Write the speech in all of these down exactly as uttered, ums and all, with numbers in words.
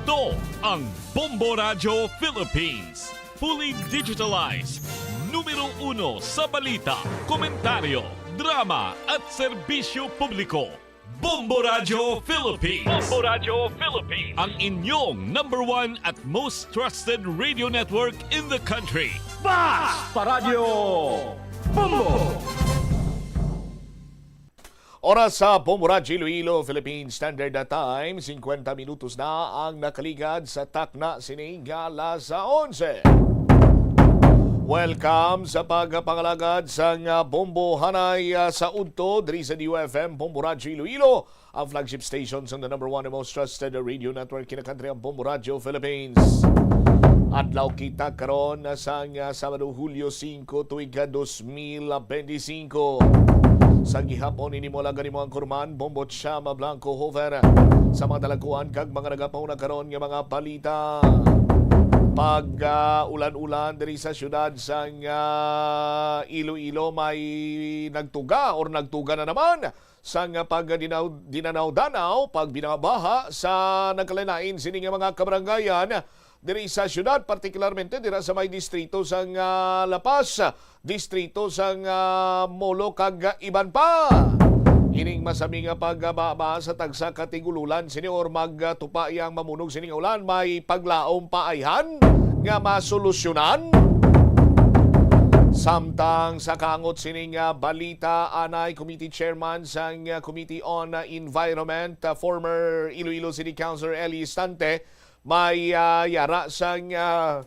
Ito ang Bombo Radyo Philippines. Fully digitalized. Numero uno sa balita, komentaryo, drama at serbisyo publiko. Bombo Radyo Philippines. Bombo Radyo Philippines. Ang inyong number one at most trusted radio network in the country. Basta Radyo Bombo! Oras sa Bombo Radyo Iloilo, Philippine Standard Time, singkwenta minutos na ang nakaligad sa takna sining alas onse. Welcome sa pagpangalagad sang, ah, Bombo Hanay, ah, sa udto diri sa D U F M, Bombo Radyo Iloilo, ang flagship station sang the number one and most trusted radio network in the country, ang Bombo Radyo Philippines. Adlaw kita karon sang, ah, Sabado, Hulyo singko, tuig ka dos mil benti singko. Sa gihapon, ini mo lang ganimo ang kurman, Bombo Chama Blanco Hofer. Sa mga talagkuan kag mga nagapauna karon nga mga balita. Pag, ah, ulan-ulan diri sa siyudad sang, ah, Iloilo, may nagtuga or nagtuga na naman sang pagdinaw-, dinanaw-danaw, pagbinabaha sa nagkalain-lain sini nga mga kabarangayan diri sa siyudad, partikularmente dira sa may distrito sang, ah, La Paz, distrito sang, ah, Molo kag iban pa. Ining masami nga pagbaha sa tagsa ka tigululan sini or magtupa iya ang mamunog sining ulan, may paglaom pa ayhan nga masolusyonan. Samtang sa kaangot sining, ah, balita, anay Committee Chairman sang, ah, Committee on, ah, Environment, ah, former Iloilo City Councilor Eli Estante, may, ah, yara sang, ah,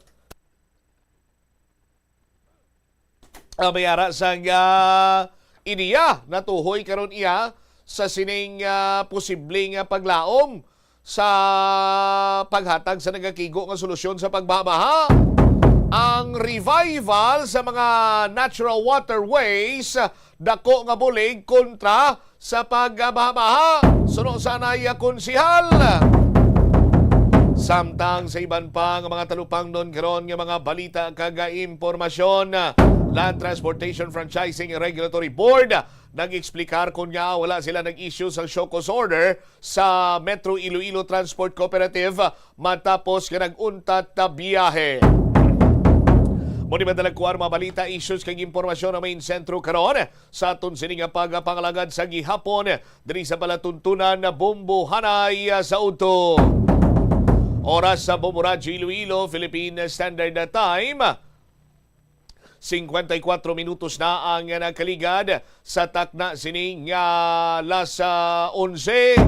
ah, may yara sang, ah, ideya natuhoy karon iya sa sining, ah, posibleng, ah, paglaom sa paghatag sa nagakigo nga solusyon sa pagbaha. Ang revival sa mga natural waterways, dako nga bulig kontra sa pagbaha. Suno sa anay konsihal. Samtang sa iban pa nga mga talupangnon karon nga mga balita kag impormasyon, Land Transportation Franchising Regulatory Board nag-explicar kon ngaa wala sila nag-issue sa show cause order sa Metro Iloilo Transport Cooperative matapos nga nag-untat na biyahe. Mao ni madalagkuan mga balita, issues kag impormasyon ang main sentro karon sa aton sini nga pagpangalagad sa gihapon diri sa palatuntunan na Bombo Hanay sa udto. Oras sa Bombo Radyo Iloilo, Philippine Standard Time, singkwenta y kuwatro minutos na ang nakaligad sa takna sini nga alas onse.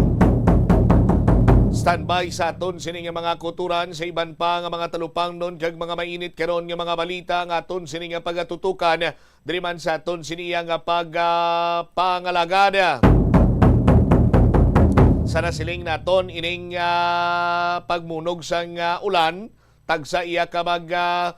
Standby sa aton sini nga mga kutoran sa iban pa nga mga talupangnon kag mga mainit karon nga mga balita nga aton sini nga pagatutukan diri man sa aton sini nga pag, ah, pangalagad. Sa nasiling naton ining, ah, pagmunog sang, ah, ulan, tagsa iya ka mag, ah,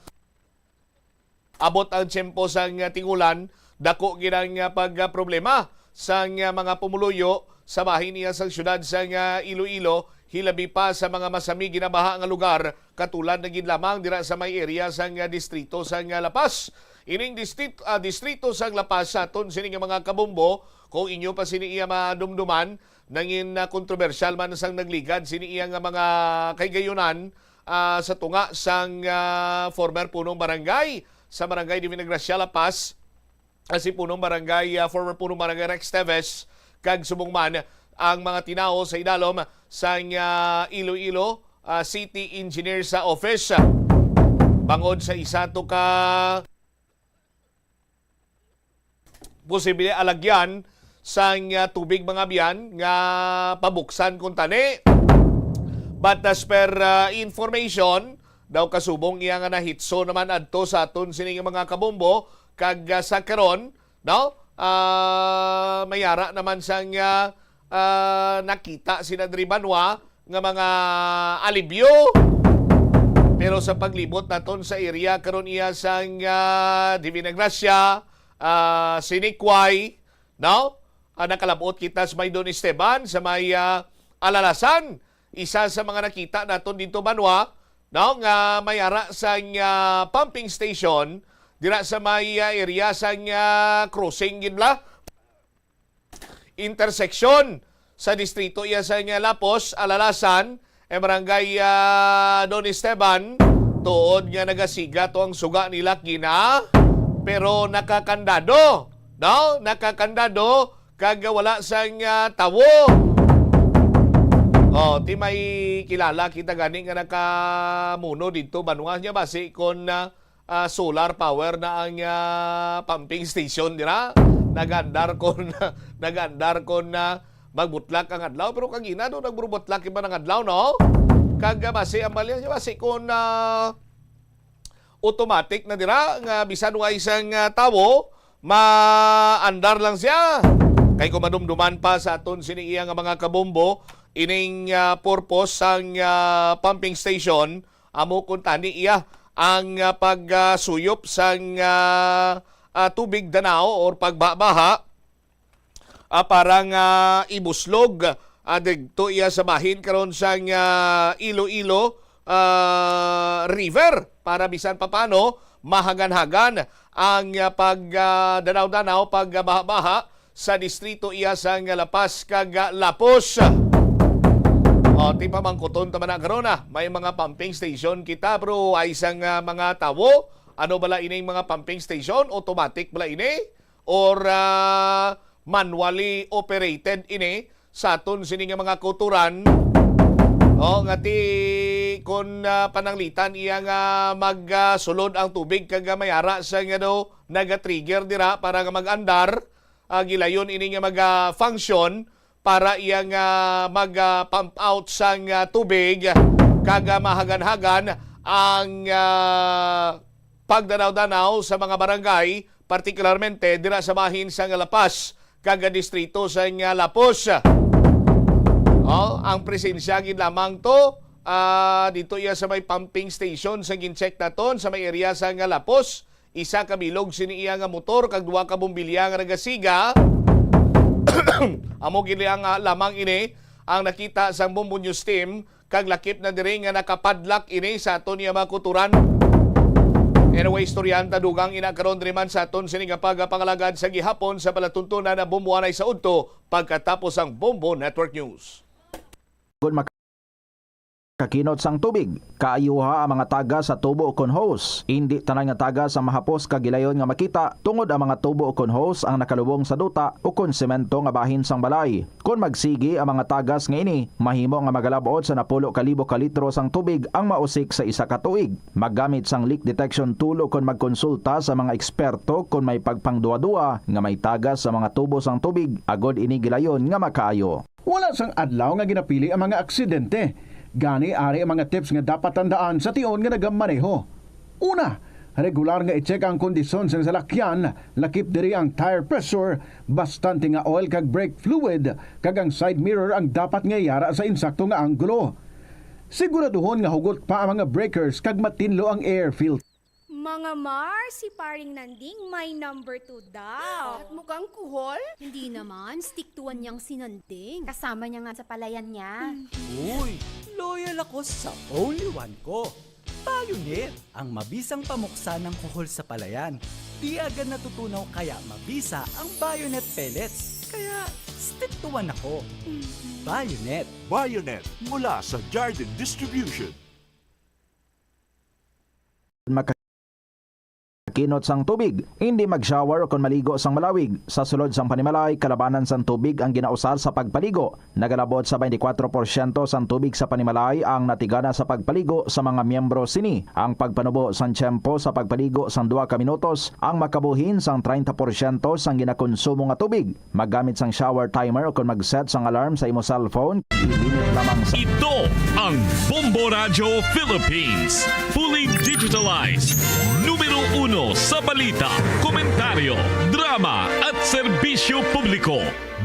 abot ang tiyempo sang, ah, ting-ulan, dako gid ang, ah, pag, ah, problema sang, ah, mga pumuluyo sa bahin iya sang siyudad sang, ah, Iloilo, hilabi pa sa mga masami ginabaha nga lugar, katulad na gid lamang dira sa may area sang, ah, distrito sang, ah, La Paz. Ining distrit-, ah, distrito sang La Paz sa aton sini nga mga kabombo, kung inyo pa sini iya madumduman, nangin, ah, kontrobersyal man sang nagligad sini iya nga mga kahigayonan, ah, sa tunga sang, ah, former punong barangay sa Barangay Divina Gracia, La Paz, ah, si punong barangay, ah, former punong barangay Rex Teves, kag subong man ang mga tinawo sa idalom sang, ah, Iloilo, ah, City Engineer sa office. Bangod sa isa to ka posible alagyan sang, ah, tubig mga abyan nga pabuksan kuntani. But as per, ah, information, daw kasubong iya nga nahitso naman adto sa aton sini nga mga kabombo, kag, ah, sa karon, no? Ah, may ara naman sang, ah, ah, nakita sina diri banwa nga mga alibyo. Pero sa paglibot naton sa area karon iya sang, ah, Divina Gracia, ah, Siniquay, no? Ah, nakalab-ot kita sa may Don Esteban, sa may, ah, Alalasan. Isa sa mga nakita naton dito banwa, no, nga may ara sang, ah, pumping station dira sa may, ah, area sang, ah, crossing gid bala, intersection sa distrito iya sang, ah, Lapos, Alalasan, eh, Barangay, ah, Don Esteban, tuod nga nagasiga to ang suga nila kina, pero nakakandado, no? Nakakandado, kag wala sang, ah, tawo. Oh, ti may kilala kita gani nga nakamuno didto, banwa niya basi kon, ah, ah, solar power na ang, ah, pumping station dira. Nag-andar kon, nag-andar kon, ah, magbutlak ang adlaw, pero kagina do nagbubutlak iba ang adlaw, no? Kag, ah, basi ang balya niya, basi kon, ah, automatic na dira nga bisan wa isang, ah, tawo, maandar lang siya. Kay kung madumduman pa sa aton sini iya nga mga kabombo, ining, ah, purpose sang, ah, pumping station, amo kuntani iya ang, ah, pagsuyop sang, ah, ah, tubig danaw or pagbabaha, ah, para nga ibuslog, ah, didto iya sa bahin karon sang, ah, Iloilo, ah, River para bisan papano mahaganhagan ang, ah, pag, ah, danaw-danaw, pagbaha-baha sa distrito iya sang La Paz kag Lapos. O, ti pamangkuton ta man na karon, ah. May mga pumping station kita, pero ay sang, ah, mga tawo. Ano bala ining mga pumping station? Automatic bala ini? Or, ah, manually operated ini sa aton sini nga mga kauturan? O, nga ti kun, ah, pananglitan iya nga mag, ah, sulod ang tubig kag, ah, may ara sa nga daw naga-trigger dira para nga mag-andar, ah, gilayon ini nga maga-function para iya nga mag, ah, pump out sang, ah, tubig kag, ah, mahaganhagan ang, ah, pagdanaw-danaw sa mga barangay, partikularmente dira sa bahin sang La Paz kag distrito sang, ah, Lapos. Oh, ang presensya gid lamang to, ah, dito iya sa may pumping station sa gin-check naton sa may area sang Lapos. Isa ka bilog sini iya nga motor kag duha ka bombilya nga nagasiga. Amo gid ang, ah, lamang ini ang nakita sang Bombo News Team, kag lakip na diri nga nakapadlak ini sa aton iya mga kuturan. Anyway, istoryahan ta dugang ina karon diri man sa aton sini nga pagapangalagad sa gihapon sa palatuntunan na Bombo Anay sa udto pagkatapos ang Bombo Network News. Good mak- Kakinot sang tubig. Kaayuha ang mga tagas sa tubo ukon hose. Indi tanan nga tagas ang mahapos kag gilayon nga makita, tungod ang mga tubo ukon hose ang nakalubong sa duta ukon semento nga bahin sang balay. Kon magsigi ang mga tagas nga ini, mahimo nga magalab-ot sa napulo ka libo ka litro sang tubig ang mausik sa isa ka tuig. Maggamit sang leak detection tool ukon magkonsulta sa mga eksperto kon may pagpangduwa-duwa nga may tagas sa mga tubo sang tubig, agod ini gilayon nga makaayo. Wala sang adlaw nga ginapili ang mga aksidente. Gani, ari ang mga tips nga dapat tandaan sa tion nga nagamaneho. Una, regular nga i-check ang kondisyon sang salakyan, lakip diri ang tire pressure, bastante nga oil kag brake fluid, kag ang side mirror ang dapat nga yara sa insakto nga anggulo. Siguraduhon nga hugot pa ang mga breakers kag matinlo ang air filter. Mga Mar, si Paring Nanding may number two daw. At mukhang kuhol? Hindi naman, stick to one niyang si Nanding. Kasama niya nga sa palayan niya. Uy, loyal ako sa only one ko. Bayonet, ang mabisang pamuksa ng kuhol sa palayan. Di agad natutunaw kaya mabisa ang Bayonet pellets. Kaya stick to one ako. Bayonet. Bayonet mula sa Jardin Distribution. Makakinot sang tubig, hindi mag-shower o kon maligo sang malawig. Sa sulod sang panimalay, kalabanan sang tubig ang ginausar sa pagpaligo. Nagalabot sa twenty-four porsyento sang tubig sa panimalay ang natigana sa pagpaligo sa mga miyembro sini. Ang pagpanubo sang tiyempo sa pagpaligo sang duha ka minutos ang makabuhin sang treinta porsyento sang ginakonsumo nga tubig. Maggamit sang shower timer o kon mag-set sang alarm sa imo cellphone, i-limit lamang sa Ito ang Bombo Radyo Philippines. Fully digitalized. Numero uno sa balita, komentaryo, drama at serbisyo publiko.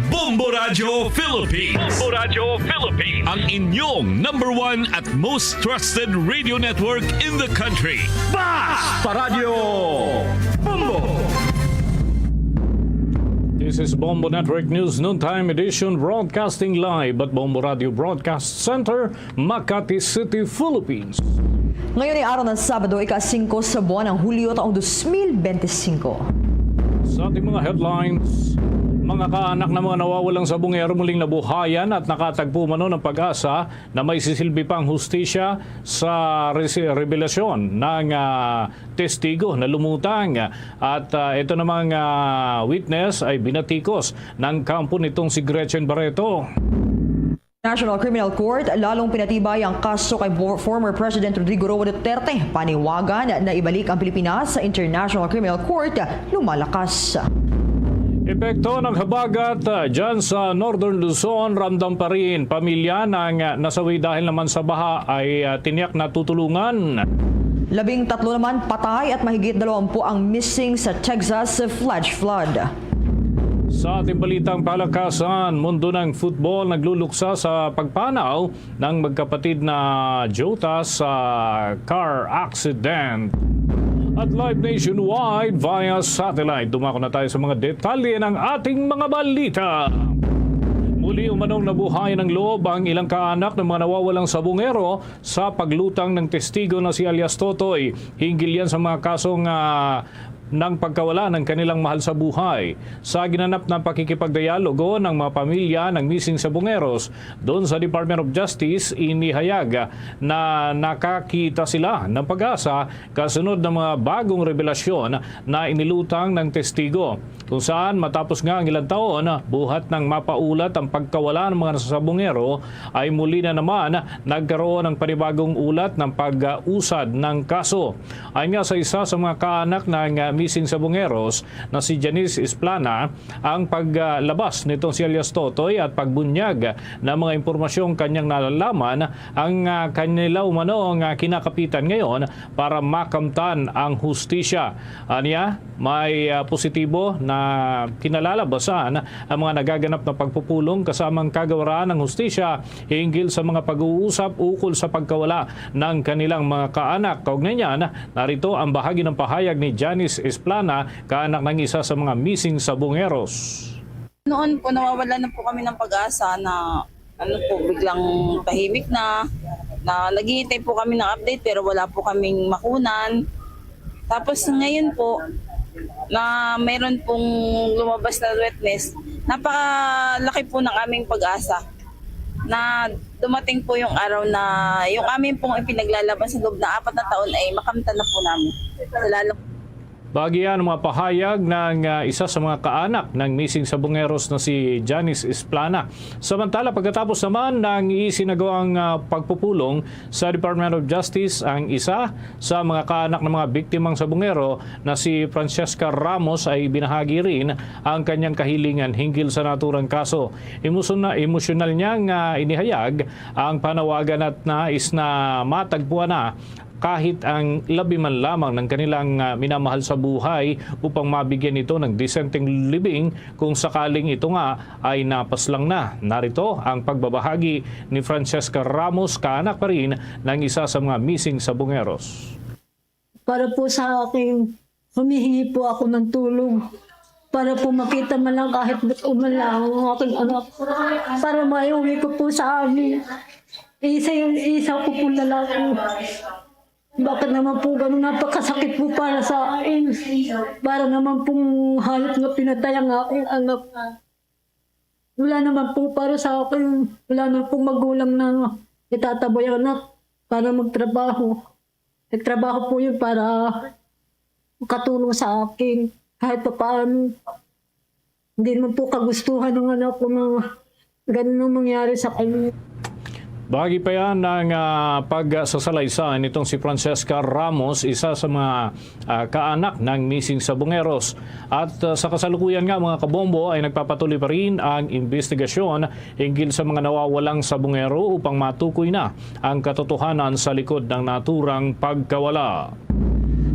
Bombo Radyo Philippines. Bombo Radyo Philippines. Ang inyong number one at most trusted radio network in the country. Basta Radyo Bombo! This is Bombo Network News Noontime Edition, broadcasting live at Bombo Radio Broadcast Center, Makati City, Philippines. Ngayon ay araw ng Sabado, ika-singko sa buwan ng Hulyo, taong dos mil bente singko. Sa ating mga headlines, Mga kaanak ng mga nawawalang sabungero muling nabuhayan at nakatagpo umano ng pag-asa na may sisilbi pang hustisya sa resi-, revelasyon ng, ah, testigo na lumutang. At, ah, ito namang, ah, witness ay binatikos ng kampo nitong si Gretchen Barreto. National Criminal Court, lalong pinatibay ang kaso kay bo-, former President Rodrigo Roa Duterte. Paniwagan na ibalik ang Pilipinas sa International Criminal Court, lumalakas. Epekto ng habagat, ah, dyan sa Northern Luzon, ramdam pa rin. Pamilya ng, ah, nasawi dahil naman sa baha ay, ah, tiniyak na tutulungan. Labing tatlo naman patay at mahigit dalawampu ang missing sa Texas flash flood. Sa ating balitang palakasan, mundo ng football nagluluksa sa pagpanaw ng magkapatid na Jota sa car accident. At live nationwide via satellite, dumako na tayo sa mga detalye ng ating mga balita. Muli umanong nabuhayan ng loob ang ilang kaanak ng mga nawawalang sabungero sa paglutang ng testigo na si alias Totoy. Hinggil yan sa mga kasong, ah, ng pagkawala ng kanilang mahal sa buhay. Sa ginanap na pakikipagdialogo ng mga pamilya ng missing sabungeros doon sa Department of Justice, inihayag na nakakita sila ng pag-asa kasunod ng mga bagong revelasyon na inilutang ng testigo, kung saan matapos nga ang ilang taon, buhat ng mapaulat ang pagkawala ng mga sabungero, ay muli na naman nagkaroon ng panibagong ulat ng pag-usad ng kaso. Ayon nga sa isa sa mga kaanak ng, ah, missing sabungeros na si Janice Esplana, ang paglabas nitong si alias Totoy at pagbunyag ng mga impormasyong kanyang nalalaman ang, ah, kanila umano nga kinakapitan ngayon para makamtan ang hustisya. Anya, may, ah, positibo na kinalalabasan ang mga nagaganap na pagpupulong kasamang kagawaran ng hustisya hinggil sa mga pag-uusap ukol sa pagkawala ng kanilang mga kaanak. Kaugnay niyan, narito ang bahagi ng pahayag ni Janice Esplana, kaanak ng isa sa mga missing sabungeros. Noon po, nawawala na po kami ng pag-asa na, ano po, biglang tahimik na, na naghihintay po kami ng update pero wala po kaming makunan. Tapos ngayon po, na mayroon pong lumabas na witness, napakalaki po ng aming pag-asa na dumating po yung araw na yung amin pong ipinaglalaban sa loob ng apat na taon ay makamtan na po namin. Sa lalo Bahagi yan ang mga pahayag ng, ah, isa sa mga kaanak ng missing sabungeros na si Janice Esplana. Samantala, pagkatapos naman ng isinagawang, ah, pagpupulong sa Department of Justice, ang isa sa mga kaanak ng mga biktimang sabungero na si Francesca Ramos ay binahagi rin ang kanyang kahilingan hinggil sa naturang kaso. Emosyon-, emosyonal niya nga inihayag ang panawagan at nais na matagpuan na kahit ang labi man lamang ng kanilang, ah, minamahal sa buhay upang mabigyan ito ng disenteng libing kung sakaling ito nga ay napaslang na. Narito ang pagbabahagi ni Francesca Ramos, kaanak pa rin ng isa sa mga missing sabungeros. Para po sa akin, humihingi po ako ng tulong para po makita man lang kahit gusto man lang ang aking anak. Para maiuwi ko po sa amin. Isa yung, isa ko po lalaki. Bakit naman po ganun? Napakasakit po para sa akin. Para naman pong halos nga pinatay ang aking anak. Wala naman po para sa akin. Wala naman pong magulang na itatabay ang anak para magtrabaho. Nagtrabaho po yun para makatulong sa akin kahit papaano. Hindi naman po kagustuhan ng anak ko na ganun ang mangyari sa kanya. Bahagi pa yan ng, ah, pagsasalaysay nitong si Francesca Ramos, isa sa mga, ah, kaanak ng missing sabungeros. At, ah, sa kasalukuyan nga, mga kabombo, ay nagpapatuloy pa rin ang investigasyon hinggil sa mga nawawalang sabungero upang matukoy na ang katotohanan sa likod ng naturang pagkawala.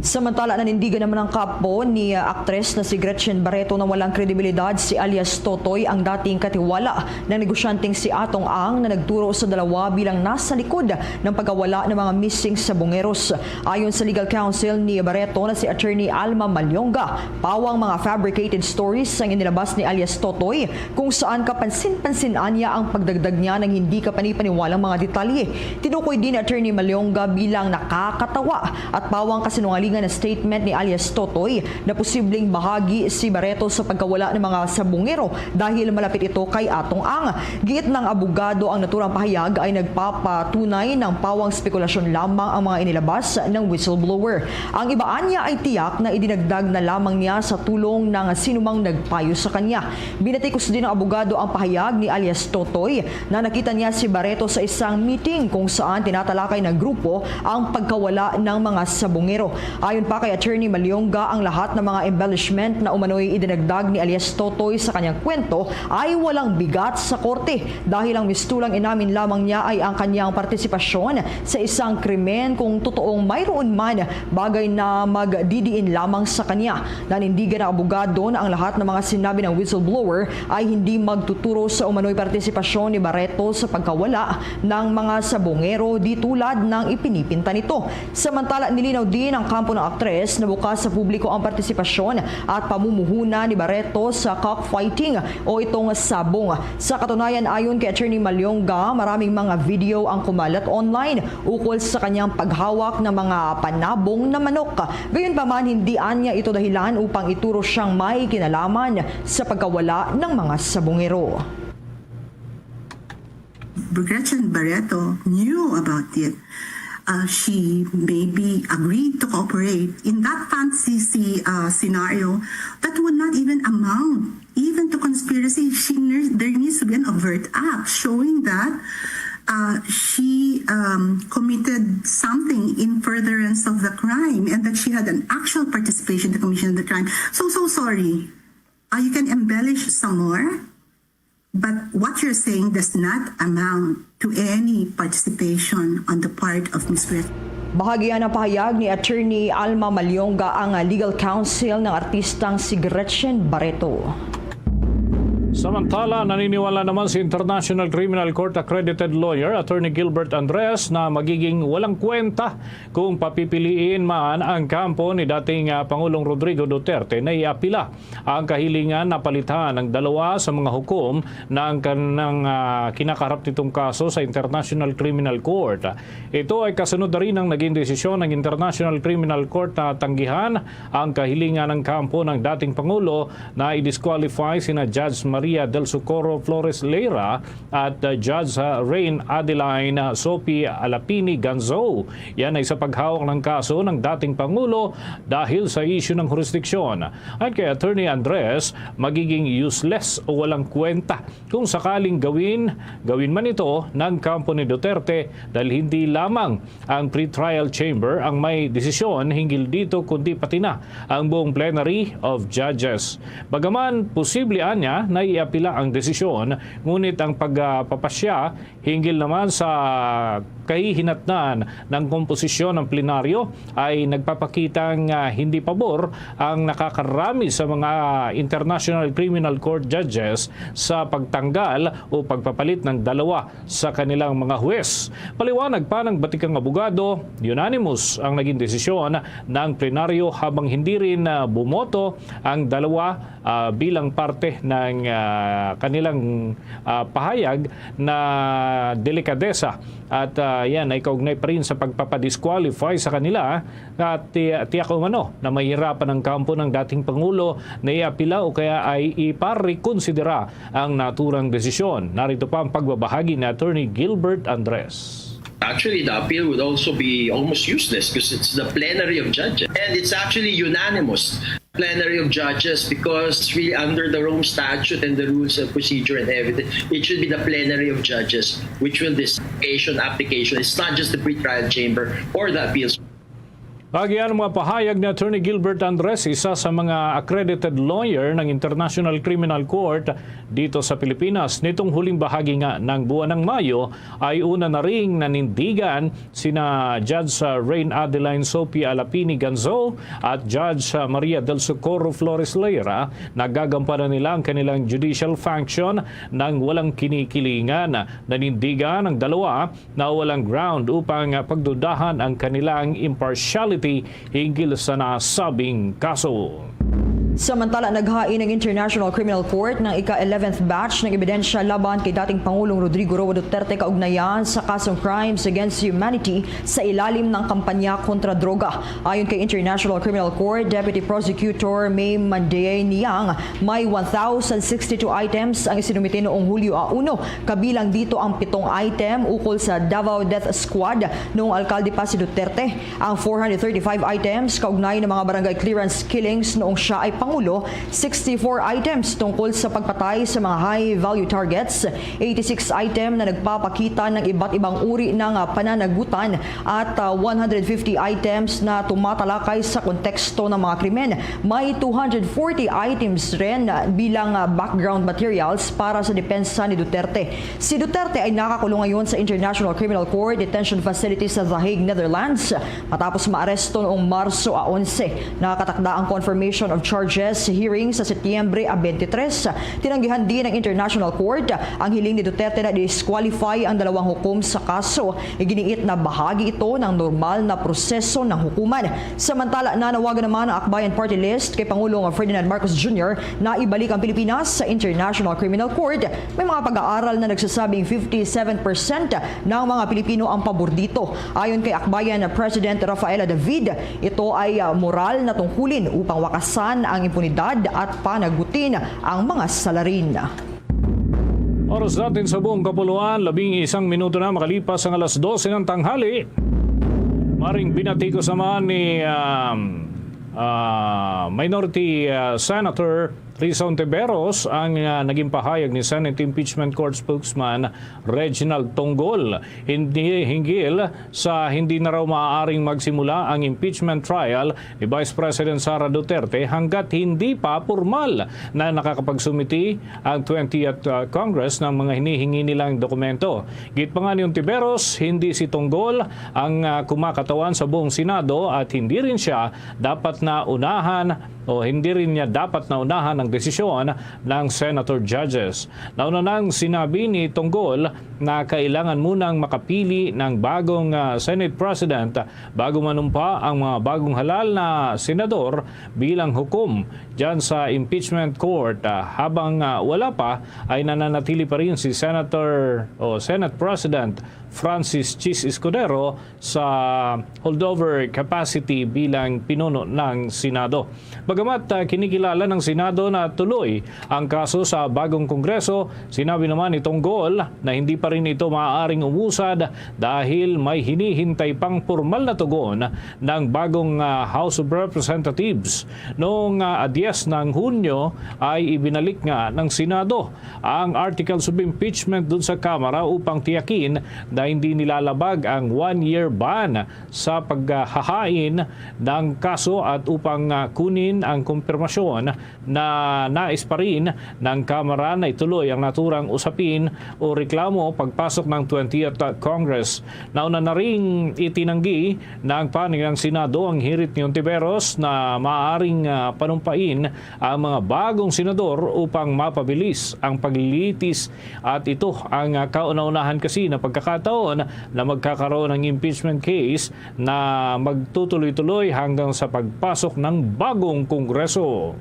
Samantala, nanindigan naman ang kampo ni, ah, aktres na si Gretchen Barreto na walang kredibilidad si alias Totoy, ang dating katiwala ng negosyanteng si Atong Ang na nagturo sa dalawa bilang nasa likod ng pagkawala ng mga missing sabungeros. Ayon sa legal counsel ni Barreto na si Attorney Alma Malyonga, pawang mga fabricated stories ang inilabas ni alias Totoy, kung saan kapansin-pansin anya ang pagdagdag niya ng hindi kapanipaniwalang mga detalye. Tinukoy din ni Attorney Malyonga bilang nakakatawa at pawang kasinungalingan nga na statement ni alias Totoy na posibleng bahagi si Barreto sa pagkawala ng mga sabungero dahil malapit ito kay Atong Ang. Giit ng abogado, ang naturang pahayag ay nagpapatunay ng pawang spekulasyon lamang ang mga inilabas ng whistleblower. Ang iba anya ay tiyak na idinagdag na lamang niya sa tulong ng sinumang nagpayo sa kanya. Binatikos din ng abogado ang pahayag ni alias Totoy na nakita niya si Barreto sa isang meeting kung saan tinatalakay ng grupo ang pagkawala ng mga sabungero. Ayon pa kay Attorney Malyonga, ang lahat ng mga embellishment na umano'y idinagdag ni alias Totoy sa kanyang kwento ay walang bigat sa korte dahil ang mistulang inamin lamang niya ay ang kanyang partisipasyon sa isang krimen, kung totoong mayroon man, bagay na magdidiin lamang sa kanya. Nanindigan ang abogado na ang lahat ng mga sinabi ng whistleblower ay hindi magtuturo sa umano'y partisipasyon ni Barreto sa pagkawala ng mga sabungero di tulad ng ipinipinta nito. Samantala, nilinaw din ang kampo ng aktres na bukas sa publiko ang partisipasyon at pamumuhunan ni Barreto sa cockfighting o itong sabong. Sa katunayan, ayon kay Attorney Malyonga, maraming mga video ang kumalat online ukol sa kanyang paghawak ng mga panabong na manok. Gayunpaman, hindi anya ito dahilan upang ituro siyang may kinalaman sa pagkawala ng mga sabungero. Gretchen Barreto knew about it. Uh, she maybe agreed to cooperate. In that fantasy uh, scenario, that would not even amount even to conspiracy. She, there needs to be an overt act showing that uh, she um, committed something in furtherance of the crime and that she had an actual participation in the commission of the crime. So, so sorry. Uh, you can embellish some more, but what you're saying does not amount to any participation on the part of Miss Gretchen. Bahagi yan ang pahayag ni Attorney Alma Malyonga, ang legal counsel ng artistang si Gretchen Barreto. Samantala, naniniwala naman si International Criminal Court accredited lawyer Attorney Gilbert Andres na magiging walang kwenta kung papipiliin man ang kampo ni dating ah, Pangulong Rodrigo Duterte na iapila ang kahilingan na palitan ang dalawa sa mga hukom na ang kanang ah, kinakaharap nitong kaso sa International Criminal Court. Ito ay kasunod na rin ang naging desisyon ng International Criminal Court na tanggihan ang kahilingan ng kampo ng dating Pangulo na i-disqualify sina Judge Maria del Socorro Flores Leyra at uh, Judge uh, Rain Adeline uh, Sophie Alapini Ganzo. Yan ay sa paghawak ng kaso ng dating Pangulo dahil sa isyu ng jurisdiction. At kay Attorney Andres, magiging useless o walang kwenta kung sakaling gawin, gawin man ito ng kampo ni Duterte dahil hindi lamang ang pretrial chamber ang may desisyon hinggil dito kundi pati na ang buong plenary of judges. Bagaman posible anya na iapila ang desisyon, ngunit ang pagpapasya hinggil naman sa kahihinatnan ng komposisyon ng plenaryo ay nagpapakitang ah, hindi pabor ang nakakarami sa mga International Criminal Court judges sa pagtanggal o pagpapalit ng dalawa sa kanilang mga huwes. Paliwanag pa ng batikang abogado, unanimous ang naging desisyon ng plenaryo habang hindi rin ah, bumoto ang dalawa ah, bilang parte ng ah, kanilang ah, pahayag na delikadesa. At ah, yan ay kaugnay pa rin sa pagpapadisqualify sa kanila at ti- tiyak umano na mahirapan ang kampo ng dating Pangulo na iapila o kaya ay iparekonsidera ang naturang desisyon. Narito pa ang pagbabahagi ni Attorney Gilbert Andres. Actually, the appeal would also be almost useless because it's the plenary of judges. And it's actually unanimous plenary of judges because it's really under the Rome Statute and the rules of procedure and everything. It should be the plenary of judges which will decide application. It's not just the pretrial chamber or the appeals. Bagian mga pahayag ni Attorney Gilbert Andres, isa sa mga accredited lawyer ng International Criminal Court dito sa Pilipinas. Nitong huling bahagi nga ng buwan ng Mayo ay una na ring nanindigan sina Judge uh, Rain Adeline Sophie Alapini Ganzo at Judge uh, Maria del Socorro Flores Leyra. Nagagampanan nila ang kanilang judicial function nang walang kinikilingan. Nanindigan ang dalawa na walang ground upang pagdudahan ang kanilang impartiality hinggil sa nasabing kaso. Samantala, naghain ang International Criminal Court ng ika-eleventh batch ng ebidensya laban kay dating Pangulong Rodrigo Roa Duterte kaugnayan sa kasong crimes against humanity sa ilalim ng kampanya kontra droga. Ayon kay International Criminal Court Deputy Prosecutor May Mandeyniang, may one thousand sixty-two items ang isinumite noong Hulyo a uno, kabilang dito ang pitong item ukol sa Davao Death Squad noong alkalde pa si Duterte. Ang four hundred thirty-five items kaugnay ng mga barangay clearance killings noong siya ay pangulo, sixty-four items tungkol sa pagpatay sa mga high-value targets, eighty-six item na nagpapakita ng iba't ibang uri ng, ah, pananagutan, at, ah, one hundred fifty items na tumatalakay sa konteksto ng mga krimen. May two hundred forty items rin bilang, ah, background materials para sa depensa ni Duterte. Si Duterte ay nakakulong ngayon sa International Criminal Court Detention Facility sa The Hague, Netherlands, matapos maaresto noong Marso a onse. Nakatakda ang confirmation of charges hearing sa Setyembre a twenty-three. Tinanggihan din ng International Court ang hiling ni Duterte na disqualify ang dalawang hukom sa kaso. Iginiit na bahagi ito ng normal na proseso ng hukuman. Samantala, nanawagan naman ang Akbayan Party List kay Pangulong Ferdinand Marcos Junior na ibalik ang Pilipinas sa International Criminal Court. May mga pag-aaral na nagsasabing fifty-seven percent ng mga Pilipino ang pabor dito. Ayon kay Akbayan President Rafaela David, ito ay, ah, moral na tungkulin upang wakasan ang impunidad at panagutin ang mga salarin. Oras natin sa buong kapuluan, labing isang minuto na makalipas ang alas dose ng tanghali. Maring binati ko sa mga ni, um, ah, Minority, ah, Senator Risa Ontiveros ang, ah, naging pahayag ni Senate Impeachment Court Spokesman Reginald Tonggol. Hindi hinggil sa hindi na raw maaaring magsimula ang impeachment trial ni Vice President Sara Duterte hanggat hindi pa pormal na nakakapagsumiti ang twentieth, uh, Congress ng mga hinihingi nilang dokumento. Git pa nga ni Ontiveros, hindi si Tonggol ang, uh, kumakatawan sa buong Senado at hindi rin siya dapat na unahan o hindi rin niya dapat na unahan ang desisyon ng senator judges. Nauna nang sinabi ni Tonggol na kailangan munang makapili ng bagong, ah, Senate President bago manumpa ang mga bagong halal na senador bilang hukom dyan sa impeachment court. Ah, habang, ah, wala pa, ay nananatili pa rin si Senator o Senate President Francis Chiz Escudero sa holdover capacity bilang pinuno ng Senado. Bagamat, ah, kinikilala ng Senado na tuloy ang kaso sa bagong Kongreso, sinabi naman ni Tonggol na hindi pa rin ito maaaring umusad dahil may hinihintay pang pormal na tugon ng bagong, ah, House of Representatives. Noong, ah, diyes ng Hunyo ay ibinalik nga ng Senado ang articles of impeachment dun sa Kamara upang tiyakin na hindi nilalabag ang one-year ban sa paghahain ng kaso at upang, ah, kunin ang kumpirmasyon na nais pa rin ng Kamara na ituloy ang naturang usapin o reklamo pagpasok ng twentieth Congress. Nauna na ring itinanggi ng panig ng Senado ang hirit ni Ontiveros na maaaring, ah, panumpain ang mga bagong senador upang mapabilis ang paglilitis, at ito ang, ah, kauna-unahan kasi na pagkakataon na magkakaroon ng impeachment case na magtutuloy-tuloy hanggang sa pagpasok ng bagong Kongreso.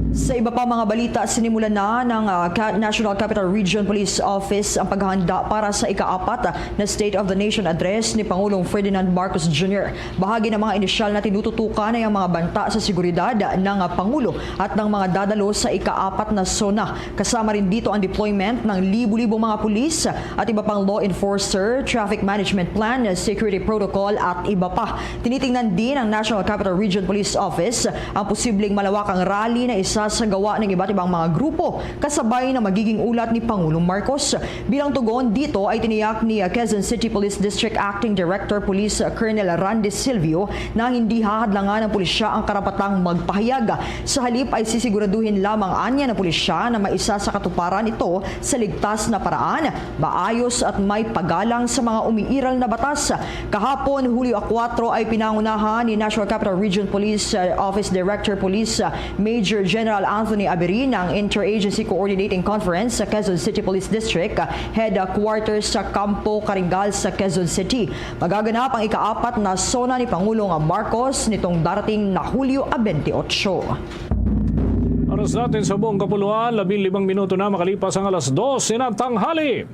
Sa iba pa mga balita, sinimulan na ng, ah, Ca-, National Capital Region Police Office ang paghahanda para sa ikaapat na State of the Nation Address ni Pangulong Ferdinand Marcos Junior. Bahagi ng mga inisyal na tinututukan ay ang mga banta sa seguridad ng, ah, Pangulo at ng mga dadalo sa ikaapat na SONA. Kasama rin dito ang deployment ng libu-libong mga pulis at iba pang law enforcer, traffic management plan, security protocol at iba pa. Tinitingnan din ng National Capital Region Police Office ang posibleng malawakang rally na isasagawa ng iba't ibang mga grupo kasabay ng magiging ulat ni Pangulong Marcos. Bilang tugon dito ay tiniyak ni Quezon City Police District Acting Director Police Colonel Randy Silvio na hindi hahadlangan ng pulisya ang karapatang magpahayag. Sa halip ay sisiguraduhin lamang anya ng pulisya na maisa sa katuparan ito sa ligtas na paraan, maayos at may pagalang sa mga umiiral na batas. Kahapon, Hulyo a kuwatro, ay pinangunahan ni National Capital Region Police, uh, Office Director Police, uh, Major General Anthony Aberin ang Interagency Coordinating Conference sa Quezon City Police District, uh, Headquarters sa Campo Caringal sa Quezon City. Magaganap ang ikaapat na SONA ni Pangulong Marcos nitong darating na Hulyo a twenty-eight. Oras natin sa buong kapuluan, labing limang minuto na makalipas ang alas dos na tanghali.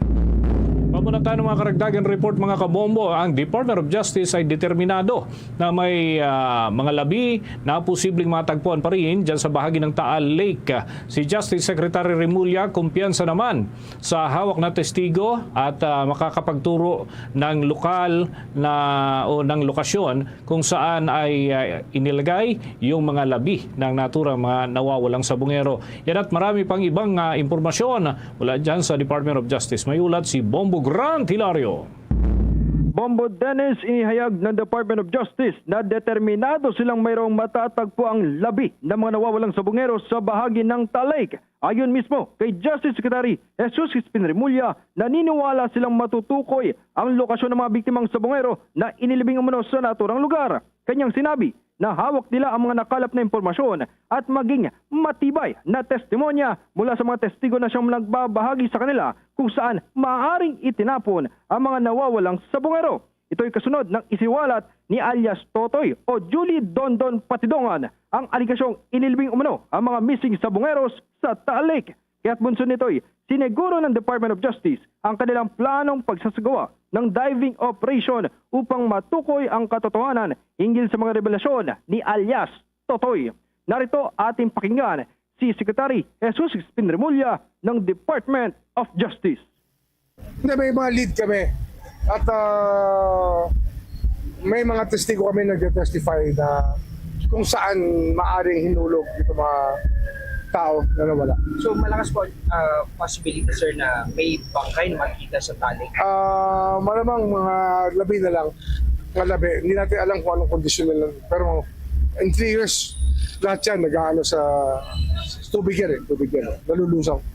Mao na tayo ng mga karagdagan report, mga kabombo. Ang Department of Justice ay determinado na may, ah, mga labi na posibleng matagpuan pa rin dyan sa bahagi ng Taal Lake. Si Justice Secretary Remulla kumpiyansa naman sa hawak na testigo at, ah, makakapagturo ng lokal na o ng lokasyon kung saan ay, ah, inilagay yung mga labi ng naturang mga nawawalang sabungero. Yan at marami pang ibang, ah, impormasyon mula dyan sa Department of Justice. May ulat si Bombo Grant Hilario. Bombo Dennis, inihayag ng Department of Justice na determinado silang mayroong matatagpo ang labi ng mga nawawalang sabungero sa bahagi ng Taal Lake. Ayon mismo kay Justice Secretary Jesus Crispin Remulla, naniniwala silang matutukoy ang lokasyon ng mga biktimang sabungero na inilibing umano sa naturang lugar. Kanyang sinabi na hawak nila ang mga nakalap na impormasyon at maging matibay na testimonya mula sa mga testigo na siyang nagbabahagi sa kanila kung saan maaaring itinapon ang mga nawawalang sabungero. Ito'y kasunod ng isiwalat ni alias Totoy o Julie Dondon Patidongan ang aligasyong inilibing umano ang mga missing sabungeros sa Taal Lake. Kaya't bunsod nito'y siniguro ng Department of Justice ang kanilang planong pagsasagawa ng diving operation upang matukoy ang katotohanan hinggil sa mga revelasyon ni alias Totoy. Narito ating pakinggan si Secretary Jesus Crispin Remulla ng Department of Justice. Hindi, may mga lead kami. At, ah, may mga testigo kami nagte-testify na kung saan maaring hinulog itong mga tao na nawala. So, malakas po, ah, possibility, sir, na may bangkay na makita sa Taal Lake? Ah, malamang mga labi na lang. Mga labi. Hindi natin alam kung anong kondisyon nila. Pero in three years, lahat yan nag-aano sa tubig yan eh. Tubig yan eh. Nalulusaw.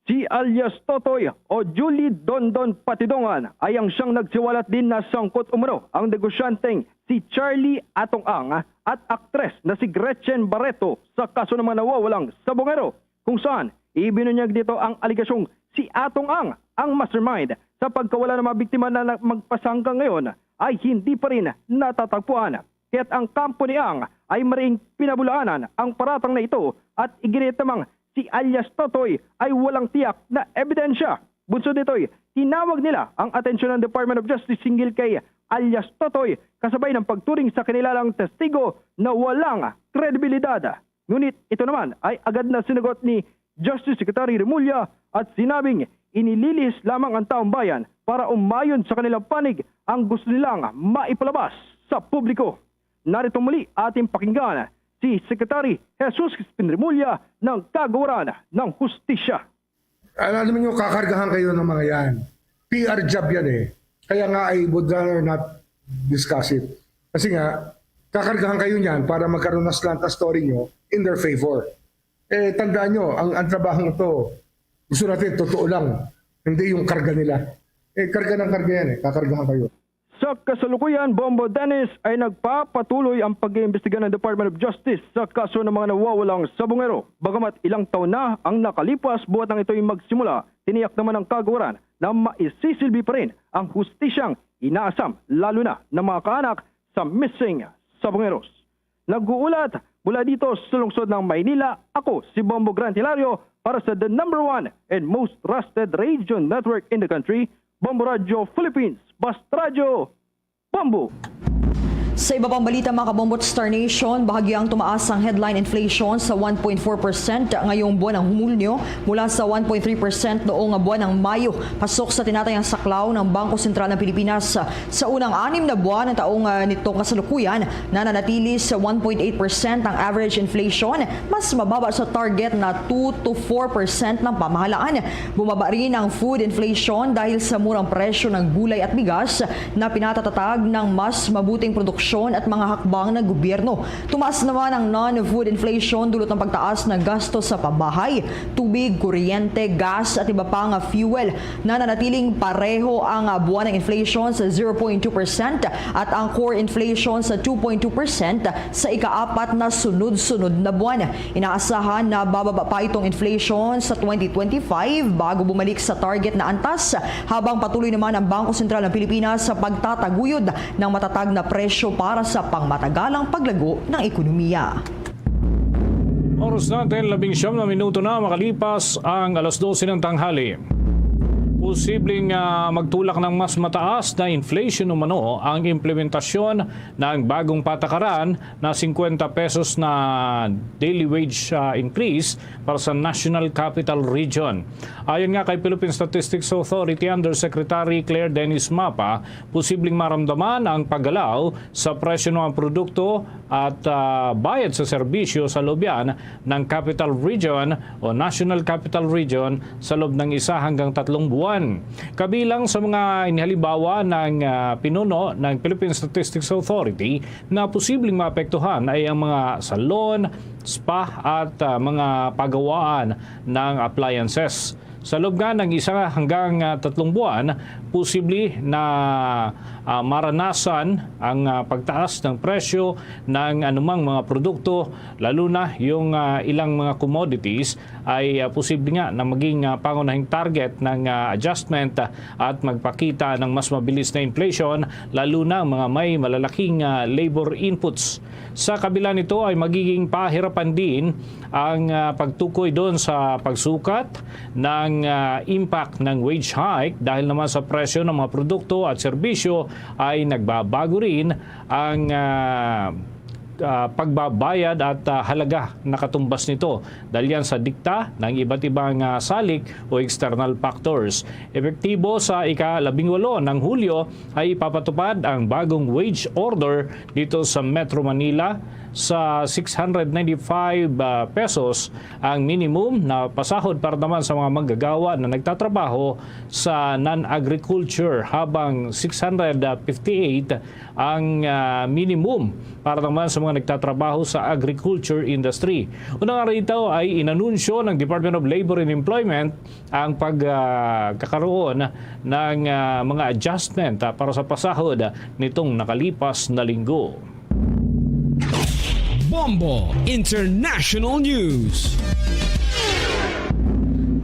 Si alias Totoy o Julie Dondon Patidongan ay ang siyang nagsiwalat din na sangkot umano ang negosyanteng si Charlie Atong Ang at aktres na si Gretchen Barreto sa kaso ng mga nawawalang sabungero, kung saan ibinunyag dito ang aligasyong si Atong Ang ang mastermind sa pagkawala ng mga biktima na na-, magpasangka ngayon ay hindi pa rin natatagpuan. Kaya't ang kampo ni Ang ay maring pinabulaanan ang paratang na ito at iginit namang si alias Totoy ay walang tiyak na ebidensya. Bunsod nito'y tinawag nila ang atensyon ng Department of Justice hinggil kay alias Totoy kasabay ng pagturing sa kinilalang testigo na walang kredibilidad. Ngunit ito naman ay agad na sinagot ni Justice Secretary Remulla at sinabing inililihis lamang ang taong bayan para umayon sa kanilang panig ang gusto nilang maipalabas sa publiko. Narito muli ating pakinggan si Secretary Jesus Crispin Remulla ng Kagawaran ng Hustisya. Alam niyo, kakargahan kayo ng mga yan. P R job yan eh. Kaya nga, I would rather not discuss it. Kasi nga, kakargahan kayo niyan para magkaroon ng slant ang story nyo in their favor. Eh, tandaan nyo, ang, ang trabaho to, gusto natin, totoo lang. Hindi yung karga nila. Eh, karga ng karga yan eh. Kakargahan kayo. Sa kasalukuyan, Bombo Dennis, ay nagpapatuloy ang pag-iimbestiga ng Department of Justice sa kaso ng mga nawawalang sabungero. Bagamat ilang taon na ang nakalipas, buhat nang ito'y magsimula, tiniyak naman ng Kagawaran na maisisilbi pa rin ang hustisyang inaasam, lalo na ng mga kaanak sa missing sabungeros. Nag-uulat mula dito sa lungsod ng Maynila, ako si Bombo Grant Hilario para sa the number one and most trusted radio network in the country, Bombo Radio Philippines, Basta Radyo, Bombo. Sa iba pang balita, mga kabombo at Star Nation, bahagyang tumaas ang headline inflation sa one point four percent ngayong buwan ng Hulyo mula sa one point three percent noong buwan ng Mayo. Pasok sa tinatayang saklaw ng Bangko Sentral ng Pilipinas, sa unang anim na buwan ng taong, ah, nitong kasalukuyan, nananatili sa one point eight percent ang average inflation, mas mababa sa target na two to four percent ng pamahalaan. Bumaba rin ang food inflation dahil sa murang presyo ng gulay at bigas na pinatatatag ng mas mabuting produksyon at mga hakbang ng gobyerno. Tumaas naman ang non-food inflation dulot ng pagtaas ng gasto sa pabahay, tubig, kuryente, gas at iba pa nga fuel. Nananatiling pareho ang, ah, buwanang inflation sa zero point two percent at ang core inflation sa two point two percent sa ikaapat na sunod-sunod na buwan. Inaasahan na bababa pa itong inflation sa twenty twenty-five bago bumalik sa target na antas, habang patuloy naman ang Bangko Sentral ng Pilipinas sa pagtataguyod ng matatag na presyo para sa pangmatagalang paglago ng ekonomiya. Oras natin, labing siyam na minuto na makalipas ang alas dose ng tanghali. Posibleng, ah, magtulak ng mas mataas na inflation umano ang implementasyon ng bagong patakaran na singkwenta pesos na daily wage, ah, increase para sa National Capital Region. Ayon nga kay Philippine Statistics Authority Undersecretary Claire Dennis Mapa, posibleng maramdaman ang paggalaw sa presyo ng mga produkto at, ah, bayad sa serbisyo sa loob yan ng Capital Region o National Capital Region sa loob ng isa hanggang tatlong buwan. Kabilang sa mga inhalimbawa ng, ah, pinuno ng Philippine Statistics Authority na posibleng maapektuhan ay ang mga salon, spa at, ah, mga pagawaan ng appliances. Sa loob nga ng isa hanggang, ah, tatlong buwan, posible na, ah, maranasan ang, ah, pagtaas ng presyo ng anumang mga produkto, lalo na yung, ah, ilang mga commodities ay, ah, posible nga na maging, ah, pangunahing target ng, ah, adjustment, ah, at magpakita ng mas mabilis na inflation, lalo na ang mga may malalaking, ah, labor inputs. Sa kabila nito ay magiging pahirapan din ang, ah, pagtukoy doon sa pagsukat ng, ah, impact ng wage hike dahil naman sa presyo ng mga produkto at serbisyo ay nagbabago rin ang, ah, ah, pagbabayad at, ah, halaga na katumbas nito dahil yan sa dikta ng iba't ibang, ah, salik o external factors. Epektibo sa ika-labing walo ng Hulyo ay ipapatupad ang bagong wage order dito sa Metro Manila. Sa six hundred ninety-five, ah, pesos ang minimum na pasahod para naman sa mga manggagawa na nagtatrabaho sa non-agriculture, habang six hundred fifty-eight ang, ah, minimum para naman sa mga nagtatrabaho sa agriculture industry. Una nga rito ay inanunsyo ng Department of Labor and Employment ang pagkakaroon ng, ah, mga adjustment, ah, para sa pasahod nitong nakalipas na linggo. Bombo International News.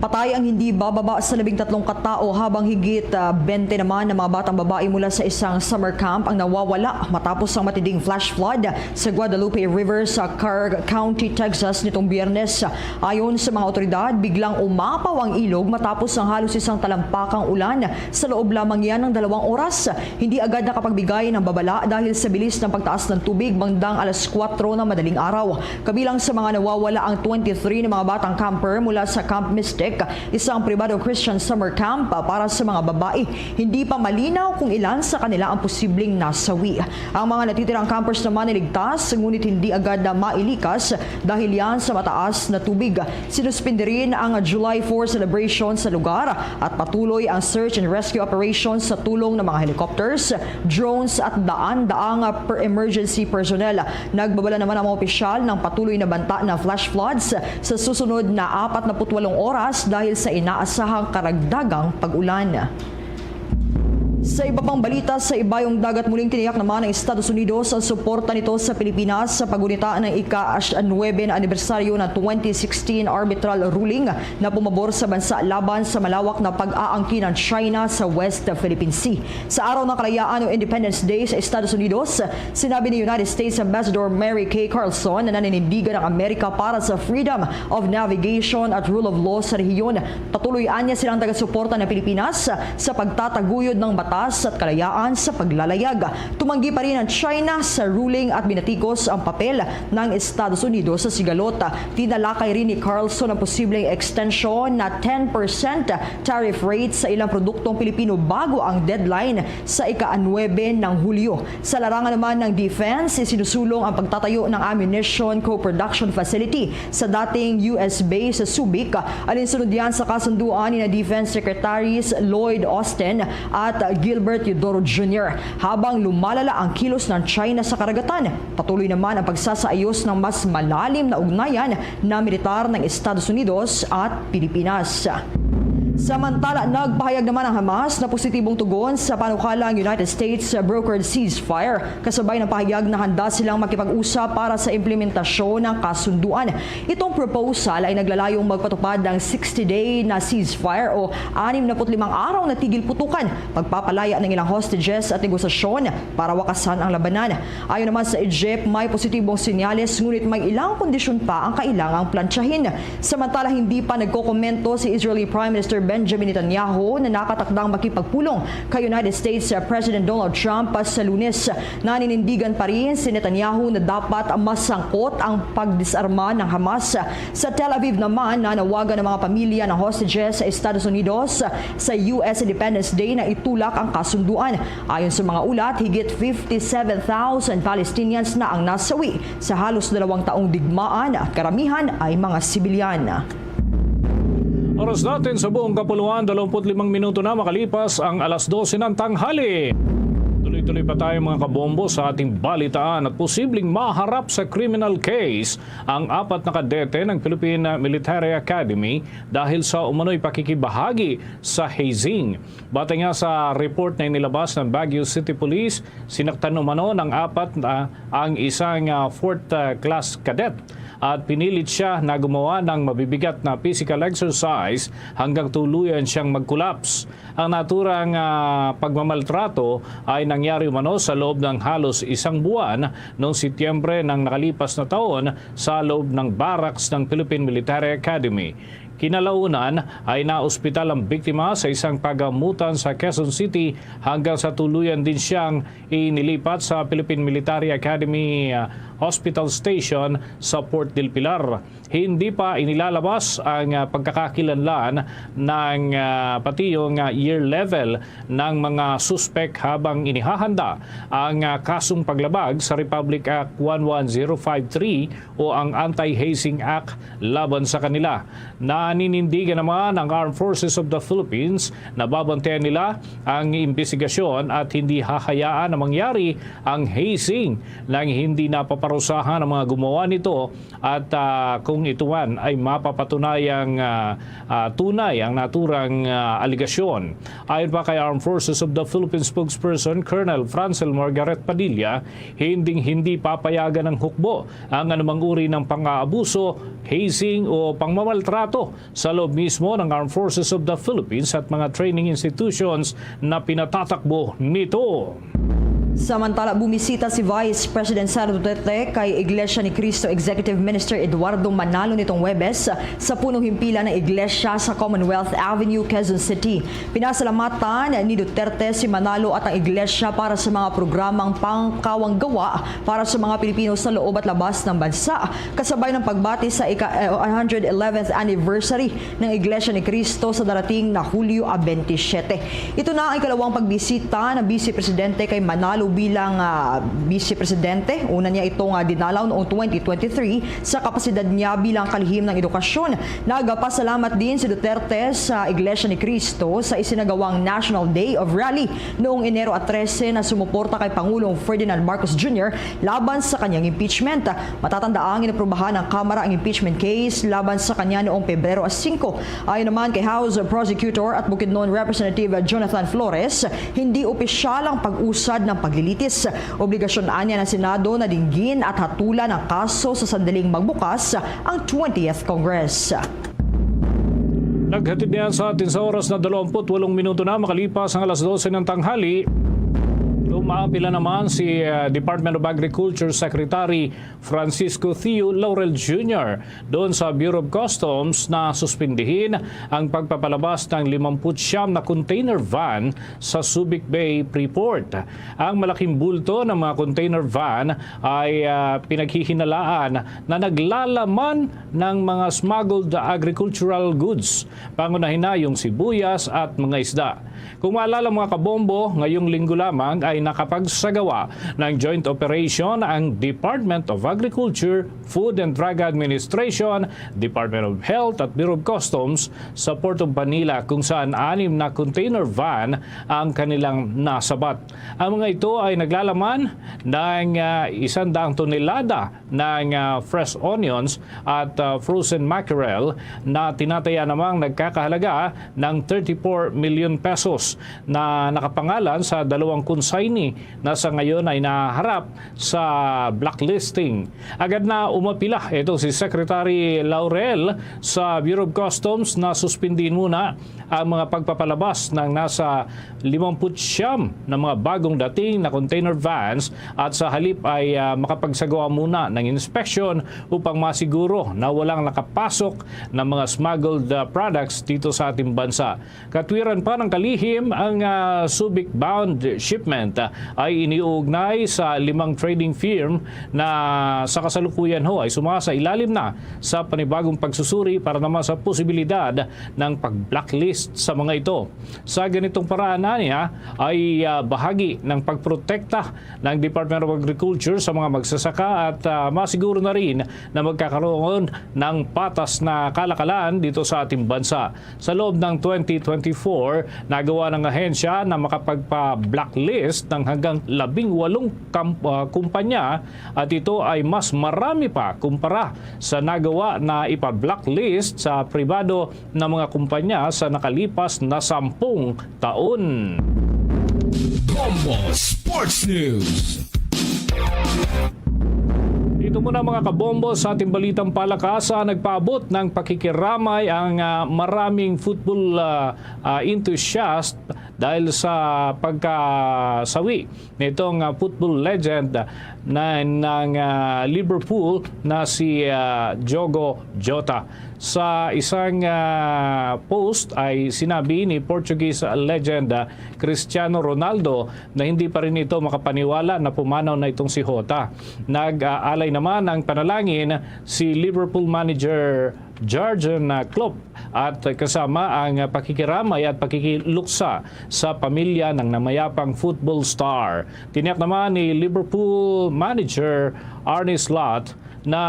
Patay ang hindi bababa sa labing tatlong katao, habang higit, ah, bente naman ang mga batang babae mula sa isang summer camp ang nawawala matapos ang matinding flash flood sa Guadalupe River sa Carr County, Texas nitong Biyernes. Ayon sa mga awtoridad, biglang umapaw ang ilog matapos ang halos isang talampakang ulan sa loob lamang yan ng dalawang oras. Hindi agad nakapagbigay ng babala dahil sa bilis ng pagtaas ng tubig bandang alas kuwatro ng madaling araw. Kabilang sa mga nawawala ang twenty-three na mga batang camper mula sa Camp Mystic, isang pribadong Christian summer camp para sa mga babae. Hindi pa malinaw kung ilan sa kanila ang posibleng nasawi. Ang mga natitirang campers naman niligtas, ngunit hindi agad na mailikas dahil yan sa mataas na tubig. Sinuspindi rin ang July four celebration sa lugar at patuloy ang search and rescue operation sa tulong ng mga helicopters, drones at daan-daang per-, emergency personnel. Nagbabala naman ang mga opisyal ng patuloy na banta ng flash floods sa susunod na apat na put walong oras dahil sa inaasahang karagdagang pag-ulan. Sa iba pang balita, sa Ibayong Dagat, muling tiniyak naman ng Estados Unidos ang suporta nito sa Pilipinas sa paggunita ng ika-nuebe na anibersaryo ng twenty sixteen arbitral ruling na pumabor sa bansa laban sa malawak na pag-aangkin ng China sa West Philippine Sea. Sa Araw ng Kalayaan o Independence Day sa Estados Unidos, sinabi ni United States Ambassador Mary Kay Carlson na naninindigan ang Amerika para sa freedom of navigation at rule of law sa rehiyon. Patuloy anya silang tagasuporta ng Pilipinas sa pagtataguyod ng batas at kalayaan sa paglalayag. Tumanggi pa rin ang China sa ruling at binatikos ang papel ng Estados Unidos sa sigalot. Tinalakay rin ni Carlson ang posibleng extension na ten percent tariff rate sa ilang produktong Pilipino bago ang deadline sa ika-nuebe ng Hulyo. Sa larangan naman ng defense, isinusulong ang pagtatayo ng ammunition co-production facility sa dating U S base sa Subic, alinsunod yan sa kasunduan ni na Defense Secretaries Lloyd Austin at Gilbert Teodoro Junior. Habang lumalala ang kilos ng China sa karagatan, patuloy naman ang pagsasaayos ng mas malalim na ugnayan na militar ng Estados Unidos at Pilipinas. Samantala, nagpahayag naman ang Hamas na positibong tugon sa panukalang United States brokered ceasefire, kasabay ng pahayag na handa silang makipag-usap para sa implementasyon ng kasunduan. Itong proposal ay naglalayong magpatupad ng sixty-day na ceasefire o anim na put limang araw na tigil putukan, pagpapalaya ng ilang hostages at negosasyon para wakasan ang labanan. Ayon naman sa Egypt, may positibong senyales, ngunit may ilang kondisyon pa ang kailangang plantsahin. Samantala, hindi pa nagkokomento si Israeli Prime Minister Benjamin Netanyahu na nakatakdang makipagpulong kay United States President Donald Trump sa Lunes. Naninindigan pa rin si Netanyahu na dapat masangkot ang pagdisarma ng Hamas. Sa Tel Aviv naman, nanawagan ang mga pamilya ng hostages sa Estados Unidos sa U S Independence Day na itulak ang kasunduan. Ayon sa mga ulat, higit fifty-seven thousand Palestinians na ang nasawi sa halos dalawang taong digmaan at karamihan ay mga sibilyan. Oras natin sa buong kapuluan, dalawampu't limang minuto na makalipas ang alas dose ng tanghali. Tuloy-tuloy pa tayo, mga kabombo, sa ating balitaan at posibleng maharap sa criminal case ang apat na kadete ng Philippine Military Academy dahil sa umano'y pakikibahagi sa hazing. Batay nga sa report na inilabas ng Baguio City Police, sinaktan umano ng apat na ang isang, ah, fourth, ah, class cadet at pinilit siya na gumawa ng mabibigat na physical exercise hanggang tuluyan siyang mag-collapse. Ang naturang, ah, pagmamaltrato ay nangyari umano sa loob ng halos isang buwan noong Setyembre ng nakalipas na taon sa loob ng barracks ng Philippine Military Academy. Kinalaunan ay naospital ang biktima sa isang pagamutan sa Quezon City hanggang sa tuluyan din siyang inilipat sa Philippine Military Academy, ah, Hospital Station sa Port del Pilar. Hindi pa inilalabas ang, ah, pagkakakilanlan ng, ah, pati yung, ah, year level ng mga suspek habang inihahanda ang, ah, kasong paglabag sa Republic Act one one zero five three o ang Anti-Hazing Act laban sa kanila. Naninindigan naman ang Armed Forces of the Philippines na babantayan nila ang imbestigasyon at hindi hahayaan na mangyari ang hazing nang hindi napaparusahan ang mga gumawa nito at, ah, kung ito man ay mapapatunayang, ah, ah, tunay ang naturang, ah, aligasyon. Ayon pa kay Armed Forces of the Philippines spokesperson Colonel Francel Margaret Padilla, hinding-hindi papayagan ng hukbo ang anumang uri ng pang-aabuso, hazing o pangmamaltrato sa loob mismo ng Armed Forces of the Philippines at mga training institutions na pinatatakbo nito. Samantala, bumisita si Vice President Sara Duterte kay Iglesia ni Cristo Executive Minister Eduardo Manalo nitong Huwebes sa punong himpilan ng iglesia sa Commonwealth Avenue, Quezon City. Pinasalamatan ni Duterte si Manalo at ang iglesia para sa mga programang pangkawang gawa para sa mga Pilipino sa loob at labas ng bansa, kasabay ng pagbati sa ika, eh, one hundred eleventh anniversary ng Iglesia ni Cristo sa darating na Hulyo, ah, twenty-seven. Ito na ang ikalawang pagbisita ng Vice Presidente kay Manalo bilang, ah, Vice Presidente. Una niya itong, ah, dinalaw noong twenty twenty-three sa kapasidad niya bilang kalihim ng edukasyon. Nagpasalamat din si Duterte sa Iglesia ni Cristo sa isinagawang National Day of Rally noong Enero trese na sumuporta kay Pangulong Ferdinand Marcos Junior laban sa kanyang impeachment. Matatanda ang inaprubahan ng Kamara ang impeachment case laban sa kanya noong Pebrero singko. Ayon naman kay House Prosecutor at Bukidnon Representative Jonathan Flores, hindi opisyal ang pag-usad ng paglilitis. Obligasyon anya ng Senado na dinggin at hatulan ang kaso sa sandaling magbukas ang twentieth Congress. Naghatid niyan sa atin sa oras na dalawampu't walong minuto na makalipas ang alas dose ng tanghali. Lumaapila naman si, ah, Department of Agriculture Secretary Francisco Theo Laurel Junior doon sa Bureau of Customs na suspindihin ang pagpapalabas ng limamput siyam na container van sa Subic Bay Freeport. Ang malaking bulto ng mga container van ay, ah, pinaghihinalaan na naglalaman ng mga smuggled agricultural goods, pangunahin na yung sibuyas at mga isda. Kung maalala, mga kabombo, ngayong linggo lamang ay nakapagsagawa ng joint operation ang Department of Agriculture, Food and Drug Administration, Department of Health at Bureau of Customs sa Port of Manila, kung saan anim na container van ang kanilang nasabat. Ang mga ito ay naglalaman ng, ah, isang daang tonelada ng, ah, fresh onions at, ah, frozen mackerel na tinataya namang nagkakahalaga ng thirty-four million pesos na nakapangalan sa dalawang consignee na sa ngayon ay naharap sa blacklisting. Agad na umapila ito si Secretary Laurel sa Bureau of Customs na suspindihin muna ang mga pagpapalabas ng nasa limampu't siyam na mga bagong dating na container vans at sa halip ay, ah, makapagsagawa muna ng inspeksyon upang masiguro na walang nakapasok na mga smuggled, ah, products dito sa ating bansa. Katwiran pa ng kalihim ang, ah, Subic-bound shipment, ah, ay iniuugnay sa limang trading firm na sa kasalukuyan ho ay sumasailalim na sa panibagong pagsusuri para naman sa posibilidad ng pag-blacklist sa mga ito. Sa ganitong paraan, aniya, ay, ah, bahagi ng pagprotekta ng Department of Agriculture sa mga magsasaka at, ah, masiguro na rin na magkakaroon ng patas na kalakalan dito sa ating bansa. Sa loob ng twenty twenty-four, nagawa ng ahensya na makapagpa-blacklist ng hanggang labing walong kam-, ah, kumpanya, at ito ay mas marami pa kumpara sa nagawa na ipa-blacklist sa pribado na mga kumpanya sa nakalipas na sampung taon. Bombo Sports News. Dito muna, mga kabombo, sa ating balitang palakasan. Nagpaabot ng pakikiramay ang, ah, maraming football, ah, ah, enthusiast dahil sa pagkasawi nitong, ah, football legend na ng, ah, Liverpool na si, ah, Diogo Jota. Sa isang, ah, post ay sinabi ni Portuguese legend, ah, Cristiano Ronaldo na hindi pa rin ito makapaniwala na pumanaw na itong si Jota. Nag-aalay naman ng panalangin si Liverpool manager Jurgen Klopp at kasama ang pakikiramay at pakikiluksa sa pamilya ng namayapang football star. Tiniyak naman ni Liverpool manager Arne Slot na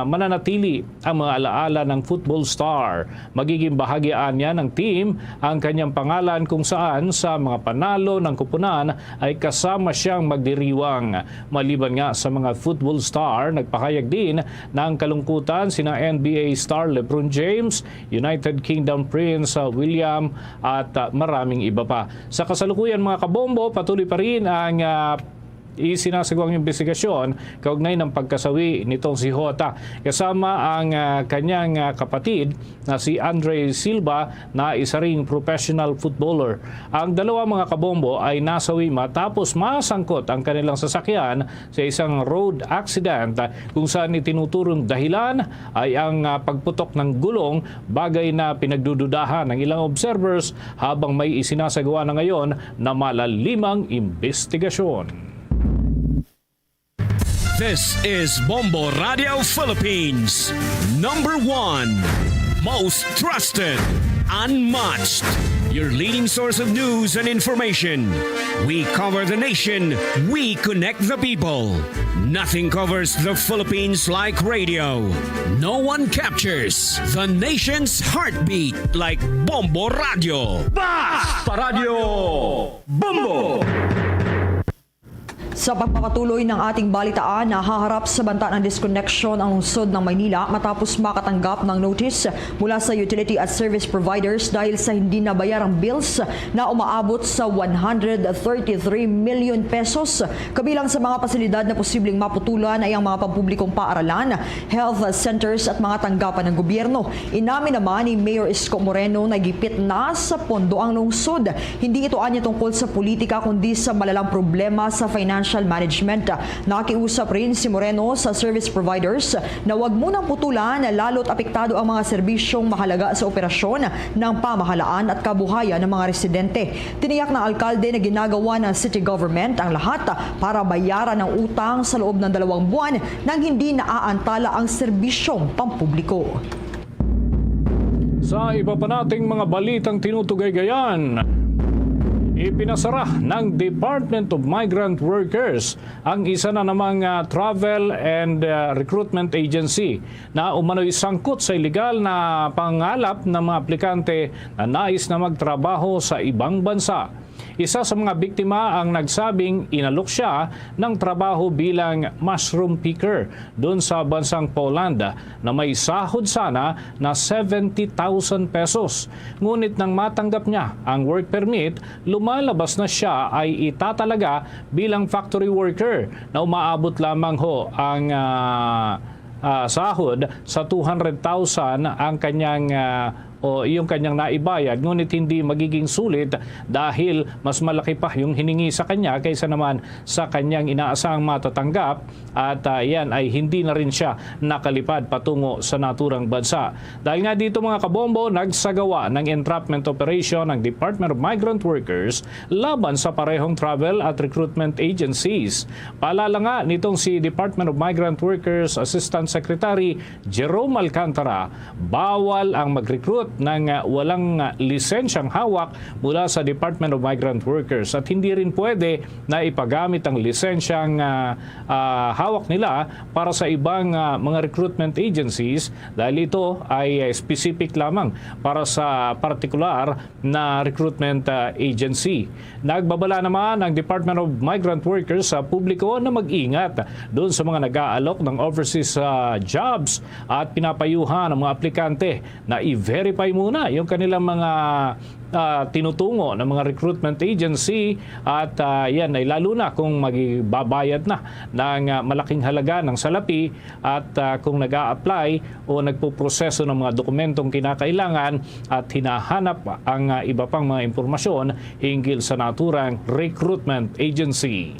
mananatili ang mga alaala ng football star. Magiging bahagi anya ng team ang kanyang pangalan, kung saan sa mga panalo ng koponan ay kasama siyang magdiriwang. Maliban nga sa mga football star, nagpahayag din ng kalungkutan sina N B A star LeBron James, United Kingdom Prince, uh, William, at, uh, maraming iba pa. Sa kasalukuyan, mga kabombo, patuloy pa rin ang, uh, isinasagawang investigasyon kaugnay ng pagkasawi nitong si Jota, kasama ang, ah, kanyang, ah, kapatid na si Andre Silva, na isa ring professional footballer. Ang dalawa, mga kabombo, ay nasawi matapos masangkot ang kanilang sasakyan sa isang road accident, kung saan itinuturong dahilan ay ang, ah, pagputok ng gulong, bagay na pinagdududahan ng ilang observers, habang may isinasagawa na ngayon na malalimang investigasyon. This is Bombo Radio Philippines, number one, most trusted, unmatched, your leading source of news and information. We cover the nation, we connect the people. Nothing covers the Philippines like radio. No one captures the nation's heartbeat like Bombo Radio. Basta Radio Bombo! Sa pagpapatuloy ng ating balitaan, nahaharap sa banta ng disconnection ang lungsod ng Maynila matapos makatanggap ng notice mula sa utility at service providers dahil sa hindi nabayarang bills na umaabot sa one hundred thirty-three million pesos. Kabilang sa mga pasilidad na posibleng maputulan ay ang mga pampublikong paaralan, health centers at mga tanggapan ng gobyerno. Inamin naman ni Mayor Isko Moreno na gipit na sa pondo ang lungsod. Hindi ito anya tungkol sa politika kundi sa malalang problema sa financial management. Nakiusap rin si Moreno sa service providers na wag munang putulan, lalo't apektado ang mga serbisyong mahalaga sa operasyon ng pamahalaan at kabuhayan ng mga residente. Tiniyak ng alkalde na ginagawa ng city government ang lahat para bayaran ang utang sa loob ng dalawang buwan nang hindi naaantala ang serbisyong pampubliko. Sa iba pa nating mga balitang tinutugaygayan, ipinasara ng Department of Migrant Workers ang isa na namang, ah, travel and, ah, recruitment agency na umano'y sangkot sa iligal na pangalap ng mga aplikante na nais na magtrabaho sa ibang bansa. Isa sa mga biktima ang nagsabing inalok siya ng trabaho bilang mushroom picker doon sa bansang Poland na may sahod sana na seventy thousand pesos. Ngunit nang matanggap niya ang work permit, lumalabas na siya ay itatalaga bilang factory worker na umaabot lamang ho ang, ah, ah, sahod sa two hundred thousand ang kanyang, ah, o yung kanyang naibayad, ngunit hindi magiging sulit dahil mas malaki pa yung hiningi sa kanya kaysa naman sa kanyang inaasahang matatanggap, at, ah, yan ay hindi na rin siya nakalipad patungo sa naturang bansa. Dahil nga dito, mga kabombo, nagsagawa ng entrapment operation ang Department of Migrant Workers laban sa parehong travel at recruitment agencies. Paalala nga nitong si Department of Migrant Workers Assistant Secretary Jerome Alcantara, bawal ang mag-recruit ng, ah, walang, ah, lisensyang hawak mula sa Department of Migrant Workers, at hindi rin pwede na ipagamit ang lisensyang, ah, ah, hawak nila para sa ibang, ah, mga recruitment agencies, dahil ito ay, ah, specific lamang para sa partikular na recruitment, ah, agency. Nagbabala naman ang Department of Migrant Workers sa publiko na mag-ingat doon sa mga nag-aalok ng overseas, ah, jobs, at pinapayuhan ang mga aplikante na i-verify muna yung kanilang mga, ah, tinutungo ng mga recruitment agency, at, ah, yan ay lalo na kung magbabayad na ng, ah, malaking halaga ng salapi, at, ah, kung nag-a-apply o nagpoproseso ng mga dokumentong kinakailangan at hinahanap ang, ah, iba pang mga impormasyon hinggil sa naturang recruitment agency.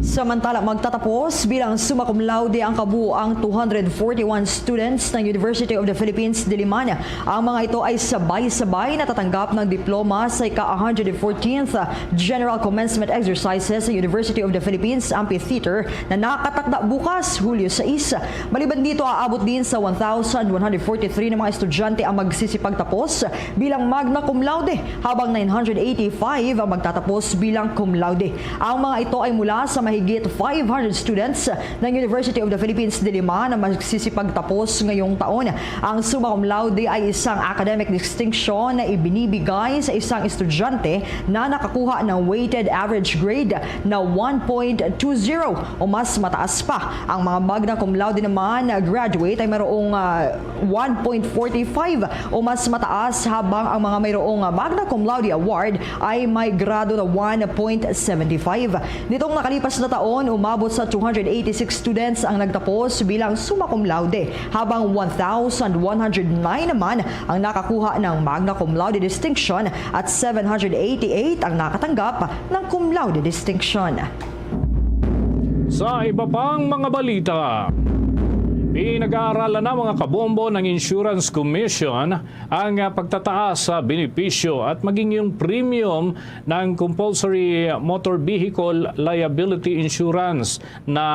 Samantala, magtatapos bilang summa cum laude ang kabuoang two hundred forty-one students ng University of the Philippines Diliman. Ang mga ito ay sabay-sabay natatanggap ng diploma sa ika-one hundred fourteenth General Commencement Exercises sa University of the Philippines Amphitheater na nakatakda bukas, Hulyo sais. Maliban dito, aabot din sa one thousand one hundred forty-three na mga estudyante ang magsisipagtapos bilang magna cum laude, habang nine hundred eighty-five ang magtatapos bilang cum laude. Ang mga ito ay mula sa mahigit five hundred students ng University of the Philippines Diliman na magsisipagtapos ngayong taon. Ang summa cum laude ay isang academic distinction na ibinibigay sa isang estudyante na nakakuha ng weighted average grade na one point two zero o mas mataas pa. Ang mga magna cum laude naman na graduate ay mayroong, ah, one point forty-five o mas mataas, habang ang mga mayroong, ah, magna cum laude award ay may grado na one point seventy-five. Nitong nakalipas na taon, umabot sa two hundred eighty-six students ang nagtapos bilang summa cum laude, habang one thousand one hundred nine naman ang nakakuha ng magna cum laude distinction at seven hundred eighty-eight ang nakatanggap ng cum laude distinction. Sa iba pang mga balita, pinag-aaralan na, mga kabombo, ng Insurance Commission ang, ah, pagtataas sa benepisyo at maging yung premium ng compulsory motor vehicle liability insurance na,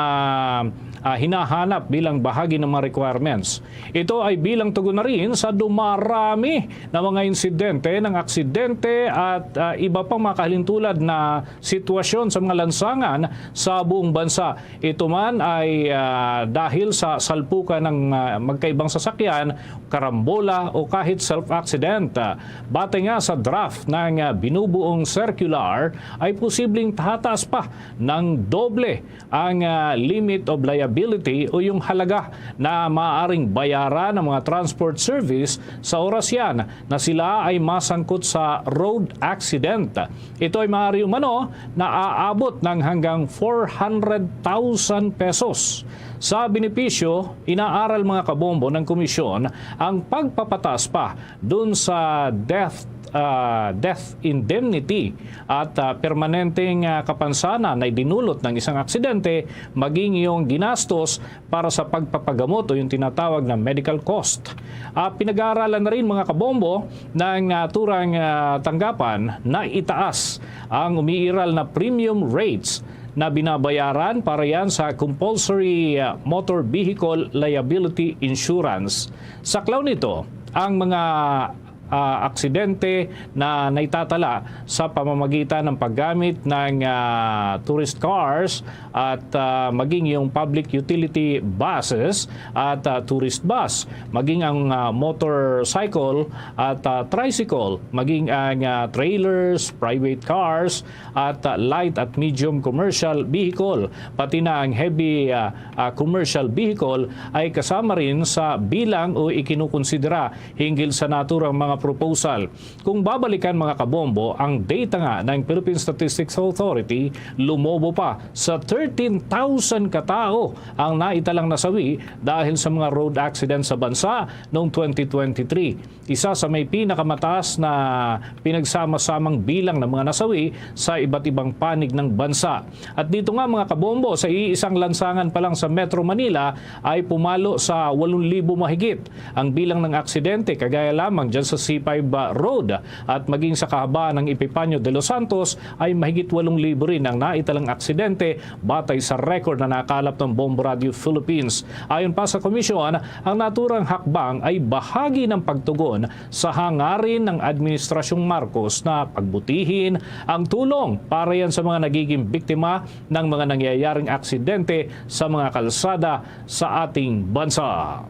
ah, hinahanap bilang bahagi ng mga requirements. Ito ay bilang tugon na rin sa dumarami na mga insidente ng aksidente at, ah, iba pang mga kahalintulad na sitwasyon sa mga lansangan sa buong bansa. Ito man ay, ah, dahil sa salpukan ng, ah, magkaibang sasakyan, karambola o kahit self-accident. Ah, batay nga sa draft ng, ah, binubuong circular, ay posibleng tahataas pa ng doble ang, ah, limit of liability o yung halaga na maaaring bayaran ng mga transport service sa oras yan na sila ay masangkot sa road accident. Ito ay maaari umano na aabot ng hanggang four hundred thousand pesos. Sa benepisyo, inaaral, mga kabombo, ng komisyon ang pagpapataas pa dun sa death, ah, death indemnity at, ah, permanenteng, ah, kapansanan na idinulot ng isang aksidente, maging yung ginastos para sa pagpapagamot o yung tinatawag na medical cost. Ah, pinag-aaralan na rin, mga kabombo, ng naturang, ah, tanggapan na itaas ang umiiral na premium rates na binabayaran para yan sa compulsory, ah, motor vehicle liability insurance. Saklaw nito ang mga ah, aksidente na naitatala sa pamamagitan ng paggamit ng, ah, tourist cars at, ah, maging yung public utility buses at, ah, tourist bus, maging ang, ah, motorcycle at, ah, tricycle, maging ang, ah, trailers, private cars at, ah, light at medium commercial vehicle, pati na ang heavy, ah, ah, commercial vehicle ay kasama rin sa bilang o ikinukonsidera hinggil sa naturang mga proposal. Kung babalikan, mga kabombo, ang data nga ng Philippine Statistics Authority, lumobo pa sa thirteen thousand katao ang naitalang nasawi dahil sa mga road accident sa bansa noong twenty twenty-three. Isa sa may pinakamataas na pinagsama-samang bilang ng mga nasawi sa iba't ibang panig ng bansa. At dito nga, mga kabombo, sa iisang lansangan pa lang sa Metro Manila ay pumalo sa walong libo mahigit ang bilang ng aksidente, kagaya lamang dyan sa C five, ah, Road at maging sa kahabaan ng Epifanio de los Santos ay mahigit walong libo rin ang naitalang aksidente, batay sa record na nakalap ng Bombo Radio Philippines. Ayon pa sa komisyon, ang naturang hakbang ay bahagi ng pagtugon sa hangarin ng Administrasyong Marcos na pagbutihin ang tulong para yan sa mga nagiging biktima ng mga nangyayaring aksidente sa mga kalsada sa ating bansa.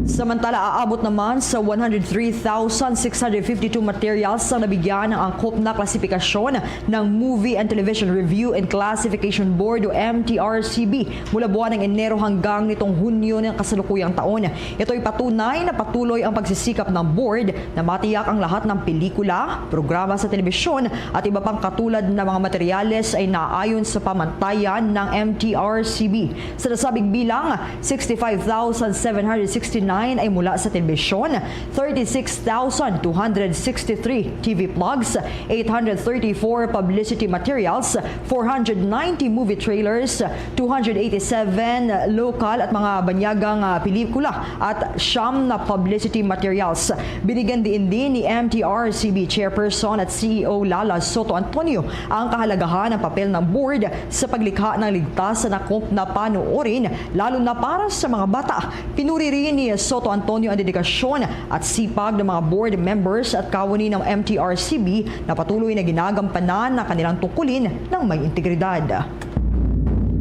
Samantala, aabot naman sa one hundred three thousand six hundred fifty-two materials ang nabigyan ng angkop na klasifikasyon ng Movie and Television Review and Classification Board o M T R C B mula buwan ng Enero hanggang nitong Hunyo ng kasalukuyang taon. Ito'y patunay na patuloy ang pagsisikap ng board na matiyak ang lahat ng pelikula, programa sa telebisyon at iba pang katulad na mga materyales ay naayon sa pamantayan ng M T R C B. Sa nasabing bilang, sixty-five thousand seven hundred sixty-nine ay mula sa telebisyon, thirty-six thousand two hundred sixty-three T V plugs, eight hundred thirty-four publicity materials, four hundred ninety movie trailers, two hundred eighty-seven lokal at mga banyagang, ah, pelikula, at siyam na publicity materials. Binigyan diin din ni M T R C B Chairperson at C E O Lala Soto Antonio ang kahalagahan ng papel ng board sa paglikha ng ligtas na angkop na panoorin, lalo na para sa mga bata. Pinuri rin ni Soto Antonio ang dedikasyon at sipag ng mga board members at kawani ng M T R C B na patuloy na ginagampanan ang kanilang tungkulin ng may integridad.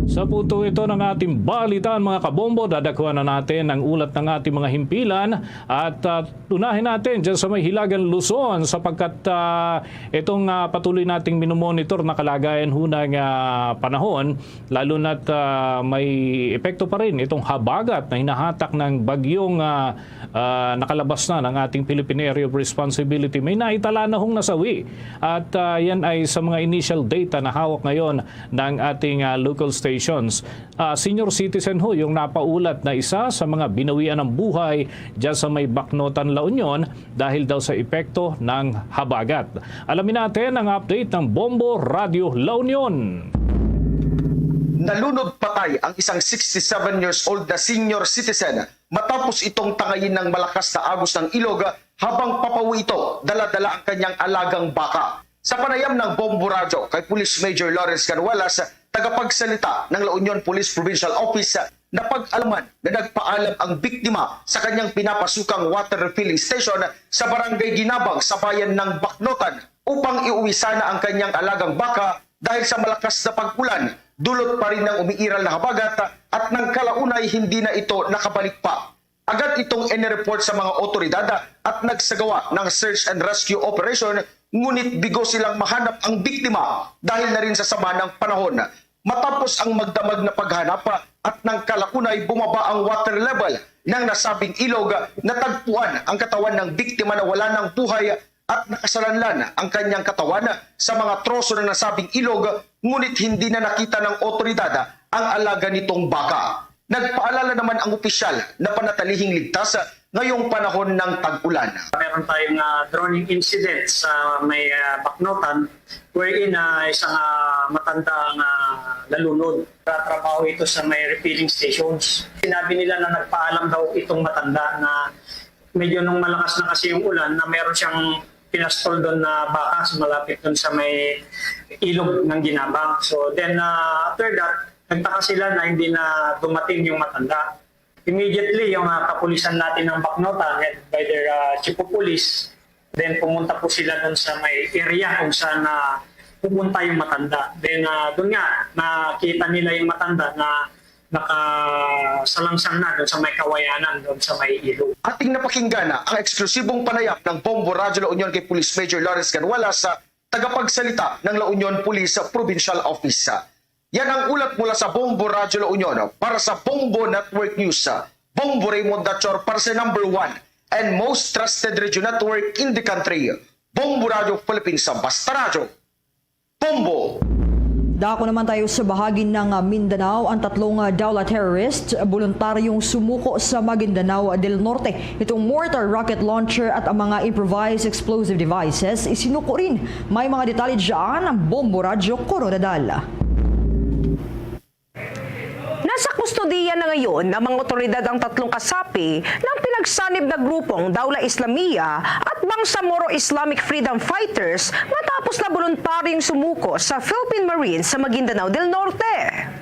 Sa punto ito ng ating balitaan, mga kabombo, dadagkuhan na natin ang ulat ng ating mga himpilan at, ah, unahin natin dyan sa may Hilagang Luzon, sapagkat, ah, itong, ah, patuloy nating minomonitor na kalagayan ho ng, ah, panahon, lalo na't, ah, may epekto pa rin itong habagat na hinahatak ng bagyong, ah, ah, nakalabas na ng ating Philippine Area of Responsibility. May naitala na hong nasawi at, ah, yan ay sa mga initial data na hawak ngayon ng ating, ah, local stations. Ah, senior citizen ho yung napaulat na isa sa mga binawian ng buhay dyan sa may Baknotan, La Union dahil daw sa epekto ng habagat. Alamin natin ang update ng Bombo Radyo La Union. Nalunod patay ang isang sixty-seven years old na senior citizen matapos itong tangayin ng malakas na agos ng ilog habang papawi ito, dala-dala ang kanyang alagang baka. Sa panayam ng Bombo Radyo kay Police Major Lawrence Canuelas, tagapagsalita ng La Union Police Provincial Office, napag-alaman na nagpaalam ang biktima sa kanyang pinapasukang water refilling station sa Barangay Ginabang sa bayan ng Baknotan upang iuwi sana ang kanyang alagang baka dahil sa malakas na pag-ulan. Dulot pa rin ng umiiral na habagat at nang kalaunay hindi na ito nakabalik pa. Agad itong inireport sa mga otoridad at nagsagawa ng search and rescue operation, ngunit bigo silang mahanap ang biktima dahil na rin sa sama ng panahon. Matapos ang magdamag na paghanap at nang kalaunay bumaba ang water level ng nasabing ilog, natagpuan ang katawan ng biktima na wala ng buhay at nakasalanlan ang kanyang katawan sa mga troso ng nasabing ilog, ngunit hindi na nakita ng otoridad ang alaga nitong baka. Nagpaalala naman ang opisyal na panatilihing ligtas ngayong panahon ng tag-ulan. Meron tayong, ah, drowning incident sa may, ah, Baknotan, wherein, ah, isang, ah, matanda ang, ah, nalunod. Nagtatrabaho ito sa may refilling stations. Sinabi nila na nagpaalam daw itong matanda na medyo nung malakas na kasi yung ulan, na meron siyang pinastol doon na baka sa malapit doon sa may ilog ng Ginabang. So then, ah, after that, nagtaka sila na hindi na dumating yung matanda. Immediately, yung, ah, kapulisan natin ng Baknotan, led by their, ah, chief of police, Then pumunta po sila doon sa may area kung saan na pupunta yung matanda. Then ah, doon nga, nakita nila yung matanda na nakasalangsang na doon sa may kawayanan, doon sa may ilog. Ating napakinggan na ang eksklusibong panayam ng Bombo Radyo La Union kay Police Major Lawrence Ganuala sa tagapagsalita ng La Union Police Provincial Office. Yan ang ulat mula sa Bombo Radyo La Union. Para sa Bombo Network News, Bombo Raymond Dachor para sa number one and most trusted radio network in the country. Bombo Radyo Philippines, basta radyo. Bombo! Dako naman tayo sa bahagi ng ah, Mindanao. Ang tatlong ah, Daula terrorist, voluntaryong sumuko sa Maguindanao del Norte. Itong mortar rocket launcher at ang mga improvised explosive devices, isinuko rin. May mga detalye dyan ang Bombo Radyo Coronadal. Nasa kustodiya na ngayon ng mga otoridad ang tatlong kasapi ng pinagsanib na grupong Daula Islamiyah at Bangsamoro Islamic Freedom Fighters matapos na boluntaryong sumuko sa Philippine Marines sa Maguindanao del Norte.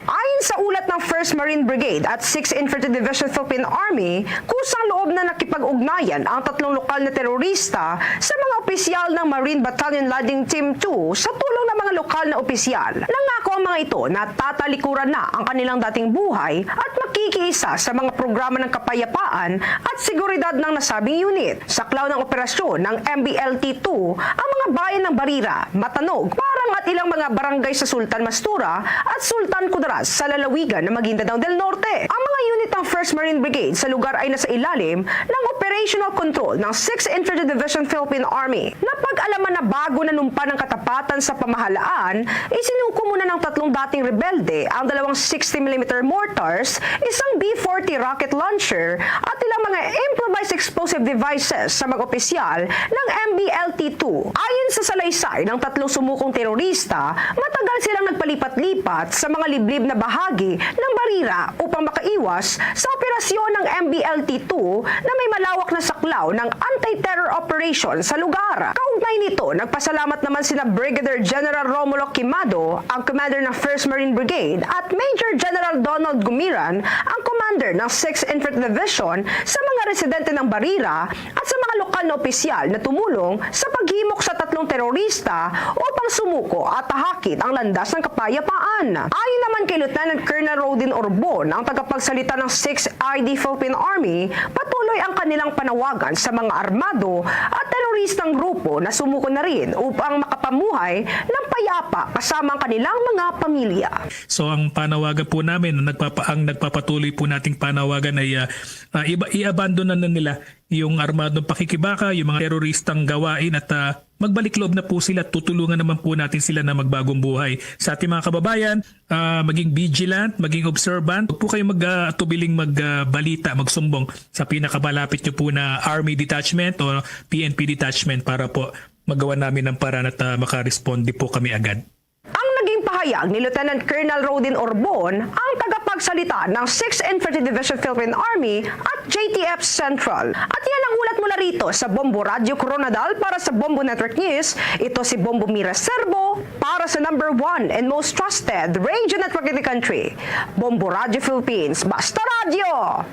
Ayon sa ulat ng First Marine Brigade at Sixth Infantry Division Philippine Army, kusang loob na nakipag-ugnayan ang tatlong lokal na terorista sa mga opisyal ng Marine Battalion Landing Team two sa tulong ng mga lokal na opisyal. Nangako ang mga ito na tatalikuran na ang kanilang dating buhay at makikiisa sa mga programa ng kapayapaan at seguridad ng nasabing unit. Saklaw ng operasyon ng M B L T two ang mga bayan ng Barira, Matanog, Parang at ilang mga barangay sa Sultan Mastura at Sultan Kudarat sa lalawigan ng Maguindanao del Norte. Ang mga unit ng First Marine Brigade sa lugar ay nasa ilalim ng operational control ng Sixth Infantry Division Philippine Army. Napag-alaman na bago nanumpa ng katapatan sa pamahalaan, isinuko muna ng tatlong dating rebelde ang dalawang sixty millimeter mortars, isang B forty rocket launcher at ilang mga improvised explosive devices sa mga opisyal ng M B L T two. Ayon sa salaysay ng tatlong sumukong terorista, matagal silang nagpalipat-lipat sa mga liblib na bahagi ng Barira upang makaiwas sa operasyon ng M B L T two na may malawak na saklaw ng anti-terror operation sa lugar. Kaugnay nito, nagpasalamat naman sina Brigadier General Romulo Quimado, ang commander ng First Marine Brigade, at Major General Donald Gumiran, ang commander ng Sixth Infantry Division, sa mga residente ng Barira at sa mga lokal na opisyal na tumulong sa paghimok sa tatlong terorista upang sumuko at tahakit ang landas ng kapayapaan. Ayon naman kay Lieutenant Colonel Rodin Orbon, ang tagapagsalita ng Sixth I D Philippine Army, patuloy ang kanilang panawagan sa mga armado at teroristang grupo na sumuko na rin upang makapamuhay ng payapa kasama ang kanilang mga pamilya. So, ang panawagan po namin, ang nagpapa-, ang nagpapatuloy po nating panawagan ay, ah, ah, iba-, i-abandon na nila yung armadong pakikibaka, yung mga teroristang gawain at, ah, magbalik loob na po sila. Tutulungan naman po natin sila na magbagong buhay. Sa ating mga kababayan, ah, maging vigilant, maging observant. Huwag po kayong mag, ah, atubiling magbalita, magsumbong sa pinakamalapit nyo po na Army Detachment o P N P Detachment para po magawa namin ng paraan at, ah, makaresponde po kami agad. Ang naging pahayag ni Lieutenant Colonel Rodin Orbon, ang tagapagsalita ng Sixth Infantry Division Philippine Army at J T F Central. At yan ang ulat mula rito sa Bombo Radyo Coronadal para sa Bombo Network News. Ito si Bombo Mira Serbo para sa number one and most trusted radio network in the country, Bombo Radyo Philippines. Basta Radyo!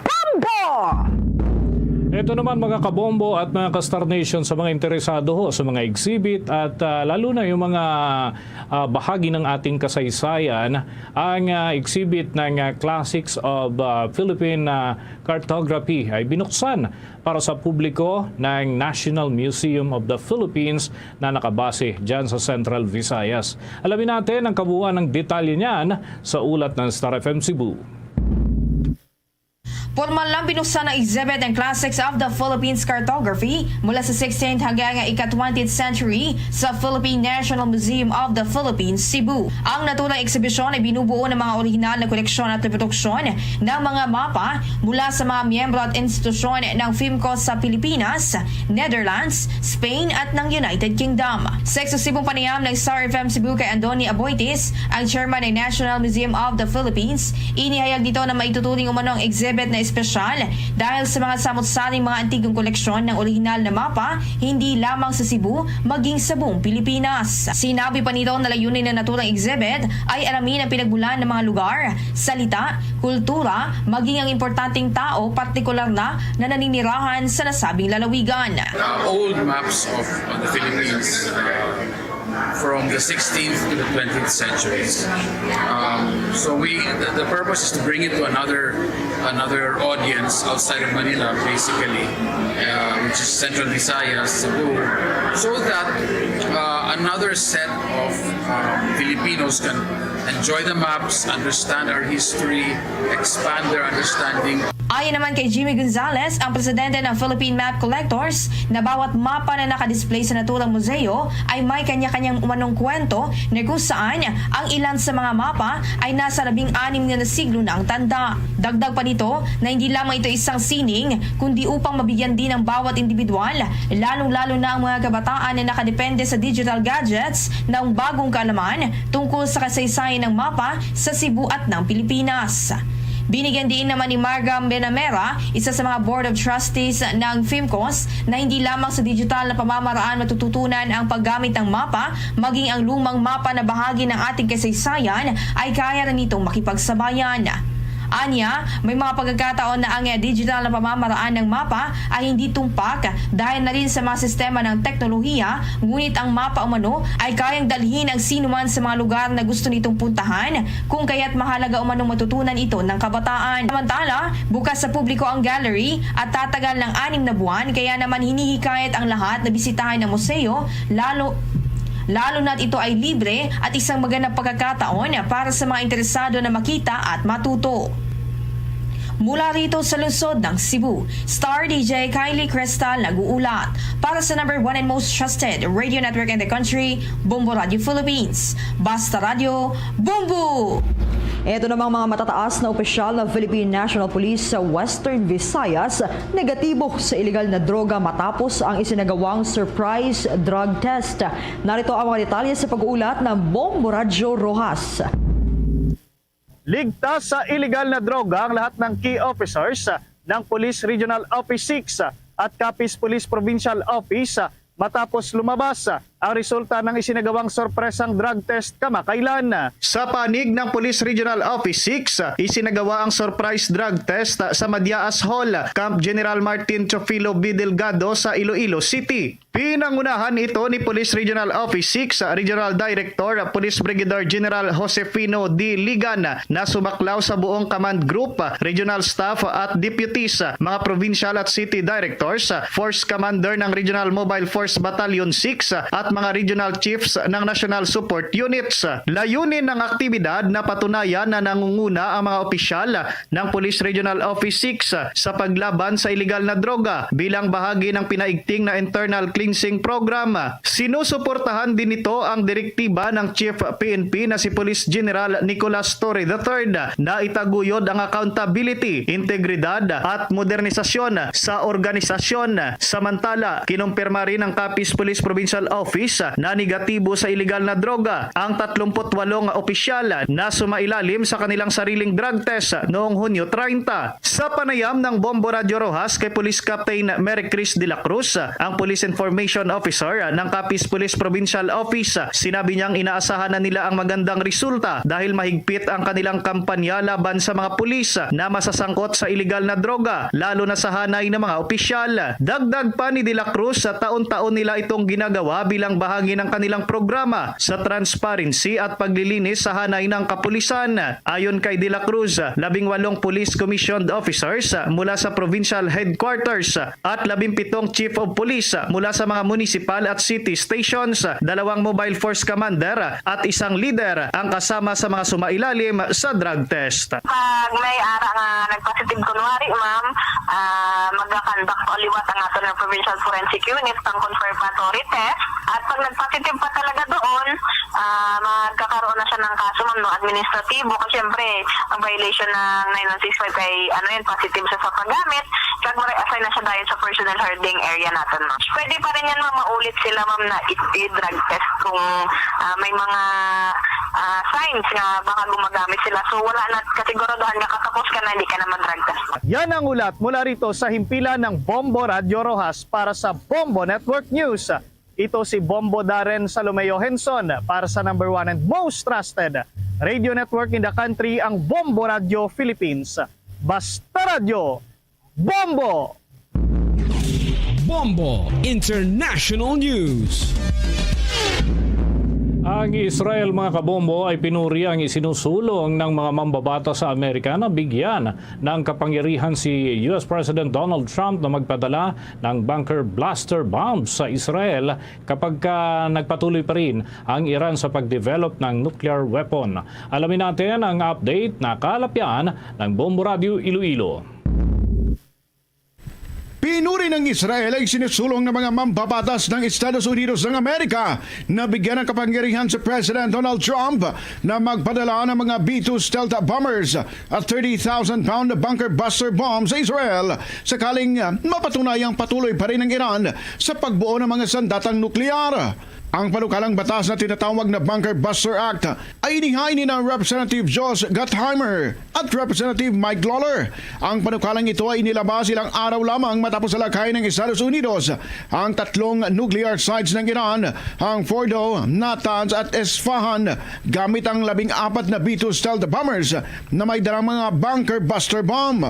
Bombo! Ito naman, mga kabombo at mga ka-Star Nation, sa mga interesado ho sa mga exhibit at, ah, lalo na yung mga, ah, bahagi ng ating kasaysayan, ang, ah, exhibit ng, ah, Classics of, ah, Philippine, ah, Cartography ay binuksan para sa publiko ng National Museum of the Philippines na nakabase dyan sa Central Visayas. Alamin natin ang kabuuan ng detalye niyan sa ulat ng Star F M Cebu. Pormal lang binuksan ang exhibit ng Classics of the Philippines Cartography mula sa sixteenth hanggang ika-twentieth century sa Philippine National Museum of the Philippines, Cebu. Ang naturang eksibisyon ay binubuo ng mga orihinal na koleksyon at reproduksyon ng mga mapa mula sa mga miyembro at institusyon ng PHIMCO sa Pilipinas, Netherlands, Spain at ng United Kingdom. Sa eksklusibong panayam ng Star F M Cebu kay Andoni Aboitiz, ang chairman ng National Museum of the Philippines, inihayag nito na maituturing umano ang exhibit na espesyal dahil sa mga samot-saring mga antigong koleksyon ng orihinal na mapa, hindi lamang sa Cebu, maging sa buong Pilipinas. Sinabi pa nito na layunin ng naturang exhibit ay alamin ang pinagmulan ng mga lugar, salita, kultura, maging ang importanteng tao, partikular na na naninirahan sa nasabing lalawigan. Uh, old maps of, of the Philippines uh, from the sixteenth to the twentieth centuries. Um, so we, the, the purpose is to bring it to another another audience outside of Manila, basically, uh, which is Central Visayas, Cebu, so that uh, another set of um, Filipinos can enjoy the maps, understand our history, expand their understanding. Ayon naman kay Jimmy Gonzalez, ang presidente ng Philippine Map Collectors, na bawat mapa na nakadisplay sa Naturang Museo ay may kanya-kanyang umanong kwento na kung saan ang ilan sa mga mapa ay nasa labing anim nga siglo na ang tanda. Dagdag pa nito na hindi lamang ito isang sining, kundi upang mabigyan din ang bawat individual, lalong-lalo na ang mga kabataan na nakadepende sa digital gadgets, ng bagong kaalaman tungkol sa kasaysayan ng mapa sa Cebu at ng Pilipinas. Binigyan diin naman ni Marga Benamera, isa sa mga Board of Trustees ng PHIMCOS, na hindi lamang sa digital na pamamaraan matututunan ang paggamit ng mapa, maging ang lumang mapa na bahagi ng ating kasaysayan ay kaya na nitong makipagsabayan. Anya, may mga pagkakataon na ang digital na pamamaraan ng mapa ay hindi tumpak dahil na rin sa mga sistema ng teknolohiya, ngunit ang mapa umano ay kayang dalhin ang sinuman sa mga lugar na gusto nitong puntahan, kung kaya't mahalaga umanong matutunan ito ng kabataan. Samantala, bukas sa publiko ang gallery at tatagal ng anim na buwan, kaya naman hinihikayat ang lahat na bisitahin ang museo, lalo lalo na't ito ay libre at isang magandang pagkakataon para sa mga interesado na makita at matuto. Mula rito sa lungsod ng Cebu, Star D J Kylie Cristal nag-uulat para sa number one and most trusted radio network in the country, Bombo Radio Philippines. Basta Radio, Bombo! Ito namang mga matataas na opisyal ng Philippine National Police sa Western Visayas, negatibo sa iligal na droga matapos ang isinagawang surprise drug test. Narito ang mga detalye sa pag-uulat ng Bombo Radyo Rojas. Ligtas sa iligal na droga ang lahat ng key officers ng Police Regional Office six at Capiz Police Provincial Office matapos lumabas ang resulta ng isinagawang sorpresang drug test kamakailan. Sa panig ng Police Regional Office six, isinagawa ang surprise drug test sa Madiaas Hall, Camp General Martin Teofilo B. Delgado sa Iloilo City. Pinangunahan ito ni Police Regional Office six Regional Director Police Brigadier General Josefino D. Ligan na sumaklaw sa buong command group, regional staff at deputies, mga provincial at city directors, force commander ng Regional Mobile Force Battalion six at mga regional chiefs ng National Support Units. Layunin ng aktibidad na patunayan na nangunguna ang mga opisyal ng Police Regional Office six sa paglaban sa iligal na droga bilang bahagi ng pinaigting na internal cleansing program. Sinusuportahan din nito ang direktiba ng Chief P N P na si Police General Nicolas Torre the third na itaguyod ang accountability, integridad at modernisasyon sa organisasyon. Samantala, kinumpirma rin ng Capiz Police Provincial Office na negatibo sa iligal na droga ang tatlumpu't walong opisyal na sumailalim sa kanilang sariling drug test noong Hunyo treinta. Sa panayam ng Bombo Radyo Rojas kay Police Captain Mary Chris de la Cruz, ang Police Information Officer ng Capiz Police Provincial Office, sinabi niyang inaasahan na nila ang magandang resulta dahil mahigpit ang kanilang kampanya laban sa mga pulis na masasangkot sa iligal na droga, lalo na sa hanay ng mga opisyal. Dagdag pa ni de la Cruz, sa taon-taon nila itong ginagawa bilang bahagi ng kanilang programa sa transparency at paglilinis sa hanay ng kapulisan. Ayon kay de la Cruz, labing walong police commissioned officers mula sa provincial headquarters at labimpitong chief of police mula sa mga municipal at city stations, dalawang mobile force commander at isang leader ang kasama sa mga sumailalim sa drug test. Pag may ara nga nagpositive kunwari, ma'am, ah, magakonduct pa liwat ang aton nga provincial forensic unit pang confirmatory test. At pag nag-positive pa talaga doon, ah, magkakaroon na siya ng kaso, ma'am, no, administratibo. Kasi syempre, ang violation ng nine one six five ay, ano yan, positive siya sa paggamit. Pag ma-assign na siya dahil sa personal hoarding area natin, ma'am. Pwede pa rin yan, ma'am, maulit sila, ma'am, na i-, i-drug test kung, ah, may mga, ah, signs nga baka gumagamit sila. So, wala na, kasiguraduhan nga katapos ka na, hindi ka na mag-drug test, ma'am. Yan ang ulat mula rito sa himpilan ng Bombo Radyo Roxas para sa Bombo Network News. Ito si Bombo Darren Salomeo Henson para sa number one and most trusted radio network in the country, ang Bombo Radio Philippines. Basta Radyo, Bombo! Bombo International News. Ang Israel, mga kabombo, ay pinuri ang isinusulong ng mga mambabata sa Amerika na bigyan ng kapangyarihan si U S President Donald Trump na magpadala ng bunker blaster bombs sa Israel kapag ka nagpatuloy pa rin ang Iran sa pag-develop ng nuclear weapon. Alamin natin ang update na kalapyan ng Bombo Radio Iloilo. Pinuri ng Israel ang sinusulong ng mga mambabatas ng Estados Unidos ng Amerika na bigyan ng kapangyarihan si President Donald Trump na magpadala ng mga B two stealth bombers at thirty thousand pound bunker buster bomb sa Israel sakaling, ah, mapatunayang patuloy pa rin ang Iran sa pagbuo ng mga sandatang nuklear. Ang panukalang batas na tinatawag na Bunker Buster Act ay inihain ni na Representative Josh Gottheimer at Representative Mike Lawler. Ang panukalang ito ay inilabas ilang araw lamang matapos salakayin ng Estados Unidos ang tatlong nuclear sites ng Iran, ang Fordo, Natanz at Isfahan, gamit ang labing apat na B two stealth bombers na may dalang mga bunker buster bomb.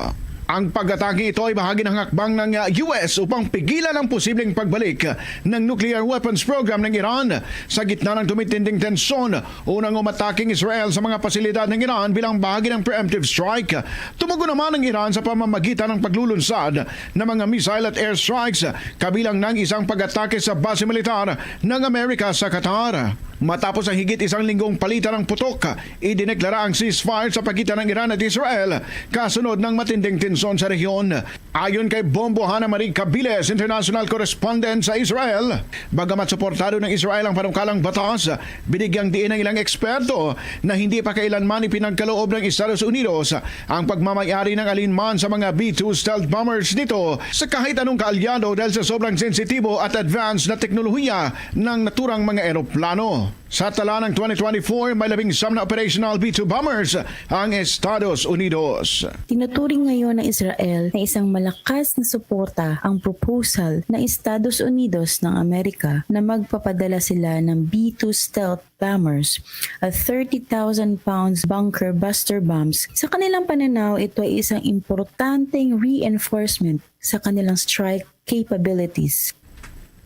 Ang pag-atake ito ay bahagi ng hakbang ng U S upang pigilan ang posibleng pagbalik ng nuclear weapons program ng Iran. Sa gitna ng tumitinding tensyon, unang umatake ang Israel sa mga pasilidad ng Iran bilang bahagi ng preemptive strike. Tumugon naman ang Iran sa pamamagitan ng paglulunsad ng mga missile at airstrikes, kabilang ng isang pag-atake sa base militar ng Amerika sa Qatar. Matapos ang higit isang linggong palitan ng putok, idineklara ang ceasefire sa pagitan ng Iran at Israel kasunod ng matinding tensyon sa rehiyon. Ayon kay Bombo Hana Marie Cabiles, international correspondent sa Israel, bagamat suportado ng Israel ang panukalang batas, binigyang diin ng ilang eksperto na hindi pa kailanman ipinagkaloob ng Estados Unidos ang pagmamayari ng alinman sa mga B two stealth bombers nito sa kahit anong kaalyado dahil sa sobrang sensitibo at advanced na teknolohiya ng naturang mga eroplano. Sa tala ng twenty twenty-four, may labing siyam na operational B two bombers ang Estados Unidos. Tinuturing ngayon ng Israel na isang malakas na suporta ang proposal ng Estados Unidos ng Amerika na magpapadala sila ng B two stealth bombers at thirty thousand pounds bunker buster bombs. Sa kanilang pananaw, ito ay isang importanteng reinforcement sa kanilang strike capabilities.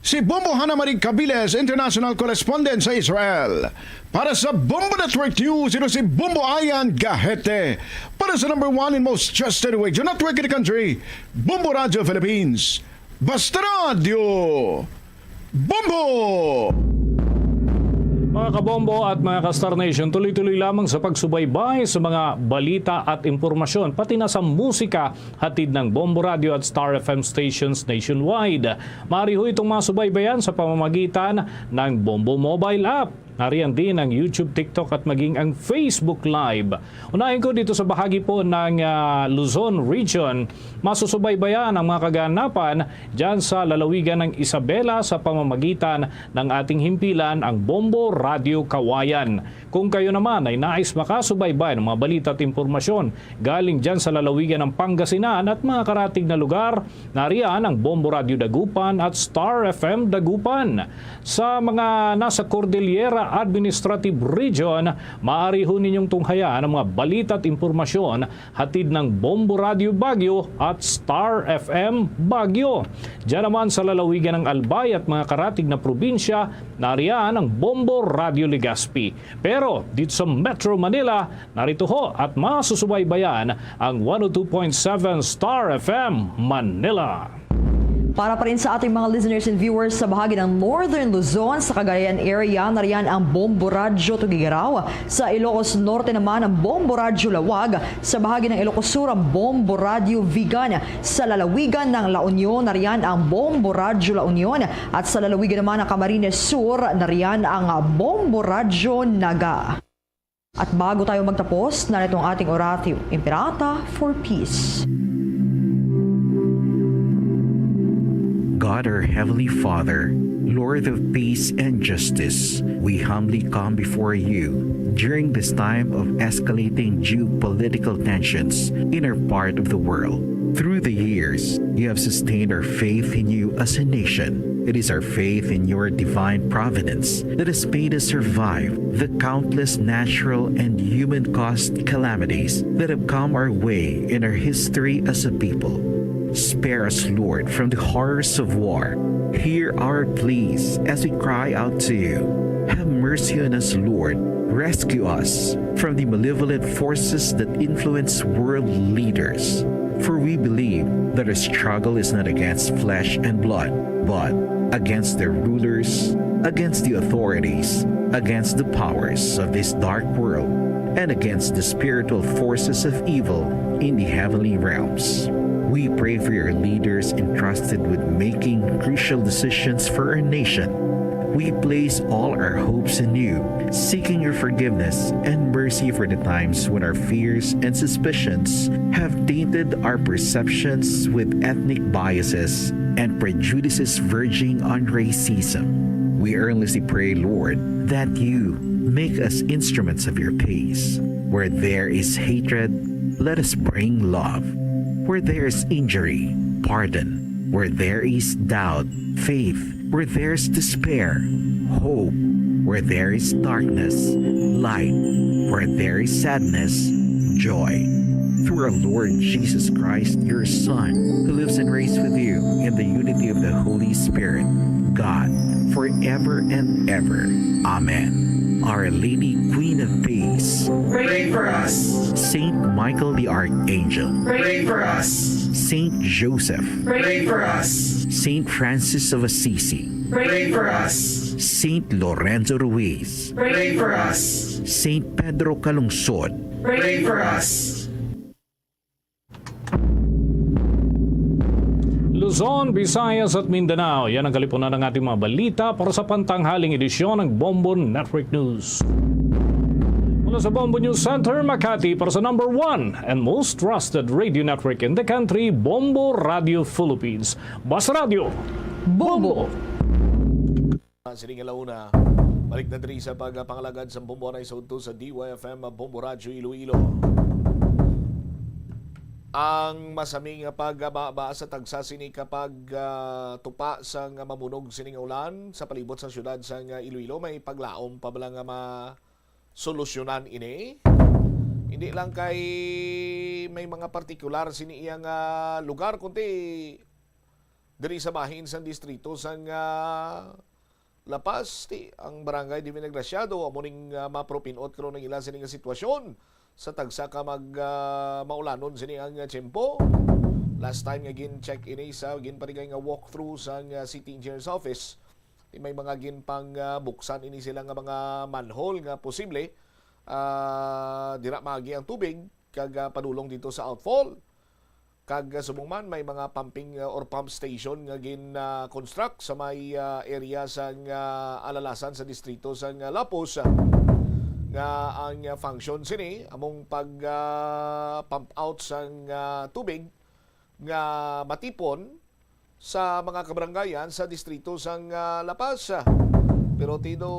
Si Bombo Hana Marie Cabiles, international correspondent sa Israel. Para sa Bombo Network News, ito si Bombo Ayan Gahete. Para sa number one and most trusted radio network in the country, Bombo Radio Philippines. Basta Radio, Bombo! Mga kabombo at mga ka-Star Nation, tuloy-tuloy lamang sa pagsubaybay sa mga balita at impormasyon, pati na sa musika, hatid ng Bombo Radio at Star F M stations nationwide. Maaari ho itong masubaybayan sa pamamagitan ng Bombo Mobile App. Nariyan din ang YouTube, TikTok at maging ang Facebook Live. Unahin ko dito sa bahagi po ng, ah, Luzon Region, masusubaybayan ang mga kaganapan dyan sa lalawigan ng Isabela sa pamamagitan ng ating himpilan, ang Bombo Radio Kawayan. Kung kayo naman ay nais makasubaybay ng mga balita at impormasyon galing dyan sa lalawigan ng Pangasinan at mga karatig na lugar, nariyan ang Bombo Radio Dagupan at Star F M Dagupan. Sa mga nasa Cordillera Administrative Region, maaari ho ninyong tunghayan ang mga balita at impormasyon hatid ng Bombo Radio Baguio at Star F M Baguio. Diyan naman sa lalawigan ng Albay at mga karatig na probinsya, nariyan ang Bombo Radio Legazpi. Pero dito sa Metro Manila, narito ho at masusubaybayan ang one oh two point seven Star F M Manila. Para pa rin sa ating mga listeners and viewers sa bahagi ng Northern Luzon, sa Cagayan area, nariyan ang Bombo Radyo Tugigaraw. Sa Ilocos Norte naman, ang Bombo Radyo Laoag. Sa bahagi ng Ilocos Sur, ang Bombo Radyo Vigan. Sa lalawigan ng La Union, nariyan ang Bombo Radyo La Union. At sa lalawigan naman ng Camarines Sur, nariyan ang Bombo Radyo Naga. At bago tayo magtapos, narito ang ating Oratio Imperata for Peace. God, our Heavenly Father, Lord of peace and justice, we humbly come before you during this time of escalating geopolitical tensions in our part of the world. Through the years, you have sustained our faith in you as a nation. It is our faith in your divine providence that has made us survive the countless natural and human-caused calamities that have come our way in our history as a people. Spare us, Lord, from the horrors of war. Hear our pleas as we cry out to you. Have mercy on us, Lord. Rescue us from the malevolent forces that influence world leaders. For we believe that our struggle is not against flesh and blood, but against their rulers, against the authorities, against the powers of this dark world, and against the spiritual forces of evil in the heavenly realms. We pray for your leaders entrusted with making crucial decisions for our nation. We place all our hopes in you, seeking your forgiveness and mercy for the times when our fears and suspicions have tainted our perceptions with ethnic biases and prejudices verging on racism. We earnestly pray, Lord, that you make us instruments of your peace. Where there is hatred, let us bring love. Where there is injury, pardon. Where there is doubt, faith. Where there is despair, hope. Where there is darkness, light. Where there is sadness, joy. Through our Lord Jesus Christ, your Son, who lives and reigns with you in the unity of the Holy Spirit, God, forever and ever. Amen. Our Lady, Queen of Peace, pray for us. Saint Michael the Archangel, pray for us. Saint Joseph, pray for us. Saint Francis of Assisi, pray for us. Saint Lorenzo Ruiz, pray for us. Saint Pedro Calungsod, pray for us. Luzon, Visayas at Mindanao, yan ang kalipunan ng ating mga balita para sa pantanghaling edisyon ng Bombo Network News. Mula sa Bombo News Center, Makati, para sa number one and most trusted radio network in the country, Bombo Radio Philippines. Basta Radio, Bombo! Sining alauna, balik na diri sa pagpangalagad sa Bombo Anay sa udto sa D Y F M Bombo Radyo Iloilo. Ang masami nga pagbaba sa tagsa sini kapag, ah, tupa sang mamunog sining ulan sa palibot sa siyudad sang Iloilo, may paglaom pa bala nga masolusyonan ini. Hindi lang kay may mga partikular sini iya nga lugar, kundi diri sa bahin sang distrito sang, ah, La Paz, ti ang Barangay Divina Gracia, amo ning, ah, mapropinot karon ang ila sini nga sitwasyon sa tagsa ka mag, ah, maulanon sini ang, ah, tiyempo. Last time nga gin-check ini sa ginpatigay nga walkthrough sang, ah, City Engineer's Office, ti may mga ginpang, ah, buksan ini sila nga mga manhole nga posible, ah, dira maagi ang tubig kag, ah, padulong dito sa outfall. Kag, ah, subong man, may mga pumping, ah, or pump station nga gin, ah, construct sa may, ah, area sang, ah, Alalasan sa distrito sang, ah, Lapuz, ah, nga ang, ah, function sini among pag, ah, pump out sang, ah, tubig nga matipon sa mga kabarangayan sa distrito sang, ah, La Paz. Pero tido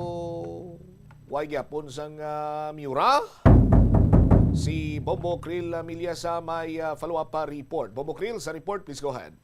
way gyapon sang, ah, Miura. Si Bombo Krill Lamilla sa may, ah, follow-up pa report. Bombo Krill, sa report, please go ahead.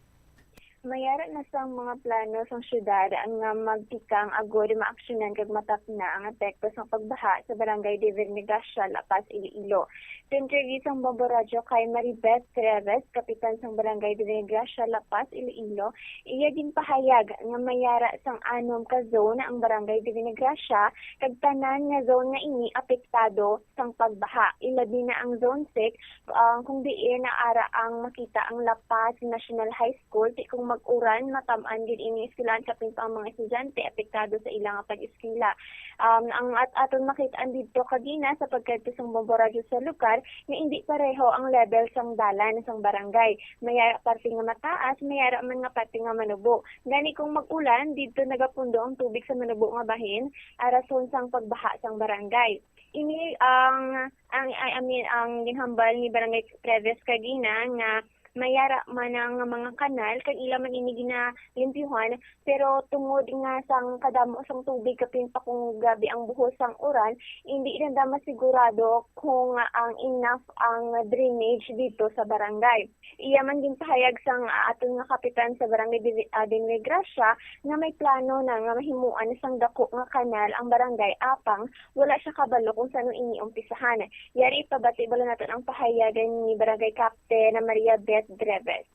Mayara na sang mga plano sang syudad nga magtikang agod maaksyonan kag matapna ang epekto sang pagbaha sa Barangay Divina Gracia, La Paz, Iloilo. Sa interview sang Bombo Radyo kay Maribeth Treves, kapitan sang Barangay Divina Gracia, La Paz, Iloilo, iya ginpahayag nga mayara sang anom ka zone ang Barangay Divina Gracia, kag tanan nga zone nga ini apektado sang pagbaha. Ilabi na ang Zone six, ah, kung diin ara ang makita ang La Paz National High School, ti kung Mag-uran, matam-an gid ini eskwelahan, kapin pa ang mga estudyante apektado sa ila nga pag-eskwela. Um, ang at aton makit-an didto kagina sa pagkadto sang bombo radyo sa lugar nga indi pareho ang level sang dalan sang barangay. May ara parte nga mataas, may ara man nga parte nga manubo. Gani kung mag-ulan, didto nagapundo ang tubig sa manubo nga bahin, a rason sang pagbaha sang barangay. Ini ang, ang, I I mean, ang ginhambal ni Barangay Treves kagina nga may ara man ang mga kanal kag ila man ini ginalimpyuhan, pero tungod nga sang kadamo sang tubig kapin pa kung grabe ang buhos sang uran, hindi na da masigurado kung ang enough ang drainage dito sa barangay. Iya man ginpahayag sang, ah, aton nga kapitan sa Barangay Divi-, ah, Dinoy Gracia nga may plano na nga mahimuan sang dako nga kanal ang barangay, apang wala siya kabalo kung sano ini umpisahan. Yari ipabati bala naton ang pahayagan ni Barangay Captain Maria Beth Dreves.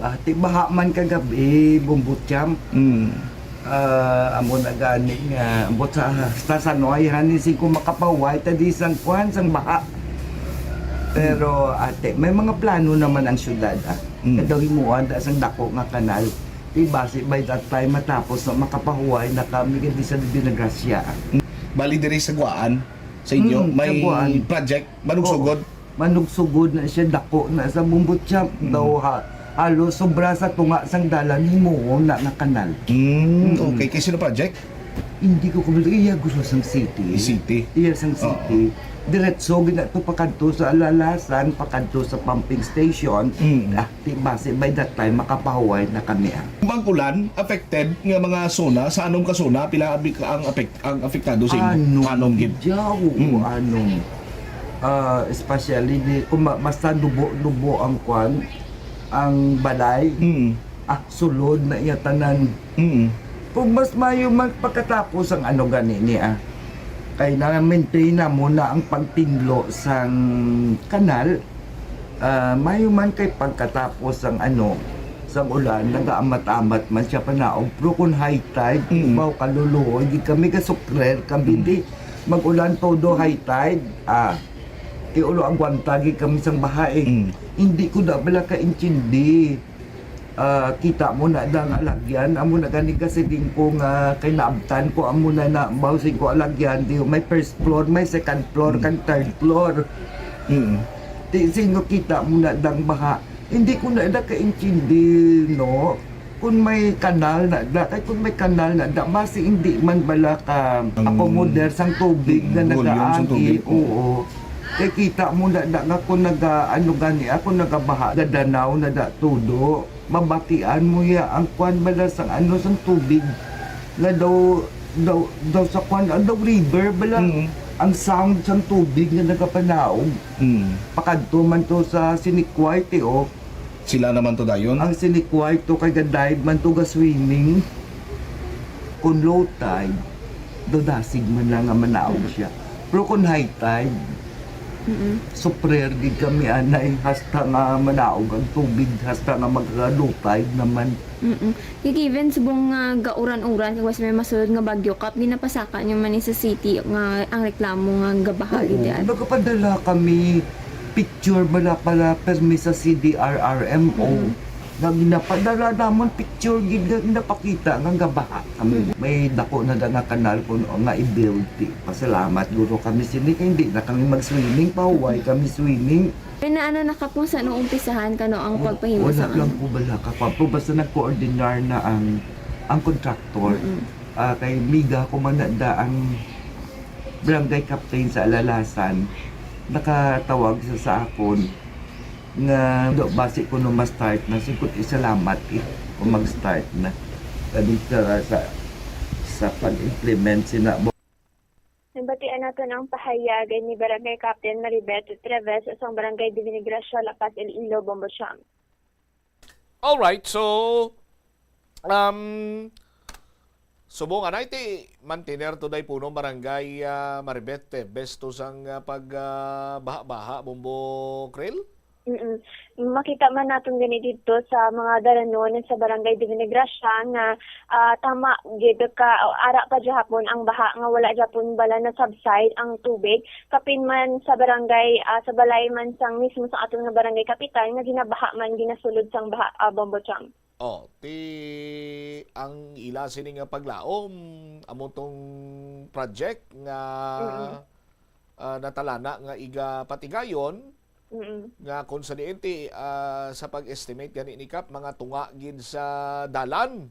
Ati baha man kagabi, Bumbutcham. Mm. Ah, amo na gani nga, ambot sa, sa Sanoy, hani si ko makapahuway, ta di sang kwan, sang baha. Pero, ate, may mga plano naman ang syudad, ah. Mm. Kadaw himuan da sang dako nga kanal. Di basi by that time matapos na makapahuway na kami, kay di sa Dinagrasya. Bali diri sa Guaan, sa inyo, Mm, sa may Guaan. project, Manugsugod? Oo. Manugsugod na siya, dako na sa Bumbutcham. Mm. Daw ha, halos sobra sa tunga sang dalan, himuon na nga kanal. Mm, Mm. okay. Kay sino project? Hindi ko kabalo. Iya, gusto sang city. City? Iya, sang Oo. city. Diretso gid na to pakadto sa Alalasan, pakadto sa pumping station. Mm. Ah, di base, by that time, makapahuway na kami, ah. Mag-ulan, affected nga mga zona, sa anom ka zona, pila abi ka ang apek-, ang apektado sa inyo? Anom Anom gid. gid, oo, Mm. anom. Ah, especially di, kung ma-, basta nubo-nubo ang kwan, ang balay, Mm. ah, sulod na iya tanan. Mm. Kung mas mayo man pagkatapos ang ano gani niya, kay na-maintain na mo na ang pagtinlo sang kanal, ah, mayo man kay pagkatapos sang ano, sang ulan, nagaamat-amat man siya panaog. Pero kung high tide, Mm. baw kaluluoy gid kami, kasukrer kami, Mm. di mag-ulan todo high tide. Ah, ti ulo agwanta gid kami sang baha, eh. Mm. Hindi ko na bala kaintindi. Ah, kita mo na da nga alagyan. Amo na gani ka siling ko nga kay naabtan ko, amo na na, baw sing ko alagyan, di may first floor, may second floor, Mm. kag third floor. Mm. Ti, sino kita mo na dang baha. Hindi ko na da kaintindi, no? Kung may kanal na da, kay kung may kanal na da, basi hindi man bala ka Ang akomoder sang tubig nga Mm, volume sang nagaagi. tubig, oo. Oo. Kay kita mo na da nga kung naga, ano gani ako, nagabaha, gadanaw na da todo. Mabatian mo ya ang kwan bala sang ano, sang tubig nga daw, daw, daw sa kwan, ah, daw river bala. Mm. Ang sound sang tubig nga nagapanaog. Mm. Pakadto man to sa Sinikway, ti, oh. Sila naman to dayon? Ang Sinikway to kay ga-dive man to ga-swimming. Kung low tide, dudasig man lang nga manaog siya. Pero kung high tide, Mm-mm. suprer gid kami anay hasta nga manaog ang tubig, hasta nga magka-low tide naman. Mm-mm. Kay given subong nga gauran-uran, kag mas may masulod nga bagyo, Kap, ginapasaka niyo man ni sa city nga ang reklamo nga gabaha Oo, gid yan? Nagapadala kami picture bala pala permi sa C D R R M O. Mm. Nga ginapadala namon picture gid nga ginapakita nga gabaha kami. Mm. May dako na da nga kanal kuno nga i-build. Ti, pasalamat guro kami sini kay hindi na kami mag-swimming, pahuway kami swimming. Kay naano na ka kung saan umpisahan kano ang Wa-, pagpahimo wala sa lang ano? ko bala ka pa. Pero basta nag-coordinar na ang, ang contractor. Mm-mm. Ah, kay miga ko man na da ang barangay captain sa Alalasan. Nakatawag sa, sa akon nga do, basi ko no ma-start na, siguro isalamat eh, kung mag-start na. Kani sa, sa, sa pag-implement sina Nabatian naton ang pahayag ni Barangay Captain Maribeth Treves sang Barangay Divina Gracia, La Paz, Iloilo, Bombo Siyam. Alright, so, um, subong anay ti mantener to day puno Barangay, ah, Maribeth Treves to sang, ah, pag, ah, baha-baha, Bombo Krill? Mm. Makita man naton gani didto sa mga dalanon sa Barangay Divina Gracia nga, ah, tama gid ka, ara pa gihapon ang baha nga wala gihapon bala na-subside ang tubig. Kapin man sa barangay, ah, sa balay man sang mismo sa aton nga barangay kapitan nga ginabaha man, ginasulod sang baha, ah, Bombo Cham. Oh, ti ang ila sini nga paglaom, amo tong project nga, Mm. ah, natalana nga igapatigayon, Mm. nga kung sa diin ti, ah, sa pag-estimate gani ni Kap, mga tunga gid sa dalan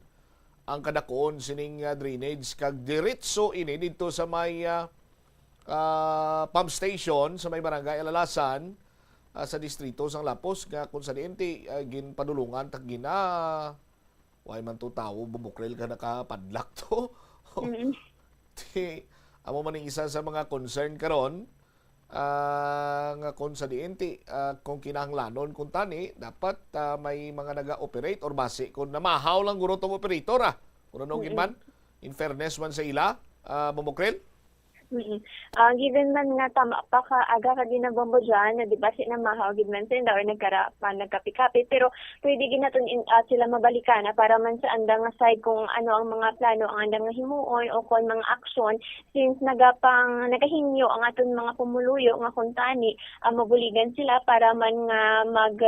ang kadakuon sining, ah, drainage, kag diretso ini didto sa may, ah, ah, pump station sa may barangay Alalasan, ah, sa distrito sang Lapos, nga kung sa diin ti, ah, ginpadulungan ta gina Why man to tawo, Bombo Krill, ka nakapadlak to? Mm. Ti, amo man ang isa sa mga concern karon, ah, nga kung sa diin ti, ah, kung kinahanglanon kung tani, dapat, ah, may mga naga-operate or basi kung namahaw lang guro tong operator, ah. Kung ano gid Mm. man, in fairness man sa ila, ah, Bombo Krill. Mm. Ah, given man nga tama pa ka aga ka ginabombo dyan, na di ba si namahaw gid man sila or nagkara pa nagkapi-kapi, pero pwede gid naton in, ah, sila mabalikan na para man sa andang nga side kung ano ang mga plano ang andang nga himuon o kon mga aksyon, since nagapang nagahingyo ang aton mga pumuluyo nga kung tani, ah, mabuligan sila para man nga mag,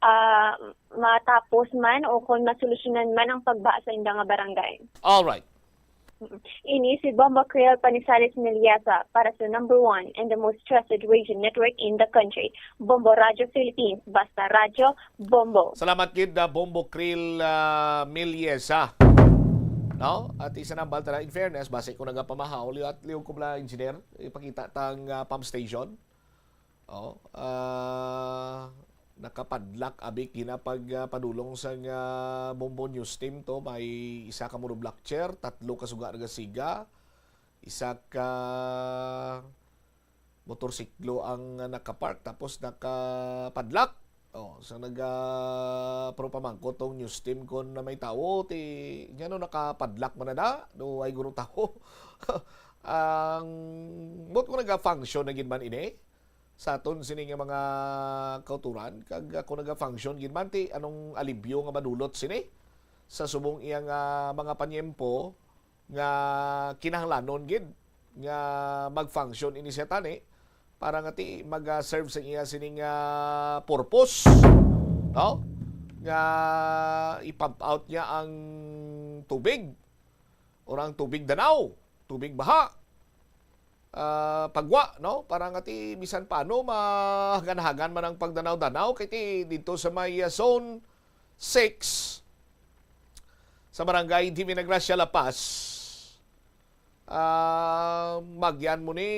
ah, matapos man o kon masolusyonan man ang pagbaha sa indang nga barangay. All right. Ini si Bombo Krill Panizares Miliesa para sa number one and the most trusted radio network in the country, Bombo Radyo Philippines. Basta Radyo, Bombo. Salamat gid, ah, Bombo Krill, ah, Miliesa. No? At isa nang balta, in fairness, basi ko nagapamahaw, liwat, liwat ko bala, engineer, ipakita tang, ah, pump station. Oh, ah, nakapadlak abi ginapag, ah, padulong sang, ah, Bombo News Team to. May isa ka monoblock chair, tatlo ka suga nagasiga, isa ka motorsiklo ang nakapark tapos nakapadlak. Oh, sa naga, ah, pero pamangkot tong news team kon na may tawo, ti, ngano nakapadlak man na na? Do ay guro tawo? Ang, but kung naga-function na gid man ini, sa aton sini nga mga kauturan, kag ako naga-function gid man, ti anong alibyo nga madulot sini sa subong iya nga mga panyempo nga kinahanglanon gid nga mag-function ini siya tani para nga ti mag-serve sa iya sini nga purpose, no? Nga i-pump out niya ang tubig or ang tubig danaw, tubig baha, ah, pagwa, no? Para nga ti bisan paano mahaganhagan man ang pagdanaw-danaw kay ti dito sa may, ah, zone six sa barangay Divina Gracia, La Paz, ah, magyan mo ni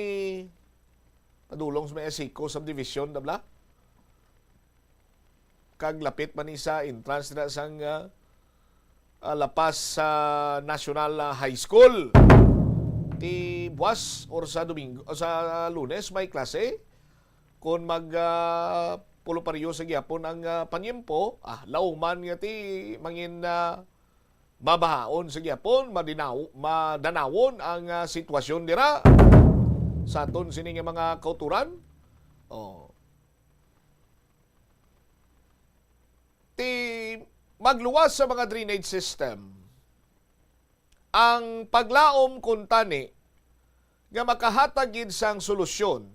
padulong sa may Asico Subdivision, dabla. Kag lapit man ni sa entrance na sang, ah, ah, La Paz, ah, National, ah, High School. Ti buwas or sa Domingo, o sa Lunes may klase. Kung mag, ah, pulo pareho sa gihapon ang, ah, panyempo, ah, lauman nga ti mangin, ah, mabahaon sa gihapon, madinaw-, madanawon ang, ah, sitwasyon dira sa aton sini nga mga kauturan. Oh. Ti magluwas sa mga drainage system ang paglaom kuntani nga makahatag gid sang solusyon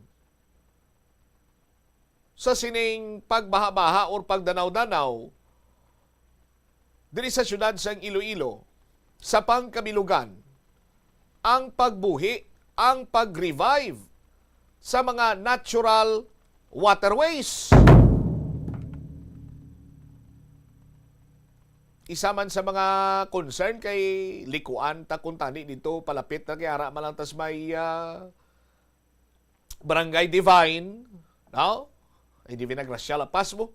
sa sining pagbaha-baha or pagdanaw-danaw diri sa siyudad sang Iloilo, sa pangkabilugan, ang pagbuhi, ang pag-revive sa mga natural waterways. Isa man sa mga concern kay likuan ta kuntani dito palapit na kay ara man lang tas may, ah, Barangay Divine, no? Ay, Divina Gracia, La Paz mo.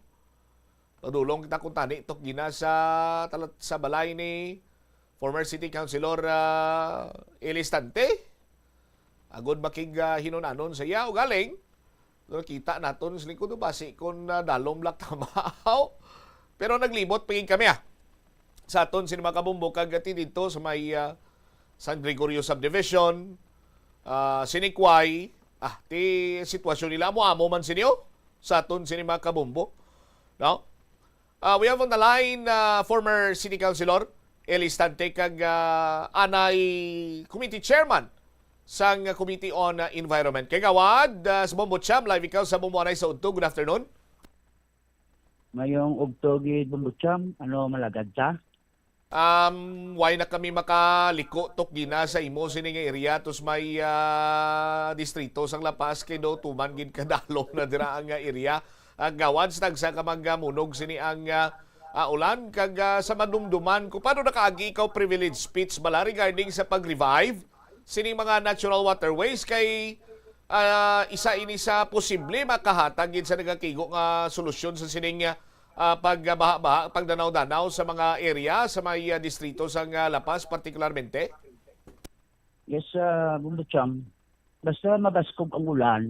Padulong kita kuntani tok gina sa talat-, sa balay ni former City Councilor, ah, Eli Estante. Agod makig, ah, hinunanon sa iya, ugaling, nakita naton sa likod, basi kung, ah, dalom lang tamaw. Pero naglibot pa gid kami, ah, sa aton sini mga kabombo, kag ati dito sa may, ah, San Gregorio Subdivision, ah, Siniquay, ah, ti sitwasyon nila, amo-amo man siniyo sa aton sini mga kabombo, no? Ah, we have on the line, ah, former City Councilor Eli Estante kag, ah, anay Committee Chairman sang Committee on, ah, Environment. Kagawad, ah, sa Bombo Cham, live ikaw sa Bombo Anay sa Udto. Good afternoon. Mayong udto gid, Bombo Cham. Ano, malagad ta? Um, why na kami makaliko tok gina sa imo sini nga area, tos may, ah, distrito sang La Paz, kay do tuman gid kadalom na dira ang, ah, area. Ah, gawad sa tagsa ka magamunog sini ang, ah, ah, ulan, kag, ah, sa madumduman ko, paano nakaagi ikaw privilege speech bala regarding sa pag-revive sining mga natural waterways, kay, ah, isa ini sa posible makahatag gid sa nagakigo nga solusyon sa sining, ah, pagbaha-baha, pagdanaw-danaw sa mga area sa may, ah, distrito sang, ah, La Paz partikularmente? Yes, ah, Bombo Cham. Basta mabaskog ang ulan,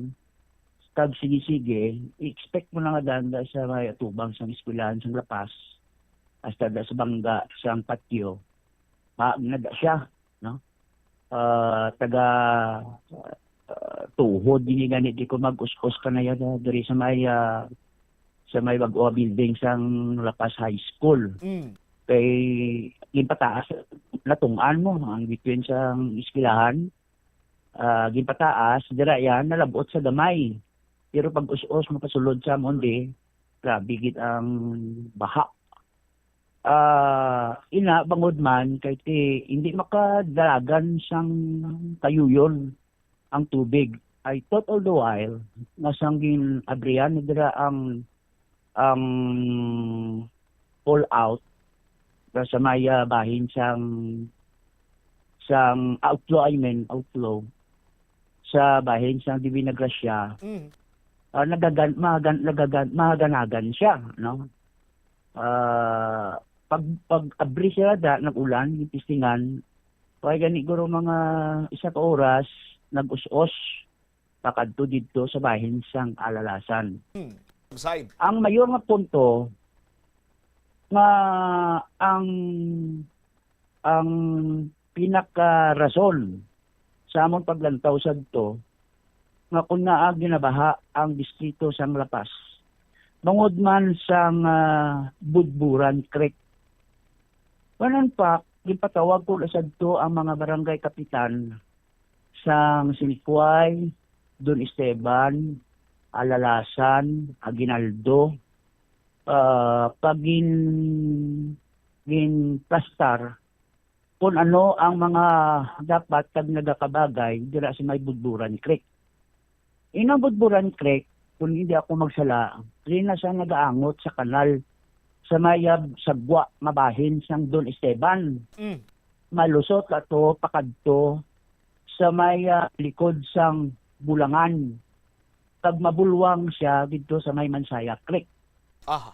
kag sige-sige, i-expect mo na nga daan sa may atubang sang eskwelahan sang La Paz, hasta da sa bangga sang patio, ma-, na da siya, no? Ah, taga, ah, tuhod gini gani di ko mag-us-us ka na yan, ah, diri sa may, ah, sa may bag-o building sang La Paz High School. Mm. Kay ginpataas, natung-an mo ang between sang eskwelahan, ah, ginpataas, dira yan, nalab-ot sa gamay. Pero pag us-os mo pasulod sa Monde, grabe gid ang baha. Ah, ina, bangod man, kay ti, hindi makadalagan sang kayuyon ang tubig. I thought all the while nga sang gin-abrihan na dira ang, ang pull out sa may, ah, bahin sang, sang outflow, I mean, outflow sa bahin sang Divina Gracia. Mm. Ah, nagagan-, magan-, nagagan-, mahaganagan siya, no? Ah, pag, pag abri sila da, nag-ulan, yung testingan, kaya gani guro mga isa ka oras, nag-us-os, pakadto didto sa bahin sang alalasan. Hmm. Side. Ang mayor nga punto, nga ang, ang pinakarason sa amon paglantaw sadto, nga kung naa ginabaha ang distrito sang La Paz, bangod man sang, ah, Budburan Creek. When in fact, ginpatawag ko na sadto ang mga barangay kapitan sang Sinicuay, Don Esteban, Alalasan, Aguinaldo, ah, pagin-, ginplastar kung ano ang mga dapat kag nagakabagay dira sa may Budburan Creek. Inang Budburan Creek, kung hindi ako magsala, diri na siya nagaangot sa kanal sa may, ah, sagwa nga bahin sang Don Esteban. Mm. Malusot ato pakadto sa may, ah, likod sang Bulangan, kag mabulwang siya didto sa may Mansaya Creek. Aha.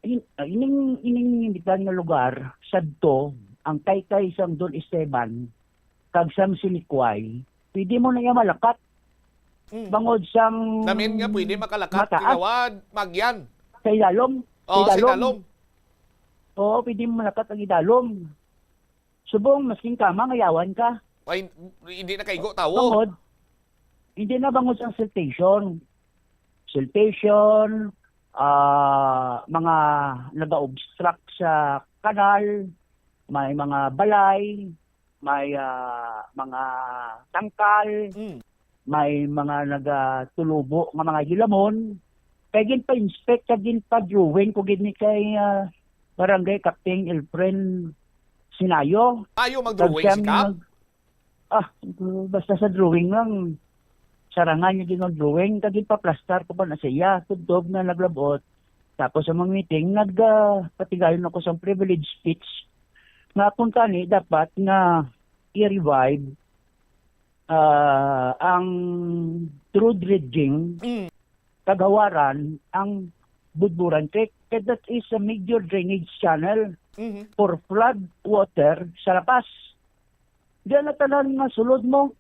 In-, ah, ining, ining nimitan nga lugar, sadto, ang taytay sang Don Esteban, kag sang Sinikway, pwede mo na iya malakat. Mm. Bangod sang Namin nga pwede makalakat, mataas. Kagawad, Magyan. Sa idalom. Oo, sa Sa idalom. idalom. Oo, pwede mo malakat ang idalom. Subong, maskin kama, ngayawan ka. Ay, hindi na kaigo tawo. Bangod, hindi na bangod sang siltation. Siltation, ah, mga naga-obstruct sa kanal, may mga balay, may, ah, mga tangkal, Mm. may mga nagatulubo nga mga hilamon. Kay ginpa-inspect kag ginpa-drawing ko gid ni kay, ah, Barangay Captain Elfren Sinayo. Ayo mag-drawing Kag siya si Kap? mag-, ah, basta sa drawing lang. Sarangan niya din ang drawing, kag ginpa-plastar ko pa na siya. Tubtob na naglabot. Tapos sa mga meeting, nag, ah, patigayon ako sa privilege speech. Nga kung tani, dapat nga i-revive, ah, ang through dredging, Mm. kagawaran ang Budburan Creek. Kaya that is a major drainage channel Mhm. for flood water sa La Paz. Diyan na tanan nga sulod mo.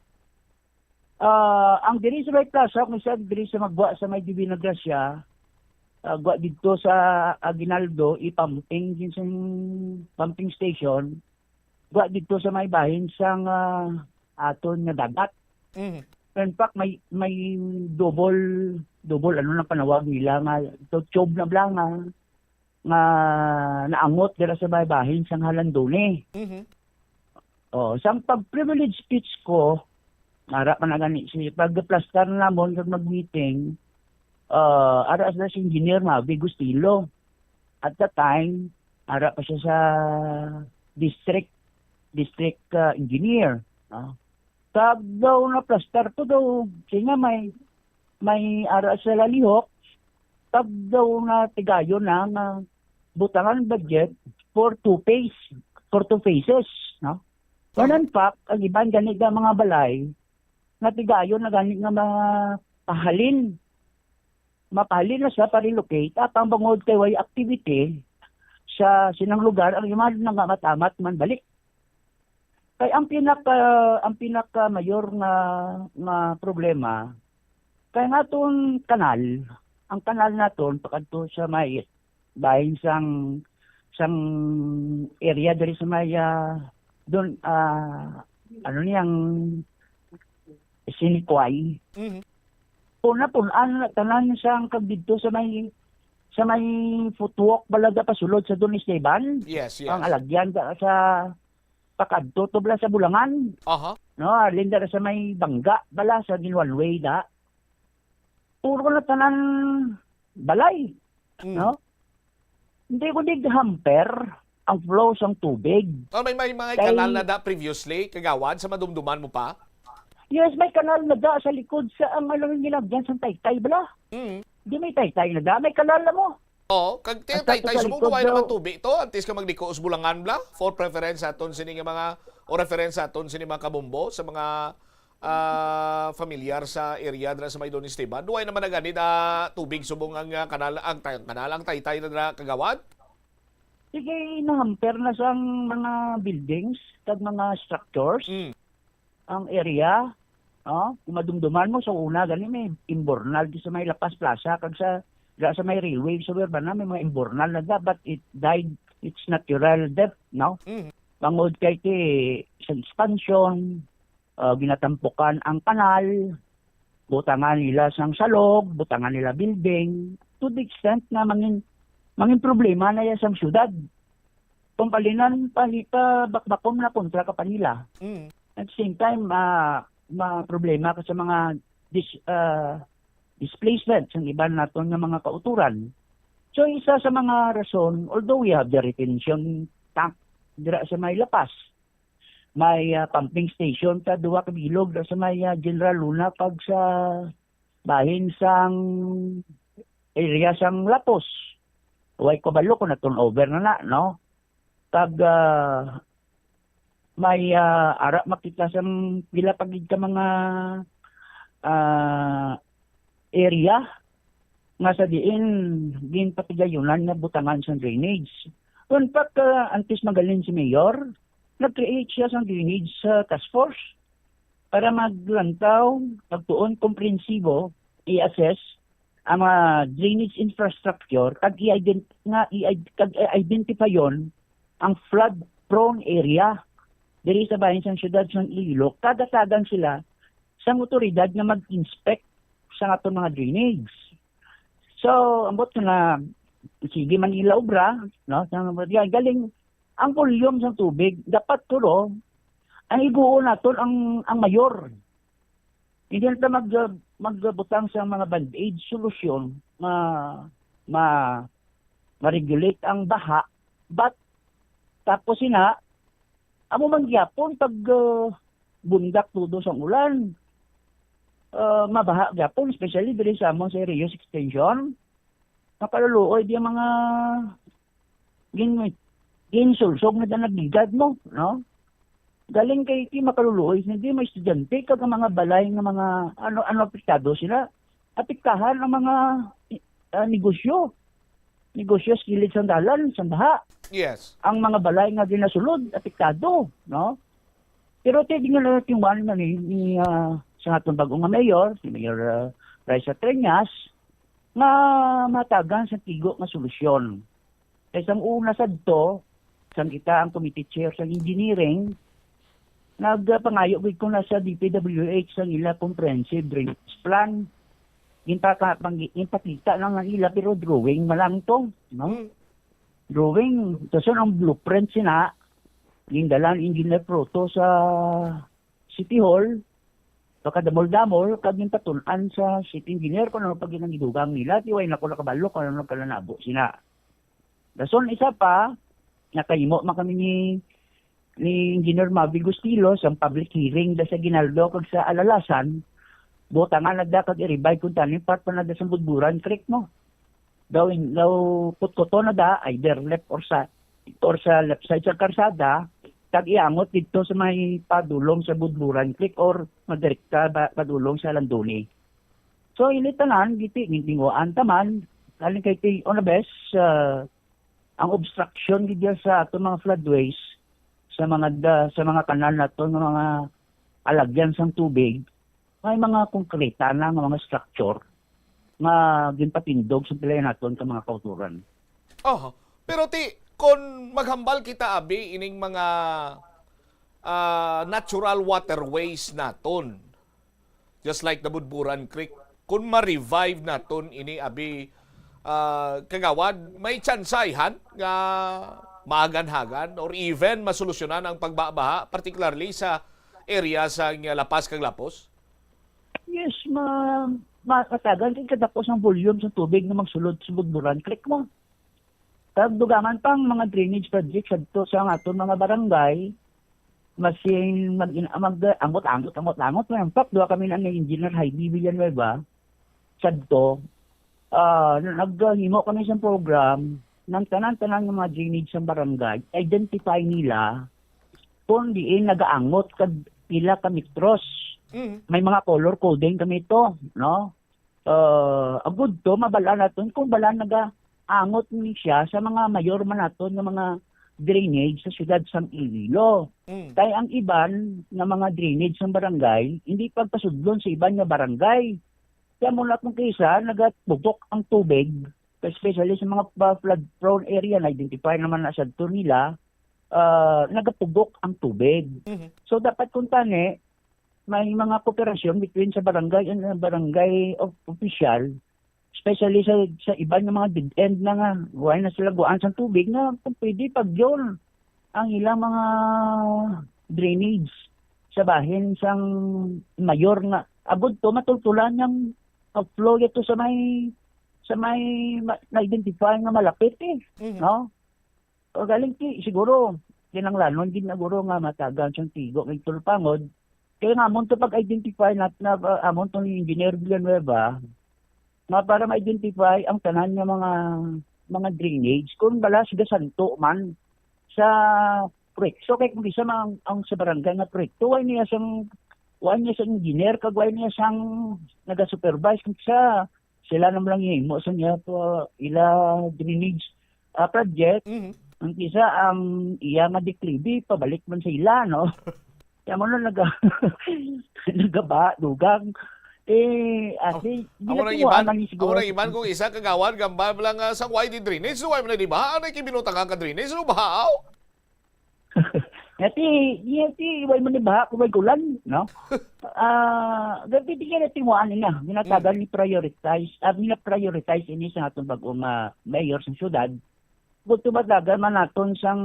Ah, ang diri sa may plaza, kung saan diri sa magwa sa may Divina Gracia, ah, gwa dito sa Aguinaldo, i-pumping, yun sa pumping station, gwa dito sa may bahin sang, ah, aton nga dagat. Mhm. In fact, may, may double, double, ano na panawag nila nga, ito, tube na bala nga, nga naangot dira sa may bahin sang Halandone. Mhm. Oh, sang pag-privilege speech ko, ara pa na gani si pagplastar namon kag mag-meeting, ah, ara sa si Engineer Mavi Gustilo. at that time, ara pa siya sa district, district, ah, engineer, no? Kag daw na-fluster to daw, siya nga may, may ara sa lalihok, kag daw na tigayon na nga butangan budget for two phase, for two phases, no? When in fact, ang iban gani nga mga balay, nga tigayon na gani nga mapahalin. Mapahalin na siya pa-relocate, apang bangod kay way activity sa sinang lugar, ang iban na nga matamat man balik. Kay ang pinaka, ang pinaka mayor nga, nga problema, kay nga aton kanal, ang kanal naton pakadto sa may bahin sang, sang area diri sa may, ah, dun, ah, ano niyang Sinikway. Mhm. Puna-punan na tanan sang kag didto sa may, sa may footwalk bala da pasulod sa Don Esteban. Yes, yes. Ang alagyan da sa pakadto to bala sa Bulangan. Aha. No, alin da sa may Bangga bala sa gin one way da. Puro na tanan balay, Mm. no? Hindi ko dig hamper ang flow sang tubig. Oh, may, may mga Kay kanal na da previously, Kagawad, sa madumduman mo pa? Yes, may kanal na da sa likod sa ang ano yung ginagyan sa taytay bala. Mm. Di may taytay na da, may kanal na mo. Oo, kag ti-, Ang taytay sa subong likod duway daw. naman tubi to, antes ka magdiko sa Bulangan bala, for preference aton sini nga mga, o reference aton sini mga kabombo, sa mga, ah, familiar sa area dira sa may Don Esteban. Duway naman na gani na tubig subong ang, ah, kanal, ang tay-, kanal, ang taytay na dira, Kagawad? Sige, nahamper na sang mga buildings kag mga structures Mm. ang area. Oh, kung madumduman mo, sa una gani may imbornal di sa may La Paz Plaza kag sa, da sa may railway sa Urbana, may mga imbornal na da, but it died its natural death, no? Mm. Bangod kay ti sa expansion, ah, ginatampukan ang kanal, butangan nila sang salog, butangan nila building, to the extent nga mangin, mangin problema na ya sang syudad. Pampalinan, pali-, pabakbakon na kontra ka pa nila. Mm. At the same time, ma, ma problema ka sa mga dis-, ah, displacement sa iban naton nga mga kauturan. So, isa sa mga rason, although we have the retention tank dira sa may La Paz, may, ah, pumping station ta duha ka bilog dira sa may, ah, General Luna kag sa bahin sang area sang Lapos. Way ko balo kung na-turnover na na, no? Kag, ah, may, ah, ara makita sang pila pa gid ka mga, ah, area nga sa diin ginpatigayunan nga butangan sang drainage. In fact, ah, antes mahalin si Mayor, nag-create siya sang drainage, ah, task force para maglantaw, magtuon komprensibo, i-assess ang mga drainage infrastructure kag i-ident-, nga i-id-, kag i-identifyon ang flood prone area diri sa bahin sang siyudad sang Iloilo. Kada tagan sila sang awtoridad nga mag-inspect sa aton mga drainage. So, ambot nga sige man ila obra, no? Sa mga galing, ang volume sang tubig dapat tulo ang iguon naton ang, ang mayor. Hindi na ta mag-, magbutang sa mga band-aid solusyon nga ma-, ma-regulate ang baha, but tapos ina, amo man gyapon pag, ah, bundak tudo sang ulan, ah, mabaha gyapon, especially diri sa amon sa Reyes Extension. Makaluluoy di ang mga gin-, ginsulsog na dyan nagligad mo, no? Galing kay ti makaluluoy, hindi may estudyante, kag ang mga balay nga mga, ano, ano, apektado sila. Apektahan ang mga, ah, negosyo. Negosyo sa kilid sang dalan, sa baha. Yes. Ang mga balay nga ginasulod, apektado, no? Pero ti, di nga lang natin man ni, ni, ah, sa atong bagong nga mayor, si Mayor, ah, Raisa Treñas, nga matagan sa tigo nga solusyon. Kay sang una sadto, sang kita ang committee chair sang engineering, nagpangayo gid ko na sa D P W H sang ila comprehensive drainage plan. Ginpaka-, pang-, ginpakita lang ang ila, pero drawing man lang to, no? Mm. Drawing, tapos ang blueprint sina, gindalan Engineer Proto sa City Hall, pakadamol-damol, kag ginpatun-an sa city engineer kung ano pa gid ang gidugang nila, ti way na ko nakabalo kung ano nagkalanabo sina. Dason isa pa, nakahimo man kami ni, ni Engineer Mavi Gustilo sa public hearing da sa Aguinaldo kag sa Alalasan, butangan na da kag i-revive kung tani part pa na da sa Budburan Creek, no? Daw, daw kutkuton na da, either left or sa, or sa left side sa karsada, kag iangot didto sa may padulong sa Budburan Creek or madirekta ba, padulong sa Landoni. So, ini tanan, giti, gintinguhaan taman, galing kay ti, on the best, ah, ang obstruction gid sa ato mga floodways, sa mga da, sa mga kanal nato nga mga alagyan sang tubig, may mga konkreta na nga mga structure nga ginpatindog sa pila naton ka mga kauturan. Oh, pero ti, kon maghambal kita, abi, ining mga, ah, natural waterways naton, just like the Budburan Creek, kung ma-revive naton ini, abi, ah, Kagawad, may tsansa, han, nga maaganhagan or even masolusyonan ang pagbabaha, particularly sa area sa La Paz kag Lapuz? Yes, ma-, ma-, matagal kay kadako sang volume sa tubig nga magsulod sa Budburan Creek mo. Kag dugangan pa ang mga drainage project sadto sa aton mga barangay, masin mag-, mag-, angot-angot, angot-angot. In fact, duha kami na ni Engineer Heidi Villanueva, sadto, ah, naghimo kami sa program, ng tanan-tanan nga mga drainage sa barangay, identify nila kung diin nagaangot kag pila ka metros. Mm. May mga color coding kami to, no? Ah, agud to, mabal-an naton kung bal-an nagaangot ni siya sa mga mayor man naton nga mga drainage sa siyudad sang Iloilo. Mm. Kay ang iban nga mga drainage sang barangay, hindi pagpasudlon sa iban nga barangay. Kaya muna kung kisa, nagatubok ang tubig, especially sa mga pa-, flood prone area, na-identify naman na sa tour nila, ah, nagatubok ang tubig. Mhm. So, dapat kung tani, may mga kooperasyon between sa barangay and, uh, barangay of-, official, especially sa, sa iban nga mga dead end na nga, wala na sila guwaan sa tubig na kung pwede pag-yun ang ilang mga drainage sa bahin sang mayor nga agud to matultulan yang pag-flow yato sa may, sa may ma-, na-identify nga malapit eh, Mhm. no? O galing ti, siguro, kinanglanon gid na guro nga matagan siyang tigo nga tulpangod. Kaya nga, amon to pag-identify nat-, na, ah, amon to ni Engineer Villanueva, nga para ma-identify ang tanan nga mga, mga drainage, kung bala siya santo man sa proyekto. Kay kung isa man ang, ang sa barangay nga proyekto, wala niya sang, wala niya sang engineer, kag wala niya sang naga-supervise, kung sa sila naman lang himo sa niya to, ila drainage, ah, project. Mhm. Ang isa, ang iya nga declive, pabalik man sa ila, no? Kaya mo na naga-, nagaba, dugang. Eh, Oh, ate, di amo na nang tiwaan iban, man ni amo siguro nang sa iban kung isa kagawad, gambal lang, ah, sa Y D drainage, so, why man na di ba? Ano yung kibinutangan ka drainage? So, ba? Yati, yati, way man ni baha kung way kulan, no? Ah, gabi di kaya timuan niya. Ginatagan Mm. ni prioritize, ah, gina-prioritize ini sa atong bagong, ah, mayor sa syudad. Kung tumatagan man naton sang,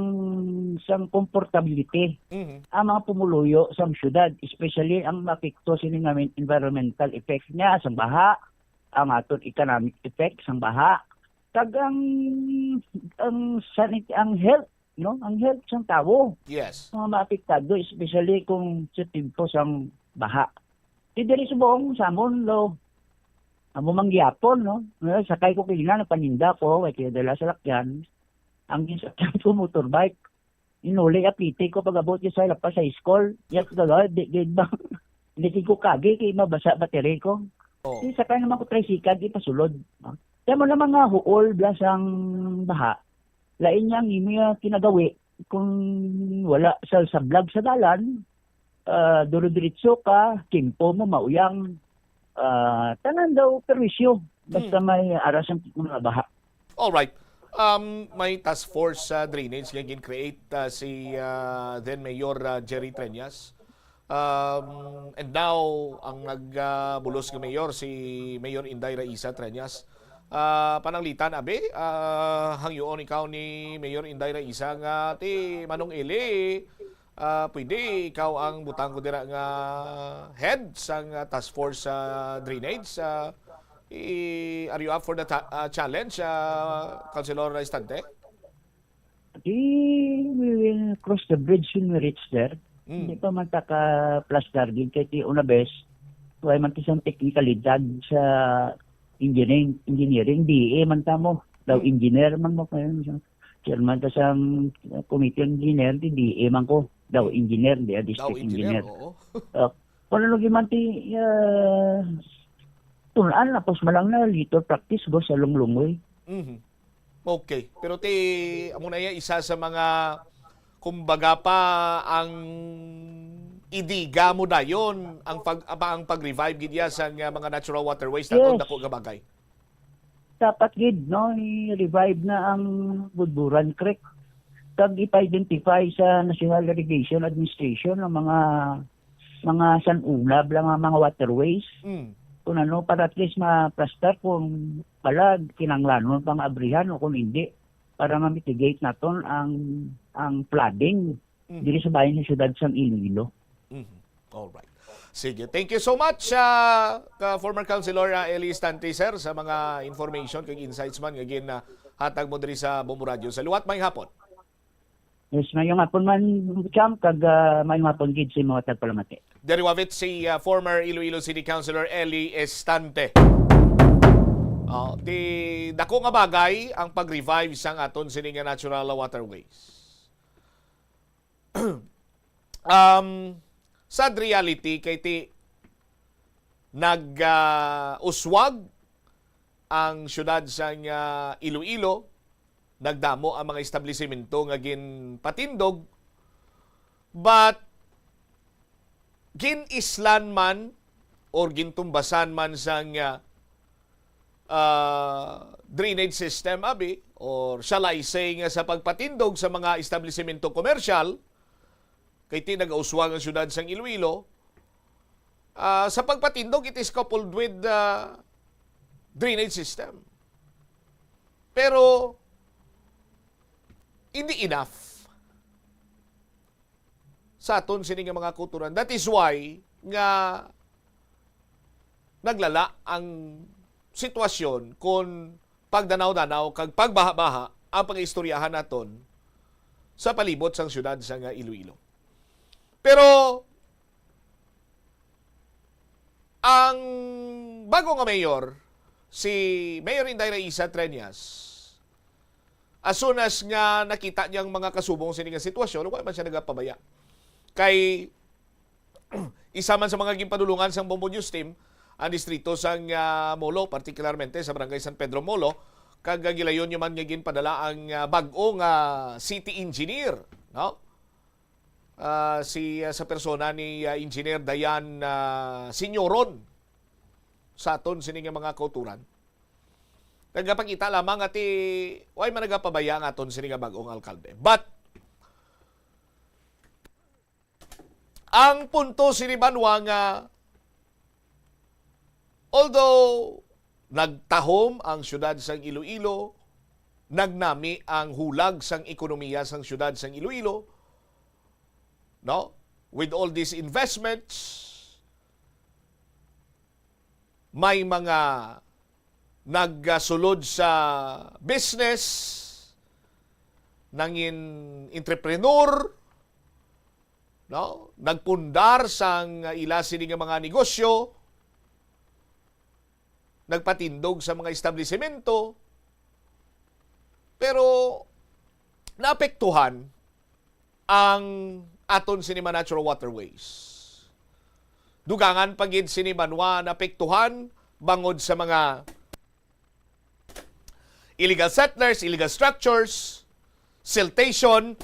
sang comfortability Mhm. ang mga pumuluyo sang syudad, especially ang maapekto sini nga men-, environmental effects niya, sang baha, ang aton economic effects sang baha, kag ang, ang sanit-, ang health, no? Ang health sang tawo. Yes. Mga maapektado, especially kung sa timpo sang baha. Di diri subong sa amon, lo, amo man gyapon, no? Nga sakay ko kanina, nagpaninda ko, kay kaya dala sa lakyan. Ang gisakyan ko, motorbike. Inuli, apiti ko pag-abot ko sa lapas sa school. Yes, gagawin, di gid ba? Hindi ko kagi, kay mabasa battery ko. Oh. Di sakay naman ko tricycle, di pasulod. No? Kaya mo naman nga, huol, blas ang baha. Lain niya ang imo nga kinagawi kung wala sa sablag sa dalan, ah, duro-diretso ka, kimpo mo, mauyang, ah, tanan daw perwisyo, basta Mm. may aras ang mga baha. All right. Um, may task force sa drainage nga gin-create, ah, si, ah, then Mayor, ah, Jerry Treñas. Um, and now, ang nag, ah, bulos nga mayor, si Mayor Inday Raisa Treñas. Ah, pananglitan, abi, ah, hangyoon ikaw ni Mayor Inday Raisa nga ti Manong Eli, ah, pwede ikaw ang butang ko dira nga head sang, ah, task force sa drainage. Ah, i-, are you up for the ta-, ah, challenge, ah, Councilor Estante? Di, we will cross the bridge when we reach there. Mm. Hindi pa man ta ka-plastar gid kay ti una bes, wala man ti sang teknikalidad sa engineering, engineering, D E man ta mo. Daw Mm. engineer man mo kayo. Chairman ta sang committee on engineer, di D E man ko. Daw Mm. engineer, di, ah, Daw district engineer, engineer. Oo. Ah, kung ano lagi man ti, ah, tunan, tapos malang na little practice go sa lunglungoy. Mhm. Okay. Pero ti, amo na iya isa sa mga, kumbaga pa, ang idiga mo dayon, ang pag-, apa, ang pag-revive gid iya sa nga mga natural waterways naton, Yes. dako nga bagay. Dapat gid, no, i-revive na ang Budburan Creek. Kag ipa-identify sa National Irrigation Administration ang mga, mga san-unab lang ang mga waterways. Mm. Kung ano, para at least ma-plastar kung pala kinanglanon pang abrihan o kung hindi, para ma-mitigate naton ang, ang flooding Mhm. diri sa bayan sa siyudad sang Iloilo. Mhm. All right. Sige. Thank you so much, ah, ka former Councilor, ah, Eli Estante, sir, sa mga information kag insights man nga gin, ah, hatag mo diri sa Bombo Radio. Sa liwat, may hapon. Yes, mayong hapon man, Champ, kag, ah, mayong hapon gid sa mga tagpalamati. Diri wavit si, ah, former Iloilo City Councilor Eli Estante. Oh, ti dako nga bagay ang pag-revive sang aton sini nga natural waterways. Um, sad reality kay ti nag, ah, uswag ang siyudad sang, ah, Iloilo, nagdamo ang mga establisimento nga ginpatindog, but gin-islan man or gintumbasan man sang, ah, ah, drainage system, abi, or shall I say nga sa pagpatindog sa mga establisimento komersyal, kay ti nagauswag ang siyudad sang Iloilo, ah, sa pagpatindog, it is coupled with the drainage system. Pero, hindi enough sa aton sini nga mga kauturan. That is why nga naglala ang sitwasyon kon pagdanaw-danaw kag pagbaha-baha ang pag-istoryahan naton sa palibot sang siyudad sang Iloilo. Pero ang bago nga mayor, si Mayor Inday Raisa Treñas, as soon as nga nakita niya ang mga kasubong sini nga sitwasyon, wala man siya nagapabaya. Kay isa man sa mga ginpadulungan sang Bombo News Team ang distrito sang, ah, Molo, partikularmente sa Barangay San Pedro Molo, kag, ah, gilayon niya man nga ginpadala ang, ah, bag-o nga city engineer, no? Ah, si, ah, sa persona ni, ah, Engineer Dayan, ah, Senyoron sa aton sini nga mga kauturan. Nagapakita lamang nga ti, way man nagapabaya ang aton sini nga bag-ong alkalde. But, ang punto sini, Banwa, nga although nagtahom ang siyudad sang Iloilo, nagnami ang hulag sang ekonomiya sang siyudad sang Iloilo, no? With all these investments, may mga nagsulod sa business, nangin entrepreneur, no? Nagpundar sang ila sini nga mga negosyo, nagpatindog sa mga establisemento, pero naapektuhan ang aton sini mga natural waterways. Dugangan pa gid sini, Banwa, naapektuhan bangod sa mga illegal settlers, illegal structures, siltation,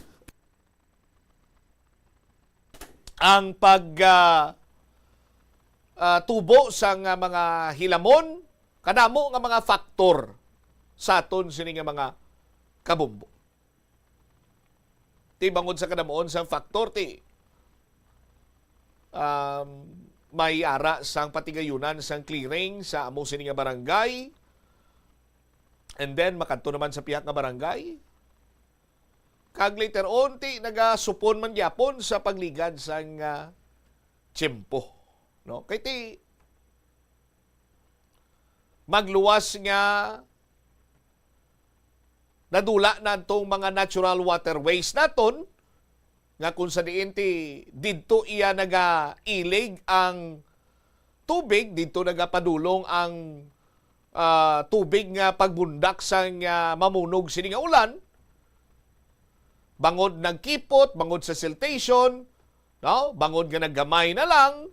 ang pag, ah, ah, tubo sang, ah, mga hilamon, kadamo nga mga faktor sa aton sini nga mga kabombo. Ti bangod sa kadamuon sang faktor, ti, um, may ara sang patigayunan sang clearing sa amo sini nga barangay, and then makadto naman sa pihak nga barangay. Kag later on, ti nagasupon man gyapon sa pagligad sang, ah, tiyempo, no? Kay ti magluwas nga Nadula na tong mga natural waterways naton, nga kung sa diin ti didto iya nagailig ang tubig, didto nagapadulong ang, ah, tubig nga pagbundak sang, ah, mamunog sini nga ulan. Bangod nagkipot, bangod sa siltation, no? Bangod nga naggamay na lang,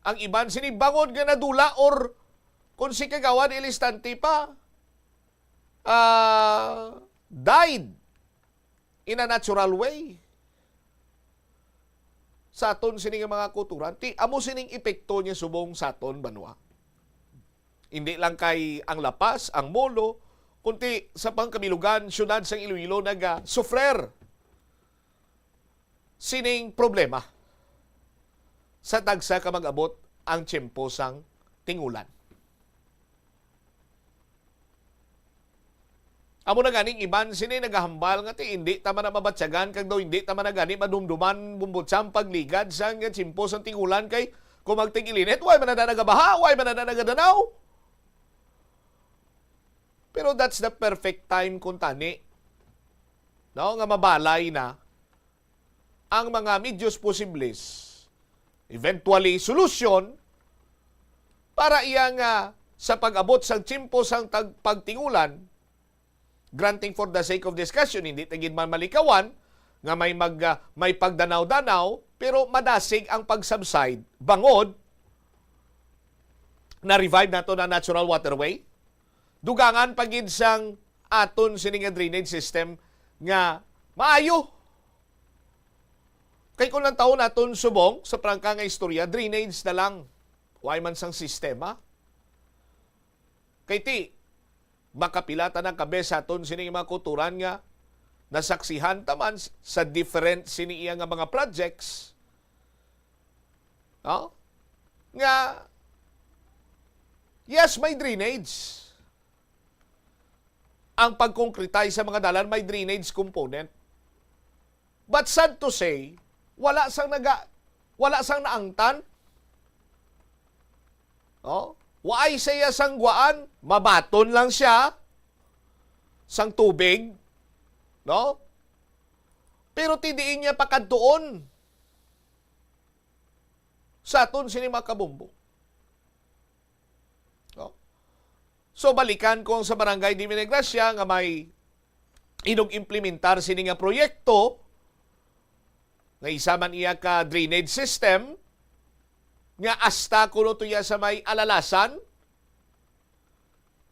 ang iban sini bangod nga nadula or kung si Kagawad Elistante pa, ah, died in a natural way. Sa aton sini nga mga kulturan, ti amo sining epekto niya subong sa aton banwa. Hindi lang kay ang La Paz, ang Molo, kundi sa pangkabilugan, siyudad sang Iloilo naga-suffer sining problema sa tagsa ka mag-abot ang tiyempo sang tingulan. Amo na ganing iban sini nagahambal nga ti hindi ta man na mabatyagan kag daw hindi ta man na gani madumduman bumbutsa ang pagligad sang tiyempo sang tingulan kay kung magtig-ilinit, way man na nagabaha, way man na nagadanaw. Pero that's the perfect time kung tani, no, nga mabalay na ang mga medios posibles, eventually solusyon, para iya nga sa pag-abot sang tiyempo sang tag-, pagtingulan, granting for the sake of discussion, hindi ta gid man malikawan nga may mag-, ah, may pagdanaw-danaw, pero madasig ang pag-subside bangod na-revive nato na natural waterway. Dugangan pa gid sang aton sini nga drainage system nga maayo. Kay kung ang taon naton subong sa prangka nga istorya, drainage na lang. Way man sang sistema. Kay ti, makapila ta na ka bes sa aton sini nga mga kulturan nga nasaksihan ta man s-, sa different sini iya nga mga projects. No? Nga, yes, may drainage. Ang pag-concretize sa mga dalan may drainage component. But sad to say, wala sang naga-, wala sang naangtan. No? Waay siya sang gwaan, mabaton lang siya sang tubig, no? Pero ti diin niya pakadtuon sa aton sini mga kabombo. No? So, balikan ko ang sa Barangay Divina Gracia nga may inug-implementar sini nga proyekto, nga isa man iya ka drainage system, nga hasta kuno to iya sa may alalasan,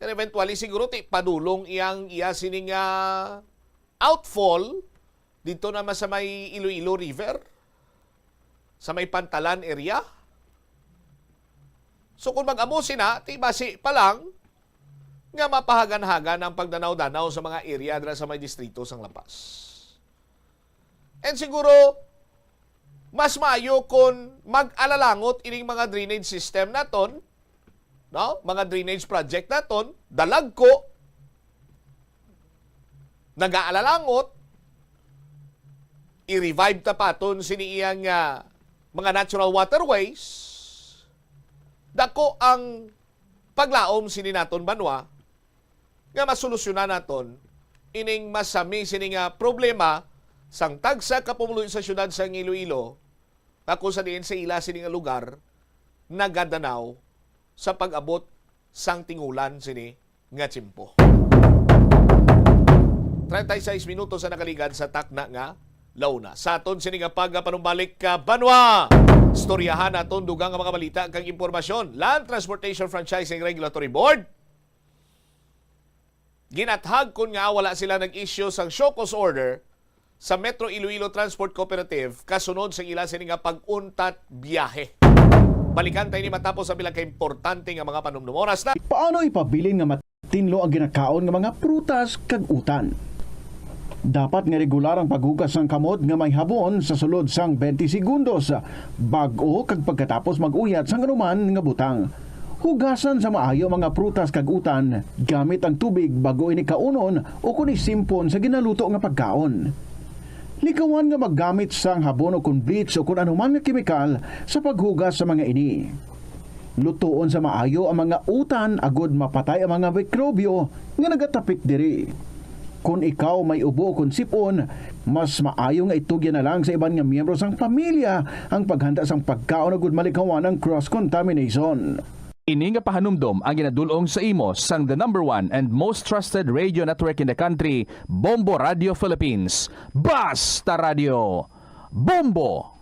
and eventually siguro ti padulong iyang iya sini nga outfall dito naman sa may Iloilo River, sa may Pantalan area. So, kung mag-amo sina, ti basi pa lang nga mapahagan-hagan ang pagdanaw-danaw sa mga area dira sa may distrito sang La Paz. And siguro, mas maayo kung mag-alalangot ining mga drainage system naton, no? Mga drainage project naton, dalagko, nagaalalangot, i-revive ta pa aton sini iyang, ah, mga natural waterways, dako ang paglaom sini naton banwa nga masolusyonan naton ining masami sini nga problema sang tagsa ka pumuluyo sa siyudad sang Iloilo, nga kung sa diin sa ila sini nga lugar nagadanaw sa pag-abot sang tingulan sini nga tiyempo. Treinta y seis minutos ang nakaligad sa takna nga launa. Sa aton sini nga pagpanumbalik ka banwa, istoryahan naton dugang nga mga balita kag impormasyon. Land Transportation Franchising Regulatory Board ginathag kon nga wala sila nag-issue sang show cause order sa Metro Iloilo Transport Cooperative kasunod sa ila sini nga pag-untat biyahe. Balikan tayo ni matapos ang pila ka importante nga mga panumdum. Oras na. Paano ipabilin nga matinlo ang ginakaon nga mga prutas kag utan? Dapat nga regular ang paghugas sang kamot nga may habon sa sulod sang twenty segundos, bag-o kag pagkatapos mag-uyat sang anuman nga butang. Hugasan sa maayo ang mga prutas kag utan gamit ang tubig bag-o ini kaunon ukon isimpon sa ginaluto nga pagkaon. Likawan nga maggamit sang habon ukon bleach ukon anuman nga kemikal sa paghugas sa mga ini. Lutoon sa maayo ang mga utan agod mapatay ang mga mikrobyo nga nagatapik diri. Kon ikaw may ubo kon sip-on, mas maayo nga itugyan na lang sa iban nga miyembro sang pamilya ang paghanda sang pagkaon agud malikawan ang cross-contamination. Ini nga pahanumdom ang ginadul-ong sa imo sang the number one and most trusted radio network in the country, Bombo Radio Philippines. Basta Radio Bombo!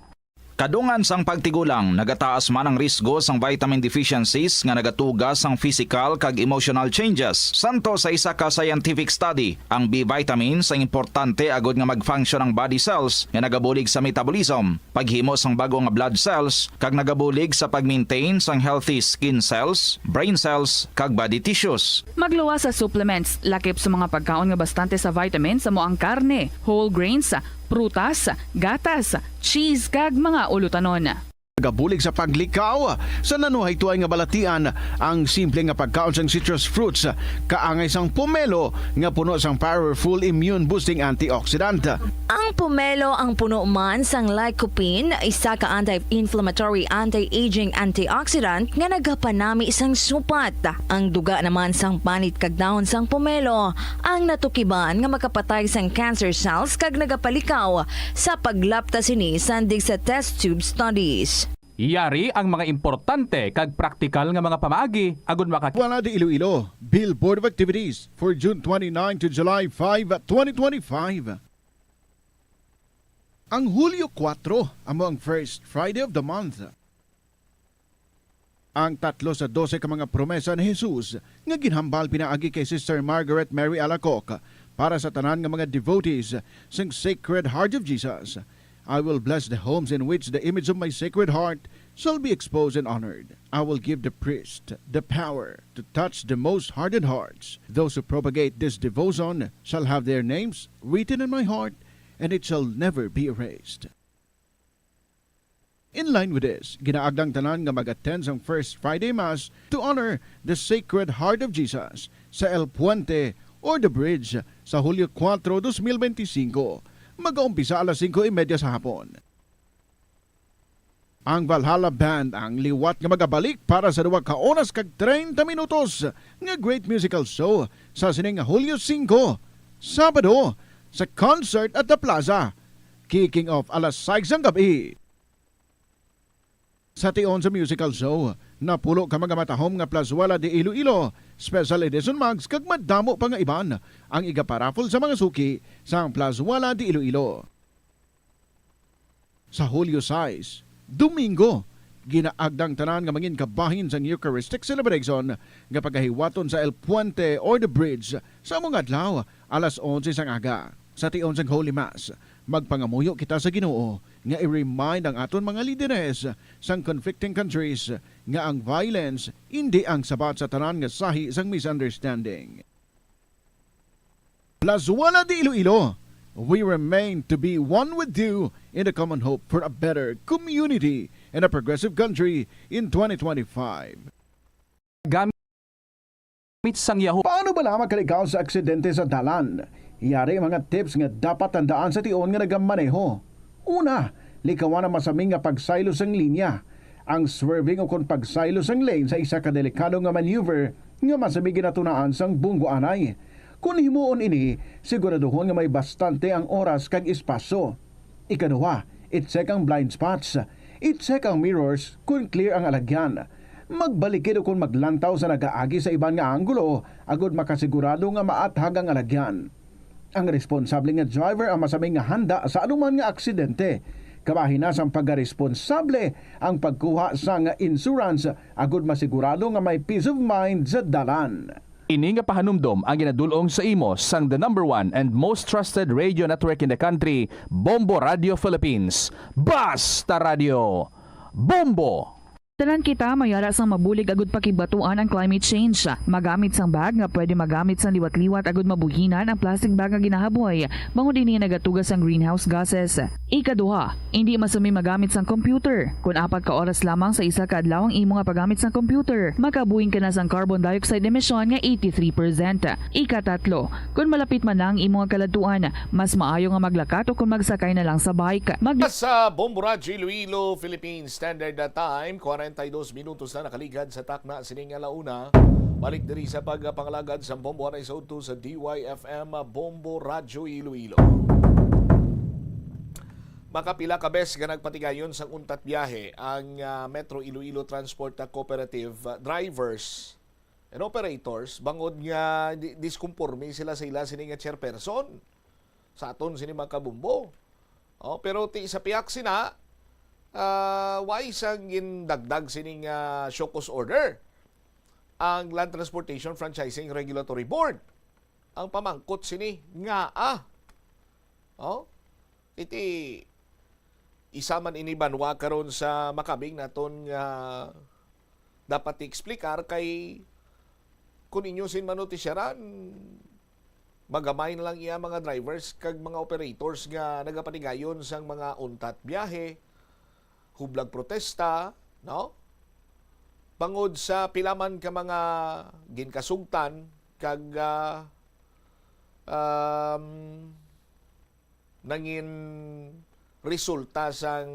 Kadungan sang pagtigulang, nagataas man ang risgo sang vitamin deficiencies nga nagatuga sang physical kag emotional changes. Santo sa isa ka scientific study, ang B vitamins ang importante agud nga mag-function ang body cells nga nagabulig sa metabolism, paghimo sang bag-o nga blood cells, kag nagabulig sa pag-maintain sang healthy skin cells, brain cells, kag body tissues. Magluwas sa supplements, lakip sa mga pagkaon nga bastante sa vitamins, amo ang karne, whole grains, prutas, gatas, cheese, kag mga ulutanon. Nagabulig sa paglikaw sa nanuhay tuay nga balatian ang simple nga pagkaon sang citrus fruits, kaangay sang pomelo nga puno sang powerful immune-boosting antioxidant. Ang pomelo ang puno man sang lycopene, isa ka anti-inflammatory, anti-aging antioxidant nga nagapanami sang supat. Ang duga naman sang panit kag dahon sang pomelo ang natukiban nga makapatay sang cancer cells kag nagapalikaw sa paglapta sini sandig sa test tube studies. Yari ang mga importante kag praktikal nga mga pamaagi agud maka- Wala di Iloilo, Billboard of Activities for June twenty-nine to July five, twenty twenty-five. Ang Hulyo kuwatro amo ang first Friday of the month. Ang tatlo sa dose ka mga promesa ni Jesus nga ginhambal pinaagi kay Sister Margaret Mary Alacoque para sa tanan nga mga devotees sang Sacred Heart of Jesus. "I will bless the homes in which the image of my Sacred Heart shall be exposed and honored. I will give the priest the power to touch the most hardened hearts. Those who propagate this devotion shall have their names written in my heart, and it shall never be erased." In line with this, ginaagda ang tanan nga mag-attend sang First Friday Mass to honor the Sacred Heart of Jesus sa El Puente or The Bridge sa Hulyo kuwatro, dos mil benti singko. Mag-aumpisa alas singko y media sa hapon. Ang Valhalla Band ang liwat nga magabalik para sa duha ka oras kag treinta minutos nga great musical show sa sining nga Hulyo singko, Sabado, sa Concert at the Plaza, kicking off alas sais sang gab-i. Sa tion sa musical show, napulo ka mga matahom nga Plazuela de Iloilo Special Edition mugs kag madamo pa nga iban ang igaparaffle sa mga suki sang Plazuela de Iloilo. Sa Hulyo sais, Domingo, ginaagda ang tanan nga mangin kabahin sang Eucharistic celebration nga pagahiwaton sa El Puente or The Bridge sa amo nga adlaw, alas onse sang aga. Sa tion sang Holy Mass, magpangamuyo kita sa Ginoo nga i-remind ang aton mga lideres sang conflicting countries nga ang violence indi ang sabat sa tanan nga sahi sang misunderstanding. Plazuela de Iloilo, we remain to be one with you in the common hope for a better community and a progressive country in twenty twenty-five. Gamit sang Yahoo. Paano bala makalikaw sa aksidente sa dalan? Yari mga tips nga dapat tandaan sa tion nga nagamaneho. Una, likawan ang masami nga pagsaylo sang linya. Ang swerving ukon pagsaylo sang lane sa isa ka delikado nga maneuver nga masami ginatunaan sang bunggoanay. Kon himuon ini, siguraduhon nga may bastante ang oras kag espasyo. Ikaduha, i-check ang blind spots. I-check ang mirrors kon clear ang alagyan. Magbalikid ukon maglantaw sa nagaagi sa iban nga anggulo agud makasigurado nga maathag ang alagyan. Ang responsable nga driver ang masami nga handa sa anuman nga aksidente. Kabahin na sang pagaresponsable ang pagkuha sang insurance agud masigurado nga may peace of mind sa dalan. Ini nga pahanumdom ang ginadul-ong sa imo sang the number one and most trusted radio network in the country, Bombo Radio Philippines. Basta Radio Bombo! Tanan kita mayara sang mabulig agud pakibatuan ang climate change. Magamit sang bag nga pwede magamit sang liwat-liwat agud mabuhinan ang plastic bag nga ginahaboy, bangod ini nagatuga sang greenhouse gases. Ikaduha, indi masami magamit sang computer. Kon apat ka oras lamang sa isa ka adlaw ang imo nga paggamit sang computer, makabuhing ka na sang carbon dioxide emission nga eighty-three percent. Ikatatlo, kon malapit man na ang imo nga kaladtuan, mas maayo nga maglakat o kon magsakay na lang sa bike. Mag- Sa Bombo Radyo Iloilo, Philippine Standard Time, Treinta y dos minutos na nakaligad sa takna sining ala una. Balik diri sa pagpangalagad sa Bombo, anay sa udto sa D Y F M Bombo Radyo Iloilo. Makapila ka bes nga nagpatigayon sang untat biyahe ang, ah, Metro Iloilo Transport Cooperative, ah, drivers and operators bangod nga di-, diskonporme sila sa ila sini nga chairperson sa aton sini mga kabombo. Oh, pero ti sa pihak sina, ah, way sang gindagdag sini nga show cause order ang Land Transportation Franchising Regulatory Board. Ang pamangkot sini, ngaa? Oh, iti isa man ini banwa karon sa makabing naton nga dapat i-explicar kay kun inyo sin manutisiaran, magamay na lang iya mga drivers kag mga operators nga nagapatigayon sang mga untat biyahe, hublag protesta, no? Bangod sa pila man ka mga ginkasugtan kag, ah, um, nangin resulta sang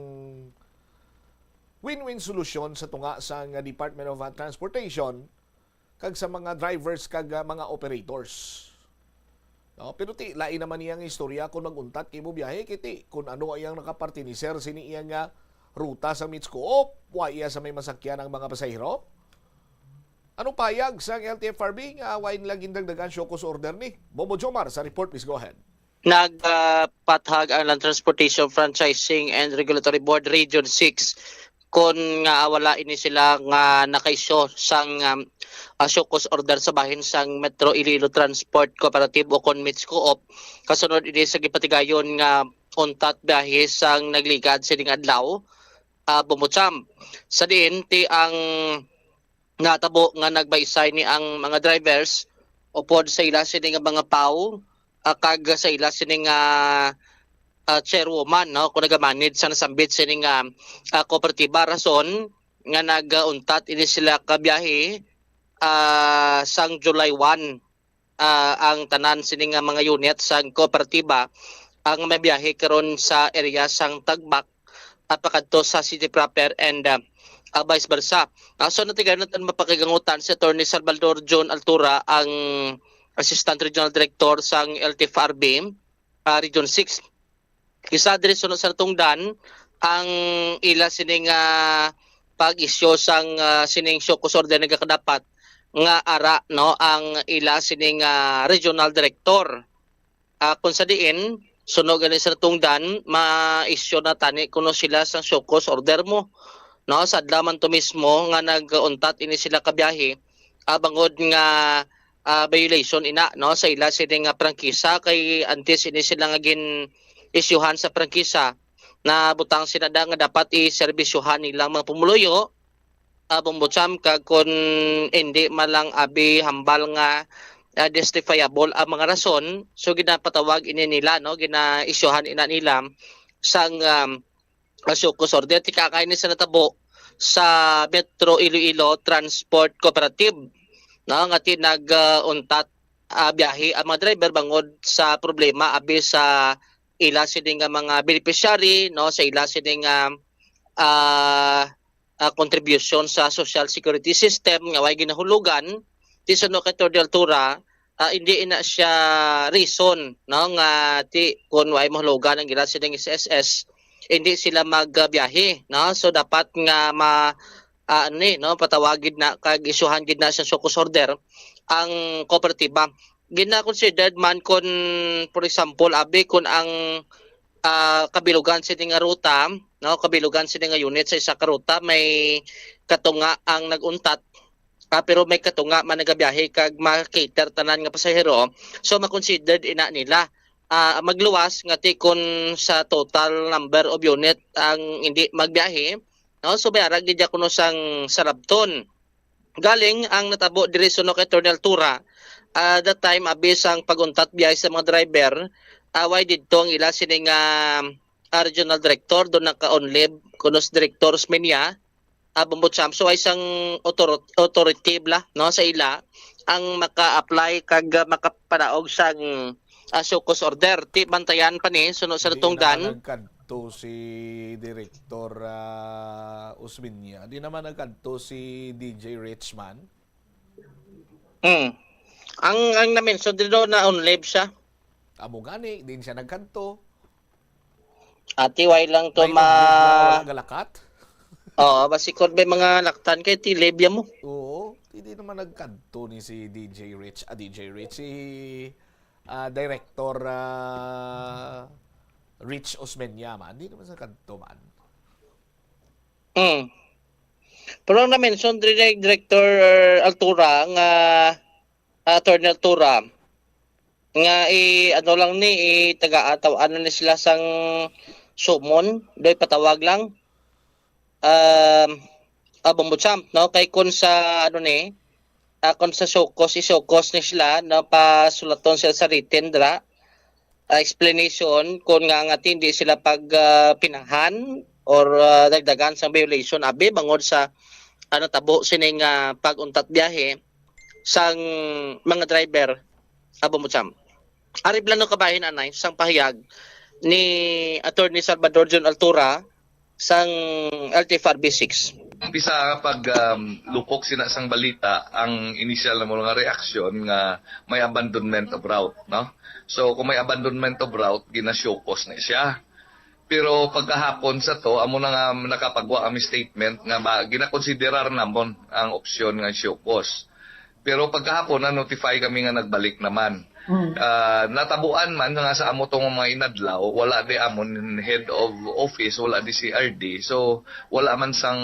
win-win solusyon sa tunga sang Department of, ah, Transportation kag sa mga drivers kag, ah, mga operators. No? Pero ti, lain naman iyang istorya kung mag-untat kay mo biyahe, kay ti, kung ano iyang nakapartiniser sini iya nga ruta sa Mitscoop, wa iya sa may masakyan ang mga pasahero. Anong payag sang L T F R B nga wa nila gindagdagan show cause order ni? Bobo Jomar sa report, please go ahead. Nagpathag ang Land Transportation Franchising and Regulatory Board Region six kon nga wala ini sila nga nakaisyu sang, um, ah, show cause order sa bahin sang Metro Iloilo Transport Cooperative o kon Mitscoop kasunod ini sa gipatigayon nga untat biyahe sang nagligad sining adlaw, ah, Bombo Champ. Sa diin ti ang natabo nga nagbaysay ni ang mga drivers upod sa ila sini nga mga paw, ah, kag sa ila sini nga, ah, chairwoman, no, kung nagamanid sa nasambit sini nga, ah, kooperatiba, rason nga nagauntat ini sila ka biyahe, ah, sang July one, ah, ang tanan sini nga mga unit sang kooperatiba ang may biyahe karon sa area sang Tagbak, ah, pakadto sa city proper and, ah, ah, vice versa. Ah, so, natigayon naton mapakigangutan si Attorney Salvador John Altura, ang Assistant Regional Director sang L T F R B, ah, Region six. Isa diri suno sa natungdan ang ila sining, ah, pag-isyu sang, ah, sining show cause order nagakadapat nga ara, no, ang ila sining, ah, regional director. Ah, kung sa diin, suno gani sa natungdan, ma-issue na tani kuno sila sang show cause order mo, no? Sa adlaw man to mismo nga nag-untat ini sila ka biyahe, ah, bangod nga, ah, violation ina, no, sa ila sini nga prangkisa kay antes ini sila nga gin-isyuhan sa prangkisa, nabutang sila da nga dapat iserbisyuhan nilang mga pumuluyo, ah, Bombo Champ, kag kun indi man lang abi hambal nga, ah, justifiable ang mga rason, so ginapatawag ini nila, no, gina-isyuhan ina nila sang, um, ah, show cause order. Ti kaakay ni sa natabo sa Metro Iloilo Transport Cooperative, no, nga ti nag, ah, untat, ah, biyahe ang mga driver bangod sa problema abi sa ila sini nga mga beneficiary, no, sa ila sini nga, ah, ah, contribution sa social security system nga way ginahulugan. Ti suno kay Attorney Altura, ah, hindi ina siya reason, no, nga ti kun way mahulugan ang ila sining S S S, hindi sila magbiyahe, no? So dapat nga ma, ah, ano ni, no, patawag gid na kag isyuhan gid na sa show cause order ang kooperatiba. Gina-considered man kun, for example, abi kun ang, ah, kabilugan sini nga ruta, no, kabilugan sini nga unit sa isa ka ruta may katunga ang nag-untat, ah, pero may katunga man nagabiyahe kag ma-cater tanan nga pasahero, so ma-considered ina nila, ah, magluwas nga ti kun sa total number of unit ang hindi magbiyahe, no, so may ara gid ya kuno sang salabton. Galing ang natabo diri suno kay Attorney Altura, ah, that time abi sang pag-untat biyahe sa mga driver, ah, way didto ang ila sini nga, ah, regional director, do naka-on leave kuno si Director Osmeña, ah, Bombo Champ. So, ay sang author-, authoritative la, no, sa ila ang maka-apply kag, ah, makapanaog sang, ah, show cause order. Ti bantayan pa ni suno sa natungdan. Nagkadto. nagkadto si Director, ah, Osmeña? Di naman nagkadto si D J Richman? Hmm. Ang, ang na-mention diri daw na on leave siya. Amo gani, din siya nagkadto. Ati, why lang to May ma... on leave na wala galakat? Oo, basi kung may mga laktan kay ti leave ya mo. Oo, hindi naman nagkadto ni si D J Rich, ah, D J Rich, si, ah, Director, ah, Rich Osmeña man. Hindi naman sa kadto man. Hmm. Pero ang na-mention diri ni Director Altura nga, ah, Attorney Altura, nga i ano lang ni, i taga-ataw-an na ni sila sang summon, do ipatawag lang. Um, ah, Bombocham, no? Kay kun sa, ano ni, ah, kun sa show cause, i-show cause ni sila, no? Pasulaton sila sa written dra, ah, explanation kun nga nga hindi sila pag, ah, pinahan or, ah, dagdagan sang violation, abi, bangod sa, ano, tabo sining, ah, pag-untat biyahe sang mga driver, ah, Bombocham. Ari plano kabahin anay sang pahayag ni Attorney Salvador John Altura sang L T F R B six. Umpisa pag um, lupok sina sang balita, ang initial na mo nga reaksyon nga may abandonment of route, no? So kung may abandonment of route, gina-show cause na siya. Pero pagkahapon sa to, amo na nga nakapagwa kami statement nga ma, ginakonsiderar namon ang opsyon nga show cause. Pero pagkahapon na-notify kami nga nagbalik naman. Ah, natabuan man nga sa amo tong mga inadlaw, wala di amon head of office, wala di si R D. So wala man sang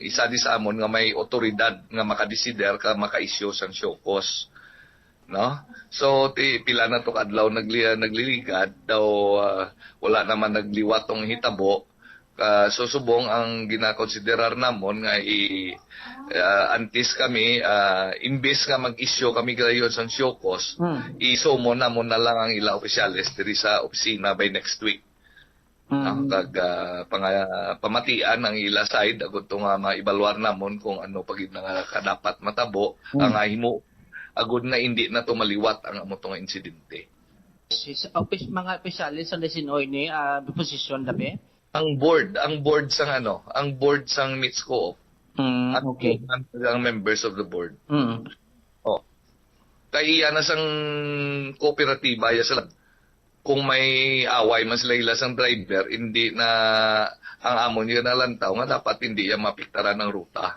isa di sa amon nga may otoridad nga makadesider ka maka-issue sang show cause. No? So ti pila na to ka adlaw nagli, nagliligad daw, ah, wala naman nagliwat tong hitabo. Ah, so subong ang ginakonsiderar namon nga i ah, antes kami, ah, imbes nga mag-issue kami gayod sang show cause, Hmm. i-summon namon na lang ang ila opisyales diri sa opisina by next week. Mm. Ah, kag ah, panga, pamatian ang ila side agud to nga maibaluar namon kung ano pa gid na nga kadapat matabo Mm. ang himo agud na indi na to maliwat ang amo to nga insidente. Si, sa opis, mga opisyales sa Lesinoy ni ah, posisyon dabi? Ang board, ang board sang ano, ang board sang MITS Co-op. Mm, At okay. ang, ang members of the board. Mm. Oh. Kay iya na sang kooperatiba ya sila. Kung may away man sila ila sang driver, hindi na ang amon yun nalantaw nga dapat hindi ya mapiktaran ang ruta.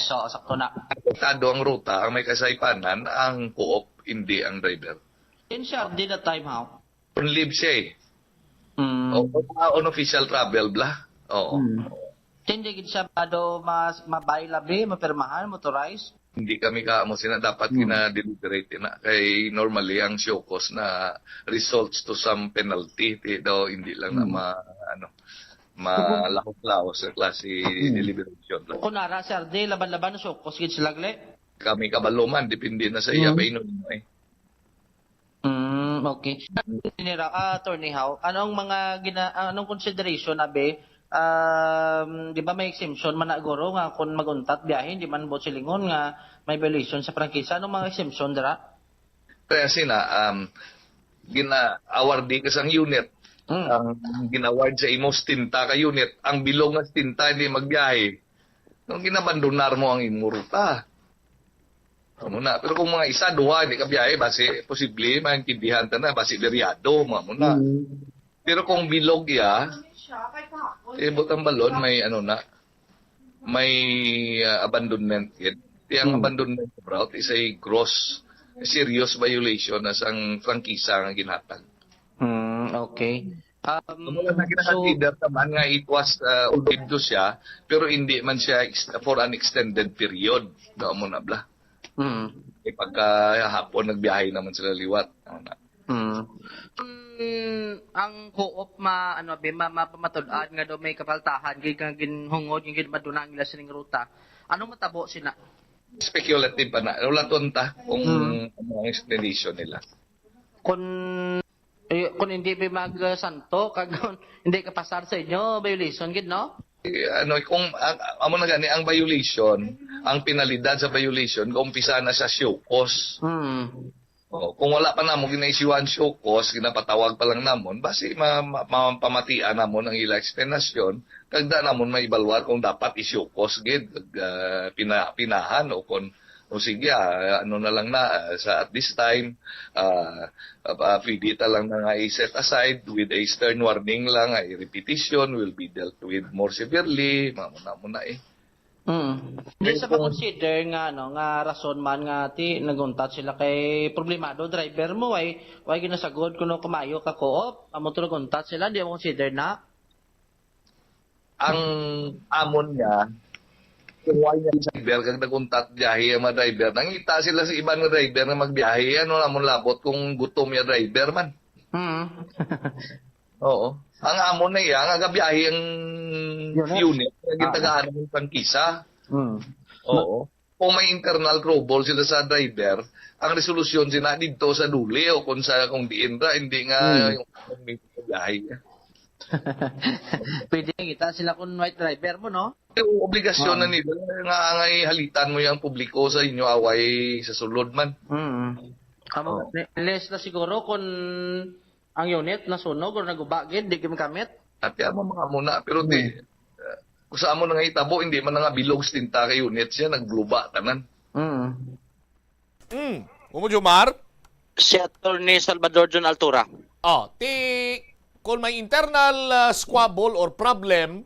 So, sakto na. Apektado ang ruta, ang may kasaypanan, ang co-op, hindi ang driver. In short, di that time, how? On leave siya eh. Mm. O, o, ah, unofficial travel bla. Oo. Mm. Hindi gid siya bado mas mabay labi, mapirmahan, motorized. Hindi kami ka mo sina dapat Hmm. gina-deliberate na kay normally ang show cause na results to some penalty ti daw hindi lang na Hmm. ma ano malahos-lahos sa klase Hmm. deliberation lang. Kung nara, sir, di laban-laban, show cause gid sila gali. Kami kabalo man depende na sa iya Hmm. pa inon eh. Mm, okay. Nira, ah, Attorney How, anong mga gina, anong consideration abi, um, di ba may exemption man na guro nga kung mag-untat biyahe, di man buot silingon nga may violation sa prangkisa, anong mga exemption dira? Kaya sina um gina-award di ka sang unit. Mm. Ang gina-award sa imo setenta ka unit, ang bilog nga setenta hindi magbiyahe. Nung ginabandonar mo ang imo ruta. Amo na. Pero kung mga isa, duha, hindi ka biyahe, basi posible, maintindihan ta na, basi liryado, mga mo na. Mm. Pero kung bilog ya, eh, butang balon, may ano na, may ah, abandonment gid. Ti ang Hmm. abandonment of route is a gross, serious violation na sang prangkisa nga ginhatag. Mm, okay. Um, Kung wala na so, ginakonsider naman nga it was uh, ulibdo siya, pero hindi man siya ex- for an extended period. Daw mo na bla. mm, Eh, pagkahapon, nagbiyahe naman sila liwat. Ano na. mm. Mm, ang co-op ma ano be ma, mapamatud-an nga daw may kapaltahan gid nga ginhungod nga ginbandona ang ila sining ruta. Anong matabo sina? Speculative pa na. Wala to ta kung Hmm. ano ang explanation nila. Kung eh, kung hindi be magsanto kag hindi ka pasar sa inyo violation gid, no? Eh, ano kung ang, amo na gani ang violation, ang penalidad sa violation, kaumpisa na sa show cause. Mm. Oh, kung wala pa namo gina-issuean show cause, ginapatawag pa lang namon, basi ma-, ma-, mapamatian namon ang ila eksplanasyon, kag da namon maibalwar kung dapat i-show cause gid, ah, pina-, pinahan o kon, o sige, ah, ano na lang na, ah, sa at this time, ah, ah, pwede ta lang na nga i-set aside with a stern warning lang, ah, repetition will be dealt with more severely, mamo na mo na eh. Mm. Di sa pa-consider nga, ano, nga rason man nga ti naguntat sila kay problemado driver mo, why, why ginasagod kuno kumayo ka co-op? Amo to naguntat sila, di mo consider na? Ang amon nga, kung why nga driver, kag naguntat biyahe ang mga driver, nangita sila sa iban nga driver nga magbiyahe, ano namon labot kung gutom ya driver man. Mm. Oo. Ang amon na iya, nga gabiyahe ang Unit. Unit, nga Ah. gitagaan ng prangkisa. Mm. Oo. Kung may internal trouble sila sa driver, ang resolusyon sila dito sa duli o kung sa kung diin ra, hindi nga Hmm. yung may biyahe. Pwede kita sila kung white driver mo, no? Yung obligasyon Ah. na nila nga angay halitan mo yung publiko sa inyo away sa sulod man. Mm. Amo, Oh. unless na siguro kung ang unit nasunog or naguba gid, di gyud makamit. At kaya mo mga muna, pero di, uh, kung sa amo na nga itabo, hindi man na nga bilog sa tinta kay unit siya, nagluba tanan. Mm. Mm. Umo Jomar? Si Attorney Salvador John Altura. Oh, ti kung may internal ah, squabble or problem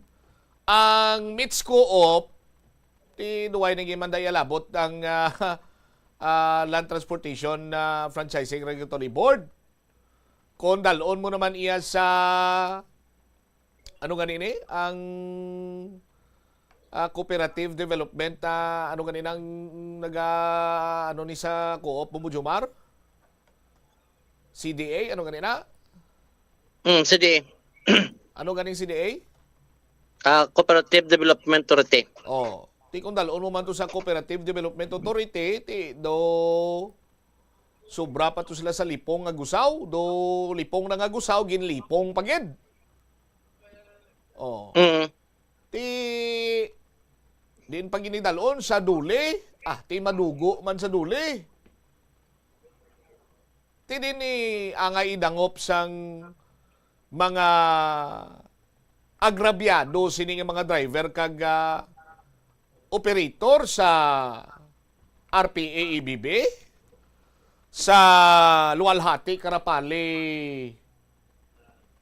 ang MITS Co-op, ti duway na gyud man daya labot ang ah, ah, Land Transportation ah, Franchising Regulatory Board. Kung dalon mo naman iya sa ano gani ni ang ah, cooperative development ah, ano gani nang naga ano ni sa co-op mo Jomar? C D A, ano gani na? Mm, C D A. Ano ganing C D A? Ah, Cooperative Development Authority. Oh, ti kung dalon mo man to sa Cooperative Development Authority, ti do sobra pa to sila sa lipong nga gusaw, do lipong na nga gusaw, ginlipong pa gid. Oh, Mm. ti din pa ginidalon sa duli, ah, ti madugo man sa duli. Ti din ni angay idangop sang mga agrabyado sini nga mga driver kag ah, operator sa R P A A B B sa Luwalhati Karapali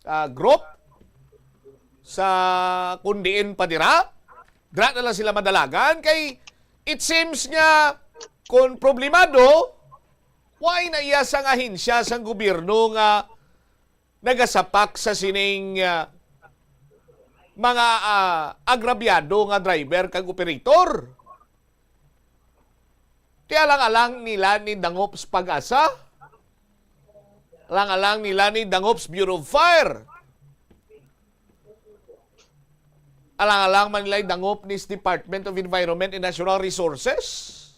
ah, group sa kung diin pa dira, dira na lang sila madalagan kay it seems nga kung problemado, why na iya sang ahensya sang gobyerno nga nagasapak sa sining ah, mga ah, agrabyado nga driver kag operator. Ti alang-alang nila ni dangop sa PAGASA. Alang-alang nila ni dangop sa Bureau of Fire. Alang-alang man nila dangop ni sa Department of Environment and Natural Resources.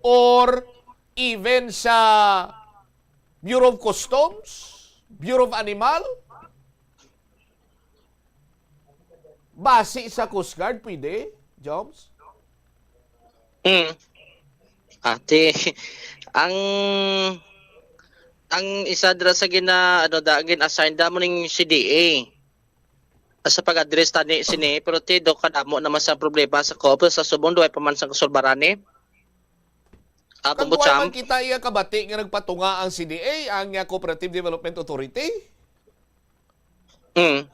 Or even sa Bureau of Customs, Bureau of Animal, basi sa Coast Guard, pwede, Joms? Mm. Ate, ang ang isa dira sa gina ano da gin-assign da mo ning C D A. Sa pag-address tani sini, pero ti do kadamo naman sa problema sa co-op sa subong duway pa man sa kasulbaran ni. Ah, Kag Bombo wala Champ. Man kita iya kabati nga nagpatunga ang C D A, ang uh, Cooperative Development Authority. Mm.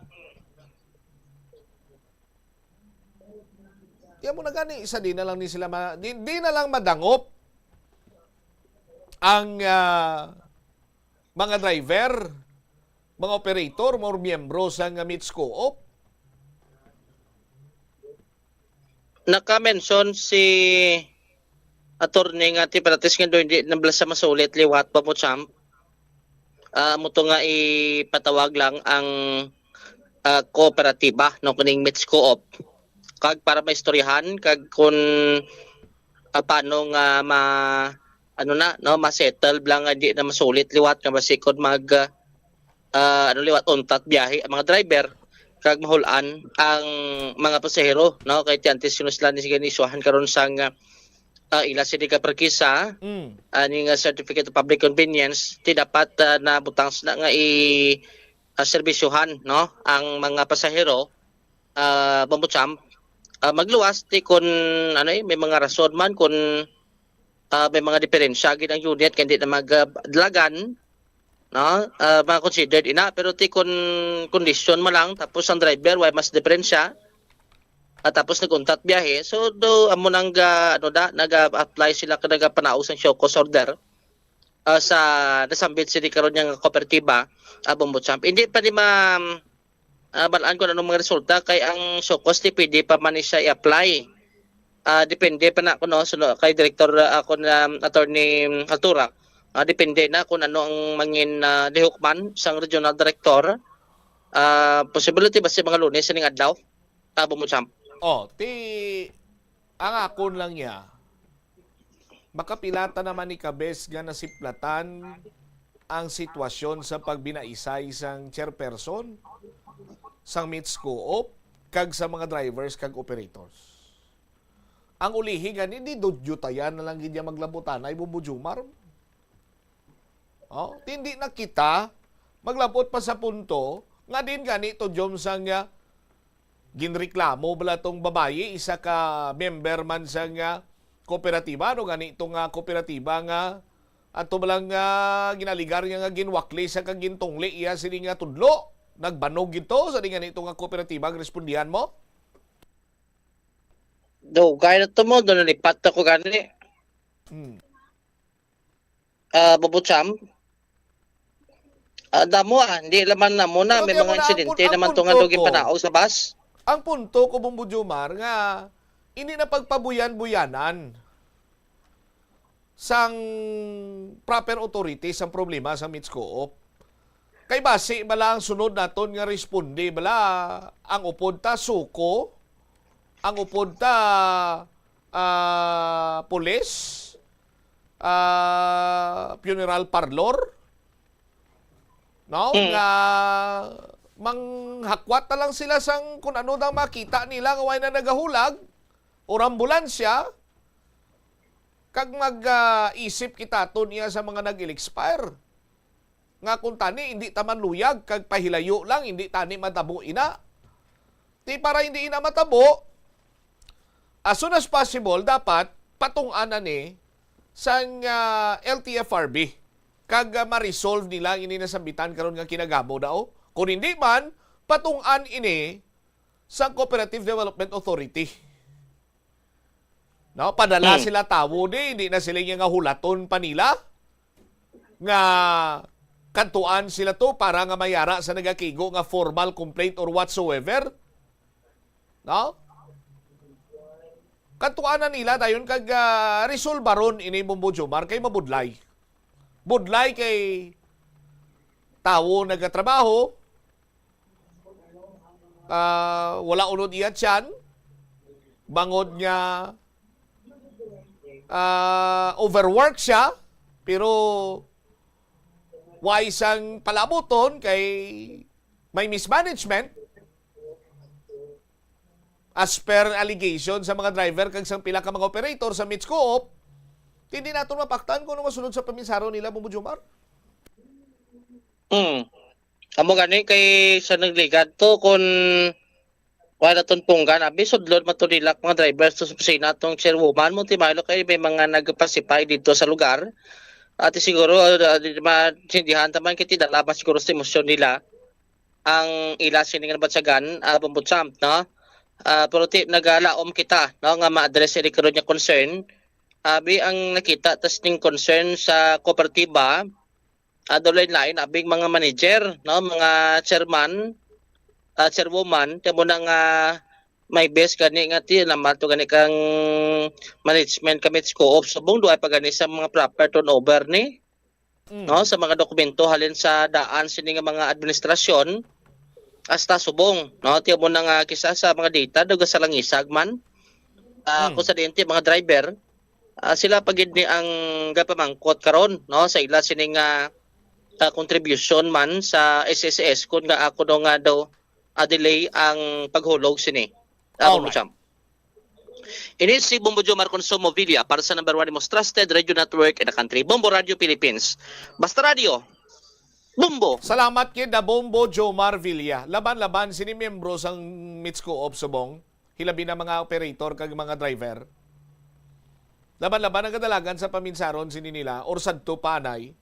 Di mo na gani, isa di na lang ni sila ma, di, di na lang madangop ang ah, mga driver, mga operator, mga miyembro sa nga MITS Co-op. Naka-mention si attorney nga ti paratis nga do hindi na bala sa masulit liwat pa mo champ. Ah, mo to nga ipatawag lang ang ah, kooperatiba no kuning MITS Co-op. Kag para maistoryahan kag kun ah, paano nga ma ano na no ma-settle lang nga di na masulit liwat nga basikod mag ah, ah, ano liwat untat biyahe ang mga driver kag mahulan ang mga pasahero no kay ti antes sino sila ni sige ni isuhan karon sang ah, ah, ila sini ka prangkisa, Mm. ani nga certificate of public convenience, ti dapat, ah, nabutang sila nga i, ah, serbisyohan, no, ang mga pasahero, ah, Bombo Champ. Ah, magluwas ti kun, ano, eh, may mga rason man kun, ah, may mga diferensya gid ang unit kay hindi na magdalagan, no? Ah, mga considered ina, pero ti kun kondisyon man lang tapos ang driver way mas diferensya, at tapos nag-untat biyahe. So, do, amo nang ga, ano da, nag-apply sila ka nagapanaog sang show cause order, ah, sa nasambit sini karon nga kooperatiba, ah, Bombo Champ. Hindi pa ni ma, ah, balaan kung anong mga resulta kay ang show cause di pwede pa man ni siya i-apply. Ah, depende pa na kuno suno kay Director, ah, ako na Attorney Altura. Ah, depende na kung ano ang mangin, ah, lihok man sang regional director. Ah, possibility ba sa mga Lunes sining adlaw? Ah, Bombo Champ. Oh, ti ang akon lang niya. Makapilata naman ni Kabes nga nasiplatan ang sitwasyon sa pagbinaisay sang chairperson sang Mitscoop kag sa mga drivers kag operators. Ang ulihi gani, di dudyutayan na lang gid niya maglabutanay, Bombo Jumar. Oh, hindi na kita maglabot pa sa punto nga din gani to, Jom, sang, ah, ginreklamo bala tong babayi, isa ka member man sang, ah, kooperatiba, no, gani to nga kooperatiba nga ato bala nga ginaligar niya nga ginwakli sa kag gintungli iya sini nga tudlo. Nagbanog gid to sa di gani to nga kooperatiba ang respondihan mo? Dugay na to mo, doon nalipat ako gani. Hmm. Ah, Bombo Champ. Ah, damo, ah, hindi naman na muna, Pero may di mga mo na ang insidente pun-, ang naman to nga punto doon ko. Ginpanaog sa bus. Ang punto ko, Bombo Jomar, nga hindi na pagpabuyan-buyanan sang proper authority sang problema sa Mitscoop. Kay basi bala ang sunod naton nga responde bala ang upod ta suko, ang upod ta, ah, pulis, ah, funeral parlor, no? Mm. Nga manghakwat na lang sila sang kung ano daw makita nila nga way na nagahulag or ambulansya, kag mag, ah, isip kita aton iya sa mga nag-expire. Nga kung tani, hindi ta man luyag, kag pahilayo lang, hindi tani matabo ina. Ti para hindi ina matabo, as soon as possible, dapat patungan na ni sang, ah, L T F R B. Kag, ah, ma-resolve nila ini nasambitan karon nga kinagamo daw. Kung hindi man, patungan ini sang Cooperative Development Authority. No, padala Hmm. sila tawo di, hindi na sila nga hulaton pa nila nga kantuan sila to para nga mayara sa nagakigo nga formal complaint or whatsoever. No? Kantuan na nila dayon kag, ah, resolbaron ini, Bombo Jomar, kay mabudlay. Budlay kay tawo nagatrabaho, ah, wala unod iya tiyan, bangod nga, ah, overwork siya, pero why sang palabuton kay may mismanagement as per allegation sa mga driver kag sang pila ka mga operator sa Mitscoop, hindi naton mapaktan kung ano masunod sa paminsaro nila, Bombo Jomar. Hmm. Amo gani kay sa nagligad to, kung wala naton punggan, abi, sudlon man to nila mga drivers to sa opisina tong chairwoman mo, ti Milo, kay may mga nagpasipay dito sa lugar. At siguro, ah, di, maintindihan ta man kay ti dala man siguro sa emosyon nila ang ila sini nga nabatyagan, ah, Bombo Champ, no? Ah, pero ti nagalaom kita, no, nga ma-address ini karon nga concern. Abi, ang nakita ta sining concern sa kooperatiba, ah, daw lain-lain, abing mga manager, no, mga chairman, ah, chairwoman, kamo na nga may best gani nga ti naman to gani kang management kami sa co-op subong, duay pa gani sa mga proper turnover ni, Mm. no, sa mga dokumento halin sa daan sini nga mga administrasyon hasta subong, no, ti mo na nga kisa sa mga data daw sa langisag man, ah, Mm. kung sa diin ti mga driver, ah, sila pa gid ni ang gapamangkot karon, no, sa ila sini nga, ah, contribution man sa S S S, kung nga ako daw nga daw, ah, delay ang paghulog sini. Ah, Alright. Champ. Ini si Bombo Jomar Consumo Villa para sa number one, most trusted radio network in the country, Bombo Radio Philippines. Basta Radio, Bombo! Salamat kid na Bombo Jomar Villa. Laban-laban sini miyembro sang Mitsko of Subong, hilabi na mga operator kag mga driver. Laban-laban ang kadalagan sa paminsaron sini nila or sadto pa anay.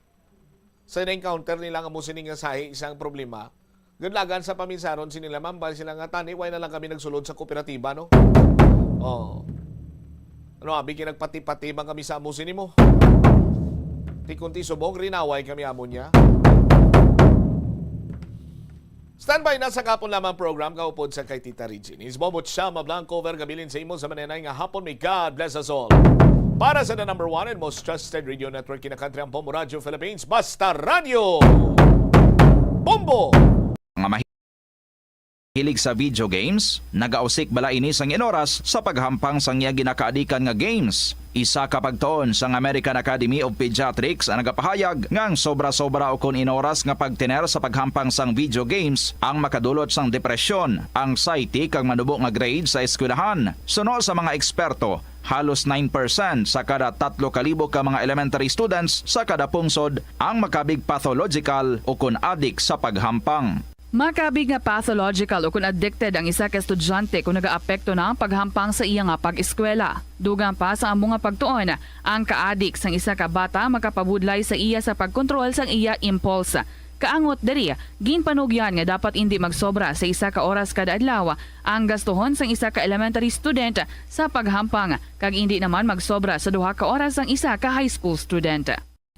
Sa na-encounter nila nga mo sini nga sahi isang problema, gudlagan sa paminsaron sini nila, ma'am, bali sila nga, "Tani, why na lang kami nagsulod sa kooperatiba, no?" Oh. Ano, abi, kinagpati-pati man kami sa amo sini mo. Ti kunti subong, rinaway kami amo niya. Standby na sa kapon lamang program kaupod sa kay Tita Regine. Is Bobo Chama Blanco, over gabilin sa imo sa manenay nga hapon. May God bless us all. Para sa the number one and most trusted radio network in the country, ang Bombo Radio Philippines, Basta Radio. Bombo! Mga mahilig sa video games, nagausik bala ini sang inoras sa paghampang sang iya ginakaadikan nga games? Isa ka pagtuon sang American Academy of Pediatrics ang nagapahayag nga ang sobra-sobra ukon inoras nga pagtener sa paghampang sang video games ang makadulot sang depresyon, anxiety, kag manubo nga grade sa eskwelahan. Suno sa mga eksperto, halos nine percent sa kada tatlo ka libo ka mga elementary students sa kada pungsod ang makabig pathological ukon adik sa paghampang. Makabig nga pathological ukon addicted ang isa ka estudyante kon nagaapekto na ang paghampang sa iya nga pag-eskwela. Dugang pa sa amo nga pagtuon, ang kaadik sang isa ka bata makapabudlay sa iya sa pagkontrol sang iya impulse. Kaangot diri, ginpanugyan nga dapat indi magsobra sa isa ka oras kada adlaw ang gastuhon sang isa ka elementary student sa paghampang, kag indi naman magsobra sa duha ka oras ang isa ka high school student.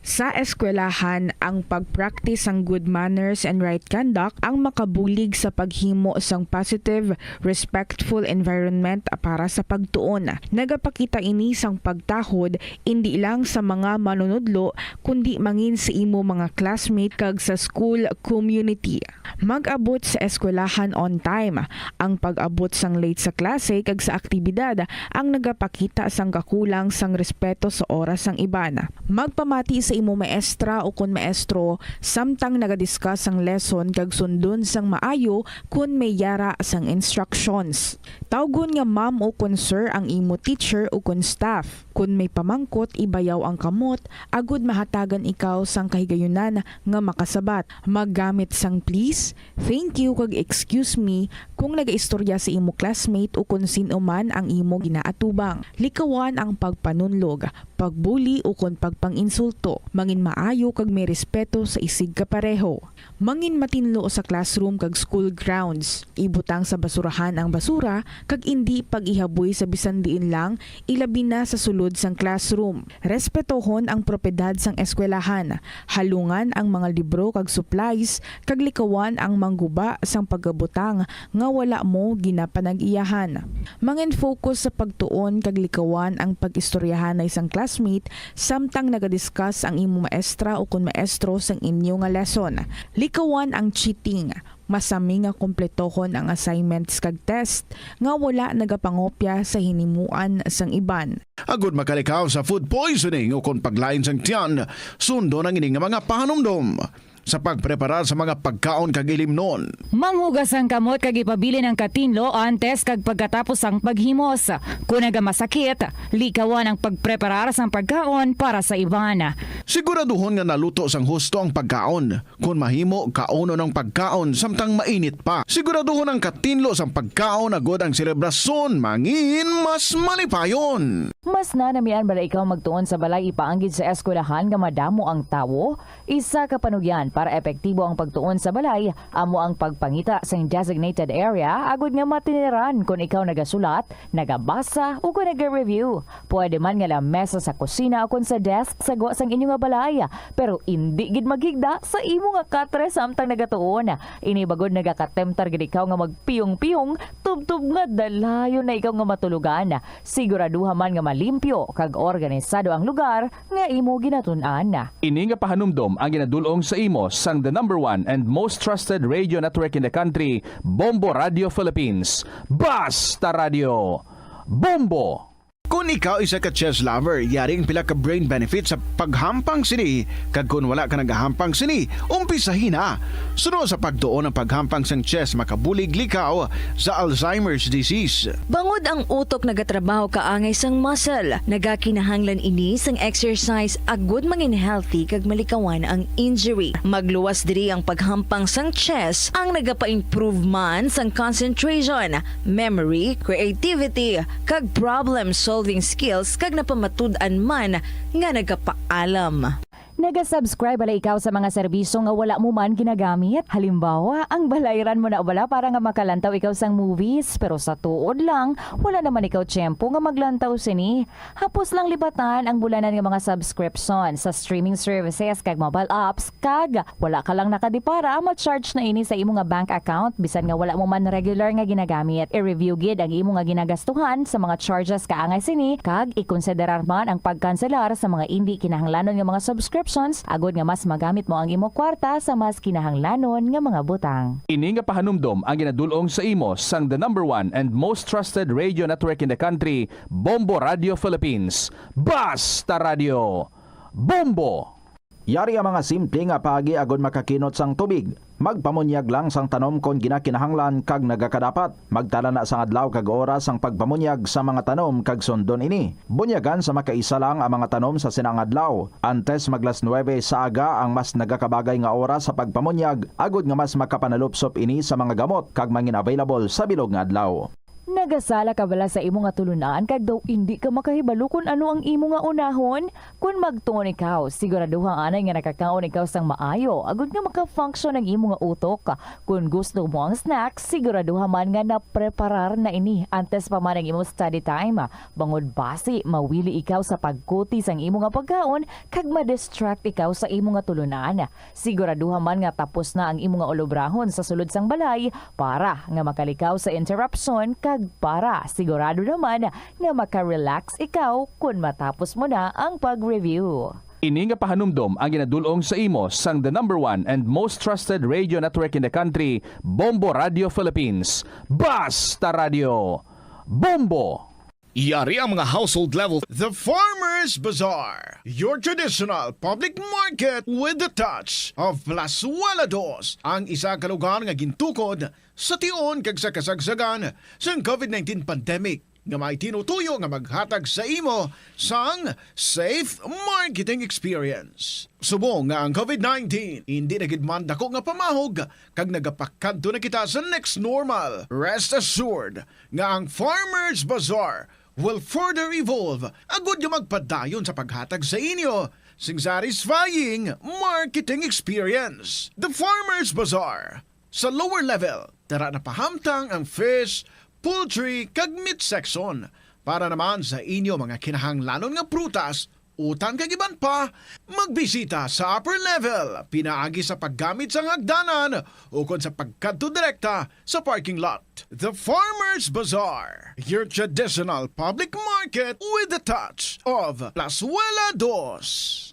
Sa eskwelahan, ang pag-practice sang good manners and right conduct ang makabulig sa paghimo sang positive, respectful environment para sa pagtuon. Nagapakita ini sang pagtahod indi lang sa mga manunudlo, kundi mangin sa imo mga classmate kag sa school community. Mag-abot sa eskwelahan on time. Ang pag-abot sang late sa klase kag sa aktibidad ang nagapakita sang kakulang sang respeto sa oras sang iban. Magpamati sa imo maestra ukon maestro samtang naga-discuss sang lesson kag sundon sang maayo kon may yara sang instructions. Tawgon nga ma'am ukon sir ang imo teacher ukon staff. Kon may pamangkot, ibayaw ang kamot agod mahatagan ikaw sang kahigayunan nga makasabat. Maggamit sang please, thank you, kag excuse me kon nagaistorya sa imo classmate ukon sin-o man ang imo ginaatubang. Likawan ang pagpanunlog, pagbuli, ukon pagpang-insulto. Mangin maayo kag may respeto sa isigkapareho. Mangin matinlo sa classroom kag school grounds. Ibutang sa basurahan ang basura kag indi pag-ihaboy sa bisan diin lang, ilabi na sa sulod sang classroom. Respetohon ang propiedad sang eskwelahan. Halungan ang mga libro kag supplies, kag likawan ang mangguba sang pagabutang nga wala mo ginapanag-iyahan. Mangin-focus sa pagtuon kag likawan ang pag-istoryahanay sang classmate samtang naga-discuss ang imo maestra ukon maestro sang inyo nga lesson. Likawan ang cheating. Masami nga kumpletohon ang assignments kag test nga wala nagapangopya sa hinimuan sang iban. Agud makalikaw sa food poisoning ukon paglain sang tiyan, sundon ang ini nga mga pahanumdom. Sa pagpreparar sa mga pagkaon kag ilimnon. Manghugas ang kamot kag ipabilin ang katinlo antes kag pagkatapos sang paghimos. Kon nagamasakit, likawan ang pagpreparar sang pagkaon para sa iban. Siguraduhon nga naluto sang husto ang pagkaon. Kon mahimo, kaunon ang pagkaon samtang mainit pa. Siguraduhon ang katinlo sang pagkaon agud ang selebrasyon mangin mas malipayon. Mas nanamian bala ikaw magtuon sa balay ipaanggid sa eskwelahan nga madamo ang tawo? Isa ka panugyan para epektibo ang pagtuon sa balay amo ang pagpangita sing designated area agud nga matineran kon ikaw nagasulat, nagabasa, o kon naga-review. Pwede man nga lamesa sa kusina o kon sa desk sa gwa sang inyo nga balay, pero indi gid maghigda sa imo nga katre samtang nagatuon. Ini bagod nagakatemptar gid ikaw nga magpiyong-piyong, tubtob nga dalayon na ikaw nga matulogan. Siguraduha man nga malimpyo kag organisado ang lugar nga imo ginatun-an. Ini nga pahanumdom ang ginadul-ong sa imo sang the number one and most trusted radio network in the country, Bombo Radio Philippines. Basta Radio! Bombo! Kon ikaw isa ka chess lover, yari ang pila ka brain benefits sa paghampang sini, kag kon wala ka nagahampang sini, umpisahi na. Suno sa pagtuon, ang paghampang sang chess makabulig likaw sa Alzheimer's disease. Bangod ang utok nagatrabaho kaangay sang muscle, nagakinahanglan ini sang exercise agud mangin healthy kag malikawan ang injury. Magluwas diri ang paghampang sang chess, ang nagapa-improve man sang concentration, memory, creativity, kag problem-solving skills, kag napamatud-an man nga nagapaalam. Naga-subscribe bala ikaw sa mga serbisyo nga wala mo man ginagamit? Halimbawa, ang balayran mo na bala para nga makalantaw ikaw sang movies, pero sa tuod lang, wala naman ikaw tiyempo nga maglantaw sini. Hapos lang libatan ang bulanan nga mga subscription sa streaming services kag mobile apps, kag wala ka lang nakadipara, ma-charge na ini sa imo nga bank account bisan nga wala mo man regular nga ginagamit. I-review gid ang imo nga ginagastuhan sa mga charges kaangay sini, kag ikonsiderar man ang pagkanselar sa mga indi kinahanglanon nga mga subscriptions agud nga mas magamit mo ang imo kwarta sa mas kinahanglanon nga mga butang. Ini nga pahanumdom ang ginadul-ong sa imo sang the number one and most trusted radio network in the country, Bombo Radio Philippines. Basta Radio, Bombo! Yari ang mga simple nga paagi agud makakinot sang tubig. Magpamunyag lang sang tanom kon ginakinahanglan kag nagakadapat. Magtala na sang adlaw kag oras sang pagpamunyag sa mga tanom kag sundon ini. Bunyagan sa makaisa lang ang mga tanom sa sina nga adlaw. Antes mag las nuebe sa aga ang mas nagakabagay nga oras sa pagpamunyag, agud nga mas makapanalupsop ini sa mga gamot kag mangin available sa bilog nga adlaw. Nagasala ka bala sa imo nga tulunan kag daw indi ka makahibalo kon ano ang imo nga unahon? Kon magtuon ikaw, siguraduha anay nga nakakaon ikaw sang maayo, agud nga maka-function ang imo nga utok. Kon gusto mo ang snack, siguraduha man nga napreparar na ini antes pa man ang imo study time. Bangod basi, mawili ikaw sa pagkuti sang imo nga pagkaon kag ma-distract ikaw sa imo nga tulunan. Siguraduha man nga tapos na ang imo nga ulobrahon sa sulod sang balay para nga makalikaw sa interruption kag para sigurado naman nga maka-relax ikaw kon matapos mo na ang pag-review. Ini nga pahanumdom ang ginadul-ong sa imo sang the number one and most trusted radio network in the country, Bombo Radio Philippines. Basta Radio, Bombo! Yari ang mga household level. The Farmers Bazaar, your traditional public market with the touch of Plazuela Dos, ang isa ka lugar nga gintukod sa tion kag sa kasagsagan sang covid nineteen pandemic, nga may tinutuyo nga maghatag sa imo sang safe marketing experience. Subong nga ang covid nineteen indi na gid man dako nga pamahog kag nagapakadto na kita sa next normal, rest assured nga ang Farmers Bazaar will further evolve agud nga magpadayon sa paghatag sa inyo sing satisfying marketing experience. The Farmers Bazaar, sa lower level, tara na pahamtang ang fish, poultry, kag meat section. Para naman sa inyo mga kinahanglanon nga prutas, utan kag iban pa, magbisita sa upper level pinaagi sa paggamit sang hagdanan ukon sa pagkadto direkta sa parking lot. The Farmers Bazaar, your traditional public market with the touch of Plazuela Dos.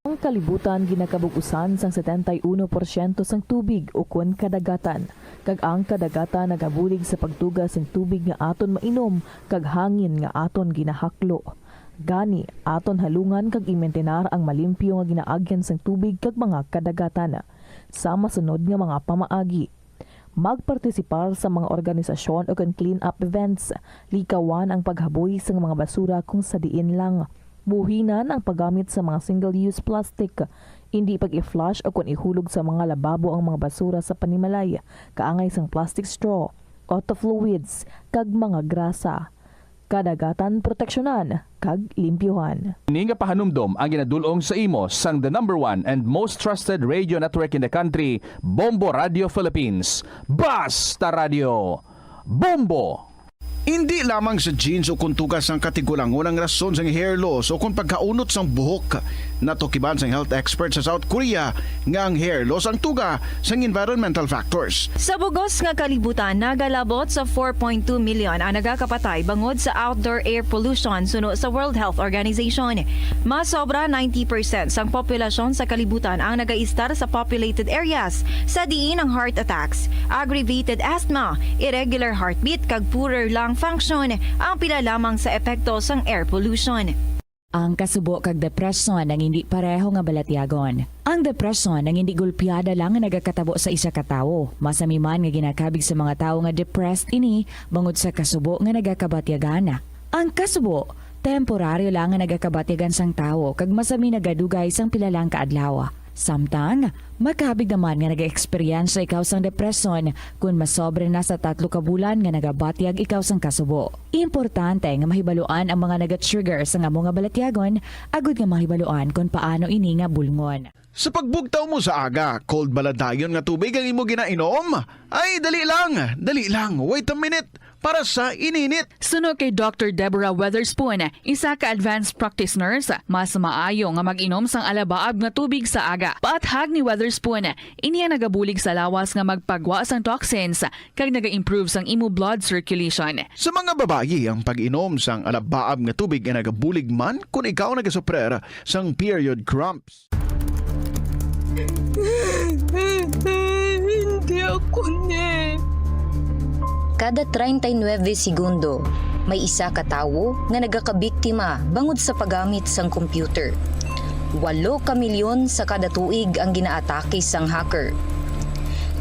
Ang kalibutan ginakabug-usan sang setenta y uno porsyento sang tubig ukon kadagatan, kag ang kadagatan nagabulig sa pagtuga sing tubig nga aton mainom kag hangin nga aton ginahaklo. Gani, aton halungan kag imintinar ang malimpyo nga ginaagyan sang tubig kag mga kadagatan. Sa masunod nga mga pamaagi, magpartisipar sa mga organisasyon ukon clean-up events. Likawan ang paghaboy sang mga basura kung sa diin lang. Buhinan ang paggamit sa mga single-use plastic. Indi pag-i-flush ukon ihulog sa mga lababo ang mga basura sa panimalay, kaangay sang plastic straw, auto fluids, kag mga grasa. Kadagatan proteksyonan kag limpyuhan. Ini nga pahanumdom ang ginadul-ong sa imo sang the number one and most trusted radio network in the country, Bombo Radio Philippines. Basta Radio, Bombo! Indi lamang sa genes o kon tuga sang katigulangon ang rason sang hair loss o kon pagkaunot sang buhok. Natukiban sang health expert sa South Korea nga ang hair loss ang tuga sang environmental factors. Sa bug-os nga kalibutan, nagalabot sa four point two million ang nagakapatay bangod sa outdoor air pollution, suno sa World Health Organization. Mas sobra ninety percent sang populasyon sa kalibutan ang nagaistar sa populated areas, sa diin ang heart attacks, aggravated asthma, irregular heartbeat, kag poorer lung Function ang pila lamang sa epekto sang air pollution. Ang kasubo kag depresyon ang hindi pareho nga balatyagon. Ang depresyon ang hindi gulpiada lang nga nagakatabo sa isa ka tawo. Masami man nga ginakabig sa mga tawo nga depressed ini bangod sa kasubo nga nagakabatyagan. Ang kasubo, temporaryo lang nga nagakabatyagan sang tawo kag masami nagadugay sang pila lang ka adlaw. Samtang, makabig naman nga nag-eksperyensya ikaw sang depresyon kon masobra na sa tatlo ka bulan nga nagabatyag ikaw sang kasubo. Importante nga mahibaluan ang mga naga-trigger sang amo nga balatyagon agud nga mahibaluan kon paano ini nga bulngon. Sa pagbugtaw mo sa aga, cold bala dayon nga tubig ang imo ginainom? Ay, dali lang, dali lang, wait a minute, para sa ininit. Suno kay Doctor Deborah Weatherspoon, isa ka advanced practice nurse, mas maayo nga mag-inom sang alabaab nga tubig sa aga. Paathag ni Weatherspoon, ini ang nagabulig sa lawas nga magpagwa sang toxins kag naga-improve sang imo blood circulation. Sa mga babayi, ang pag-inom sang alabaab nga tubig ay nagabulig man kon ikaw nagasuprer sang period cramps. Hindi ako ni. Kada treinta y nueve segundo, may isa ka tawo nga nagakabiktima bangod sa paggamit sang computer. Walo ka milyon sa kada tuig ang ginaatake sang hacker.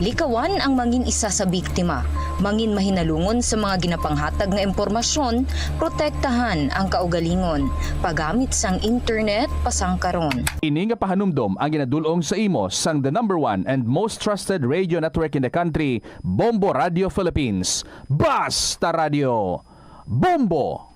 Likawan ang mangin isa sa biktima, mangin mahinalungon sa mga ginapanghatag nga impormasyon, protektahan ang kaugalingon, paggamit sang internet pasangkaron. Ini nga pahanumdom ang ginadul-ong sa imo sang the number one and most trusted radio network in the country, Bombo Radio Philippines. Basta Radio! Bombo!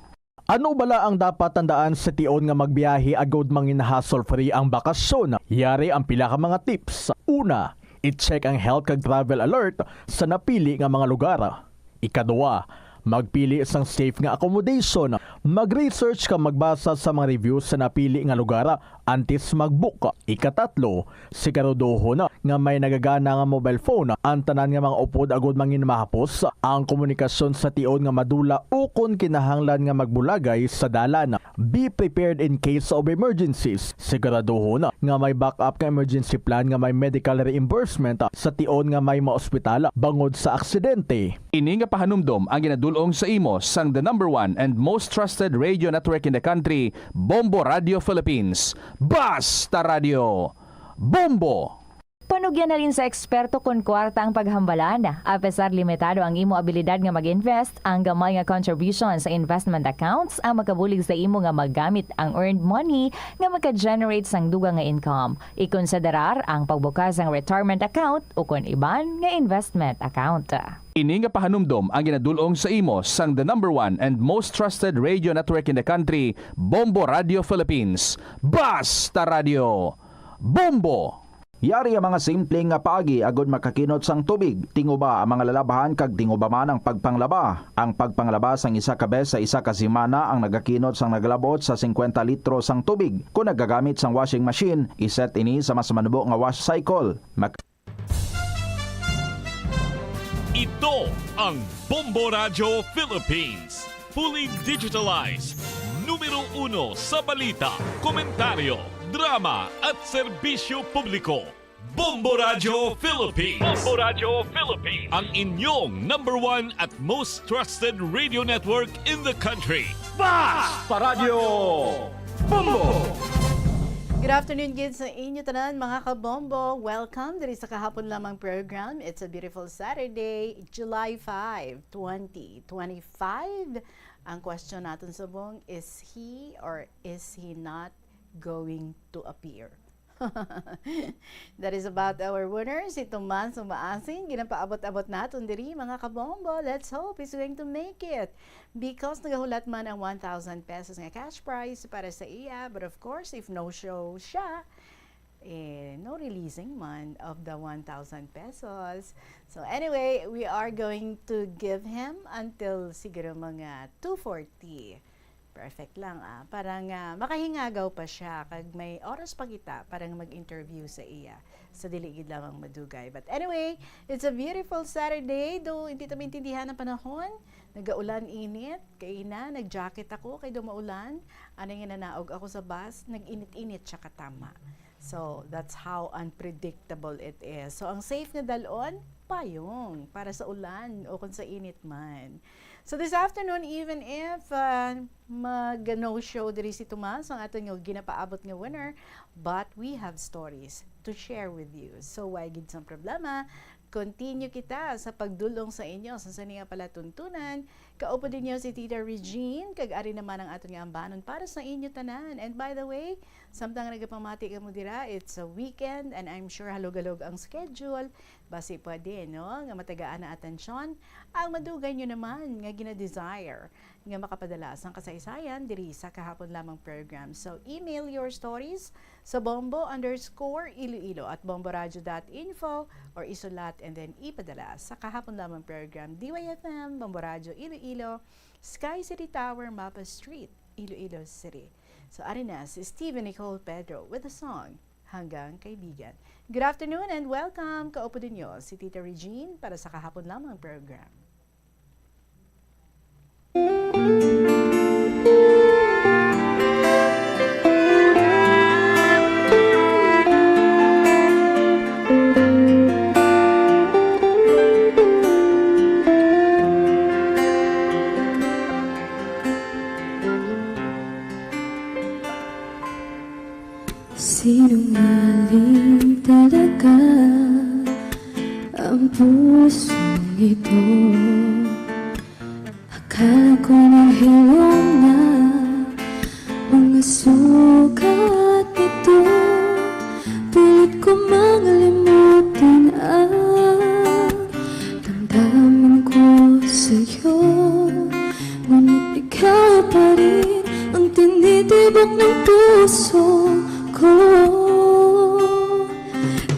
Ano bala ang dapat tandaan sa tion nga magbiyahe agud mangin hassle-free ang bakasyon? Yari ang pila ka mga tips. Una, i-check ang health kag travel alert sa napili nga mga lugar. Ikaduha, magpili sang safe nga accommodation. Mag-research kag magbasa sa mga reviews sa napili nga lugar antes mag-book. Ikatatlo, siguraduhon nga may nagagana nga mobile phone ang tanan nga mga upod agud mangin mahapos ang komunikasyon sa tion nga madula ukon kinahanglan nga magbulagay sa dalan. Be prepared in case of emergencies. Siguraduhon nga may backup nga emergency plan nga may medical reimbursement sa tion nga may maospital bangod sa aksidente. Ini nga pahanumdom ang ginadul-ong sa imo sang the number one and most trusted radio network in the country, Bombo Radio Philippines. Basta Radio! Bombo! Panugyan halin sa eksperto kon kwarta ang paghambalan. Apesar limitado ang imo abilidad nga mag-invest, ang gamay nga contribution sa investment accounts ang makabulig sa imo nga magamit ang earned money nga maka-generate sang dugang nga income. Ikonsiderar ang pagbukas sang retirement account ukon iban nga investment account. Ini nga pahanumdom ang ginadul-ong sa imo sang the number one and most trusted radio network in the country, Bombo Radio Philippines. Basta Radio! Bombo! Yari ang mga simple nga paagi agud makakinot sang tubig. Tinguba ang mga lalabhan kag tinguba man ang pagpanglaba. Ang pagpanglaba sang isa ka bes sa isa ka semana ang nagakinot sang nagalab-ot sa singkwenta litro sang tubig. Kon nagagamit sang washing machine, i-set ini sa mas manubo nga wash cycle. Mak- Ito ang Bombo Radyo Philippines. Fully digitalized. Numero uno sa balita, komentaryo, drama, at serbisyo publiko. Bombo Radyo Philippines. Bombo Radyo Philippines. Ang inyong number one at most trusted radio network in the country. Basta Radyo Bombo! Good afternoon gid sa inyo tanan, mga kabombo. Welcome diri sa kahapon lamang program. It's a beautiful Saturday, July five, twenty twenty-five. Ang question naton subong, is he or is he not going to appear? That is about our winner, si Tomas Umaasing. Ginapaabot-abot naton diri, mga kabombo. Let's hope he's going to make it. Because nagahulat man ang one thousand pesos nga cash prize para sa iya. But of course, if no show siya, eh, no releasing man of the one thousand pesos. So anyway, we are going to give him until siguro mga two forty. Perfect lang, ah. Para nga makahingagaw pa siya, kag may oras pa kita para nga mag-interview sa iya. So, dili gid lamang madugay. But anyway, it's a beautiful Saturday. Though hindi ta maintindihan ang panahon, nagaulan-init. Kay na, nag-jacket ako, kay daw maulan. Ano nga nanaog ako sa bus, nag-init-init siya katama. So, that's how unpredictable it is. So, ang safe nga dalon, payong para sa ulan o kung sa init man. So this afternoon, even if, uh, mag-no show diri si Tomas, ang aton nga ginapaabot nga winner, but we have stories to share with you. So why gid sang problema, continue kita sa pagdulong sa inyo sa sini nga palatuntunan. Kaupod ninyo si Tita Regine, kag ari naman ang aton nga ambanon para sa inyo tanan. And by the way, samtang nagapamati kamo dira, it's a weekend and I'm sure halog-halog ang schedule. Basi pwede, no, nga matagaan na atensyon ang madugay nyo naman nga gina-desire nga makapadala sang kasaysayan diri sa Kahapon Lamang program. So, email your stories sa bombo underscore iloilo at bomboradio dot info or isulat and then ipadala sa Kahapon Lamang program, D Y F M, Bombo Radio Iloilo, Sky City Tower, Mapa Street, Iloilo City. So, ari na si Steven Nicole Pedro with the song Hanggang Kaibigan. Good afternoon and welcome. Kaupod ninyo si Tita Regine para sa Kahapon Lamang program. Sinungaling talaga ang pusong ito. Akala ko nahilom na mga sugat nito. Pilit ko mang limutin ang damdamin ko sa'yo. Ngunit ikaw pa rin ang tinitibok ng puso ko.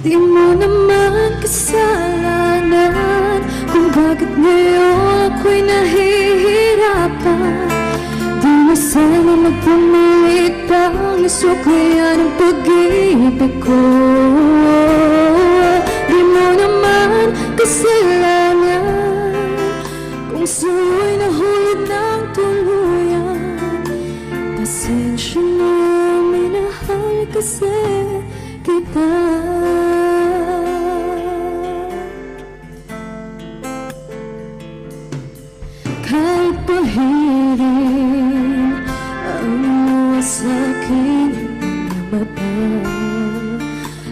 Di mo naman kasalanan kung bakit ngayon ako'y nahihirapan. Di na sana magpumilit pa ang nasuklayan ng pag-ibig ko. Di mo naman kasalanan kung sa'yo'y nahulog ng tuluyan. Pasensya na, minahal kasi kita. Kahit pahirin ang luha sa aking mga mata,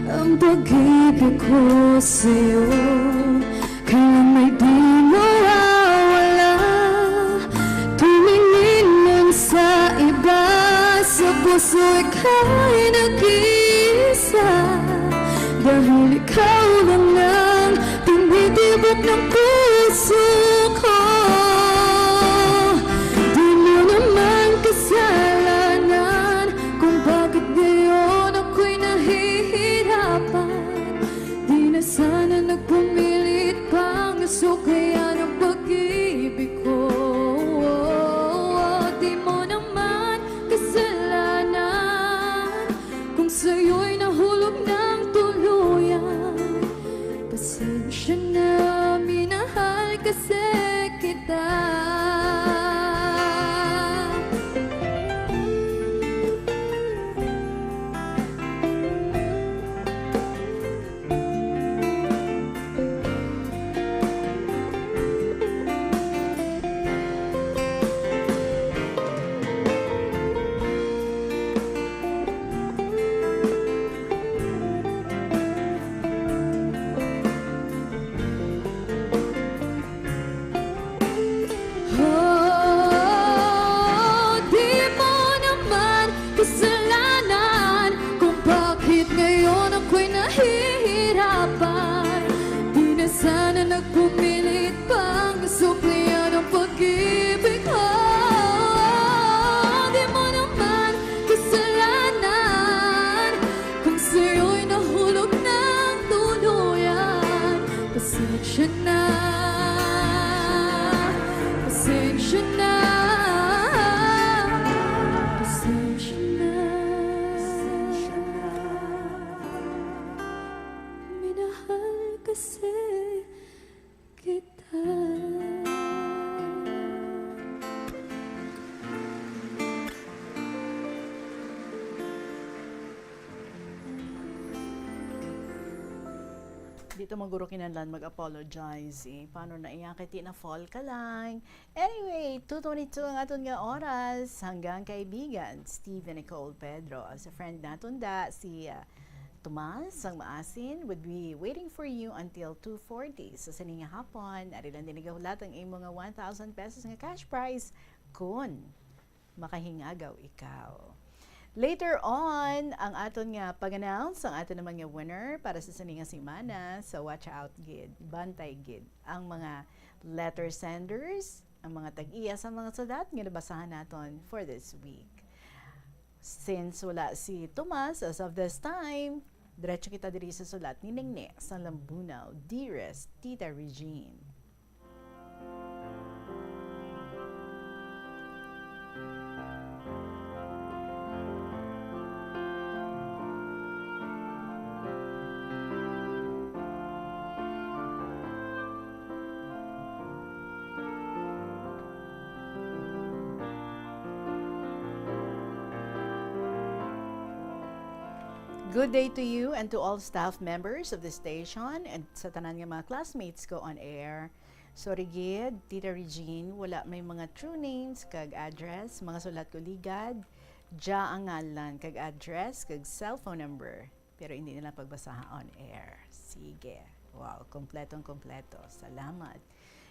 ang pag-ibig ko sa'yo kailang may di mawawala. Tumingin man sa iba, sa puso ika'y nag-iisa. Dahil ikaw lang ang tinitibok ng puso ko. Di mo naman kasalanan kung bakit ngayon ako'y nahihirapan. Di na sana nagpumilit pang suklayan ang pag-ibig ko. Di mo naman kasalanan kung sa'yo'y nahulog ng tuluyan. Pasensya na, minahal kasi Di ta man guro kinahanglan mag-apologize, eh. Paano na iya? Kay ti na-fall ka lang. Anyway, two twenty-two ang aton nga oras. Hanggang kaibigan, Steve and Nicole Pedro. Sa friend naton da, si, ah, Tomas, ang maasin, would be waiting for you until two forty. So, sa ning hapon, ari lang din nagahulat ang imo nga one thousand pesos nga cash prize. Kun makahingagaw ikaw. Later on, ang aton nga pag-announce, ang aton naman nga winner para sa sini nga semana. So, watch out gid, bantay gid ang mga letter senders, ang mga tag-iya sa mga sulat nga nabasahan naton for this week. Since wala si Tomas as of this time, diretso kita diri sa sulat ni Ningni sa Lambunaw, Dearest Tita Regine. Good day to you and to all staff members of the station and sa tanan nga mga classmates ko on air. Sorry gid, Tita Regine, wala may mga true names kag address, mga sulat ko ligad. Dya ang ngalan kag address kag cellphone number, pero hindi nila pagbasaha on air. Sige. Wow, kompletong kompleto. Salamat.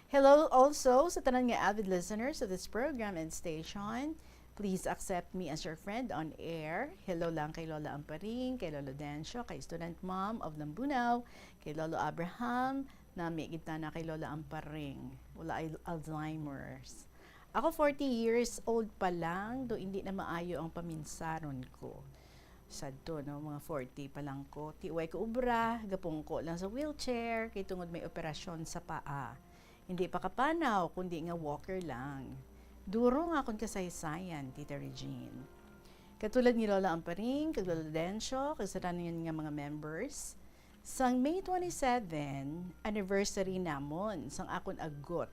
Hello also sa tanan nga avid listeners of this program and station. Please accept me as your friend on air. Hello lang kay Lola Amparing, kay Lolo Dencio, kay student mom of Lambunao, kay Lolo Abraham, nami gid tana kay Lola Amparing. Wala ay Alzheimer's. Ako forty years old pa lang, do hindi na maayo ang paminsaron ko. Sad to, no? Mga forty pa lang ko. Ti way ko ubra, gapungko lang sa wheelchair, kay tungod may operasyon sa paa. Hindi pa kapanaw, kundi nga walker lang. Duro nga akon kasaysayan, Tita Regine. Katulad ni Lola Amparing, kag Lolo Dencio, kag sa tanan nga mga members, sang May twenty-seven, anniversary namon sang akon agot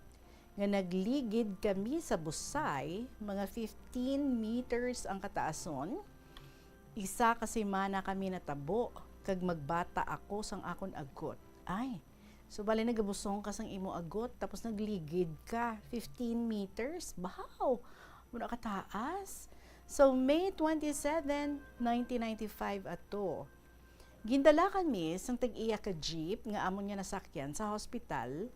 nga nagligid kami sa busay, mga fifteen meters ang kataason. Isa ka semana kami natabo, kag magbata ako sang akon agot. Ay, so bali nagabusong ka sang imo agot, tapos nagligid ka, fifteen meters? Bahaw! Muna ka taas. So, May twenty-seven, nineteen ninety-five ato. Gindala kami sang tag-iya ka jeep nga amon nga nasakyan sa hospital.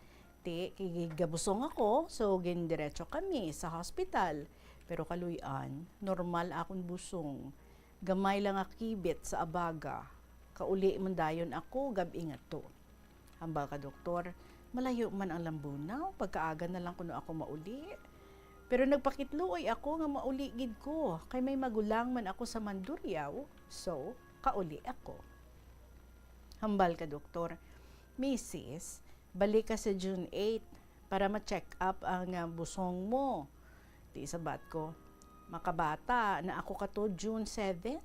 Ti, kay gabusong ako, so gindiretso kami sa hospital. Pero kaluy-an, normal akon busong. Gamay lang nga kibit sa abaga. Kauli man dayon ako gab-i nga to. Hambal ka doktor, malayo man ang Lambunao, pagkaaga na lang kuno ako mauli. Pero nagpakitluoy ako nga mauli gid ko, kay may magulang man ako sa Mandurriao, so kauli ako. Hambal ka doktor, Misis, balik ka sa June eight para ma-check up ang, ah, busong mo. Ti sabat ko, makabata na ako kato June seven.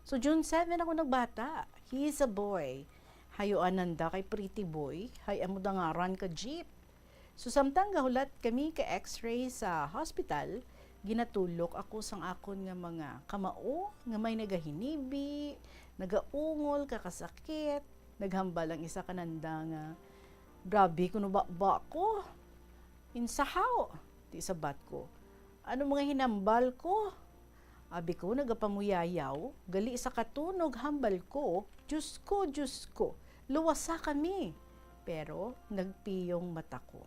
So, June seven ako nagbata. He is a boy. Hayo ananda kay pretty boy. Hay amo da ngaran ka jeep. So, samtang gahulat kami ka X-ray sa hospital, ginatulok ako sang akon nga mga kamao nga may nagahinibi, nagaungol, kakasakit. Naghambal ang isa kananda nga, "Grabe kuno baba ko. Insahaw," ti sabat ko. "Ano mga hinambal ko?" Abi ko, nagapamuyayaw, gali sa katunog hambal ko, "Diyos ko, Diyos ko, luwasa kami." Pero nagpiyong mata ko.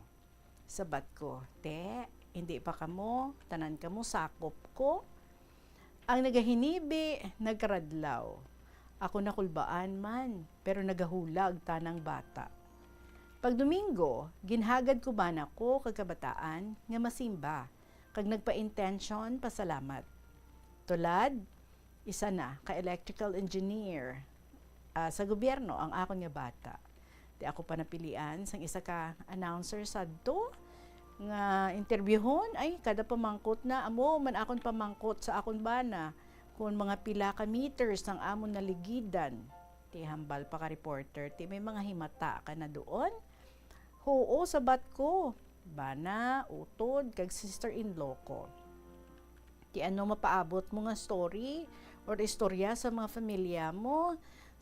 Sabat ko, "Te, hindi pa kamo, tanan kamo sakop ko." Ang nagahinibi, nagkaradlaw. Ako nakulbaan man, pero nagahulag tanang bata. Pag Domingo, ginhagad ko bana ko kag kabataan nga masimba, kag nagpa-intention pasalamat. Tulad, isa na ka electrical engineer, ah, sa gobyerno ang akon nga bata. Di ako pa napilian sang isa ka announcer sadto nga interbyuhon. Ay, kada pamangkot na, amo man akon pamangkot sa akon bana kung mga pila ka meters ang amon naligidan. Ti hambal pa ka reporter, ti may mga himata ka na doon? Huo, sabat ko. Bana, utod, kag sister-in-law ko. Ti ano mapaabot mo nga story or istorya sa mga familia mo,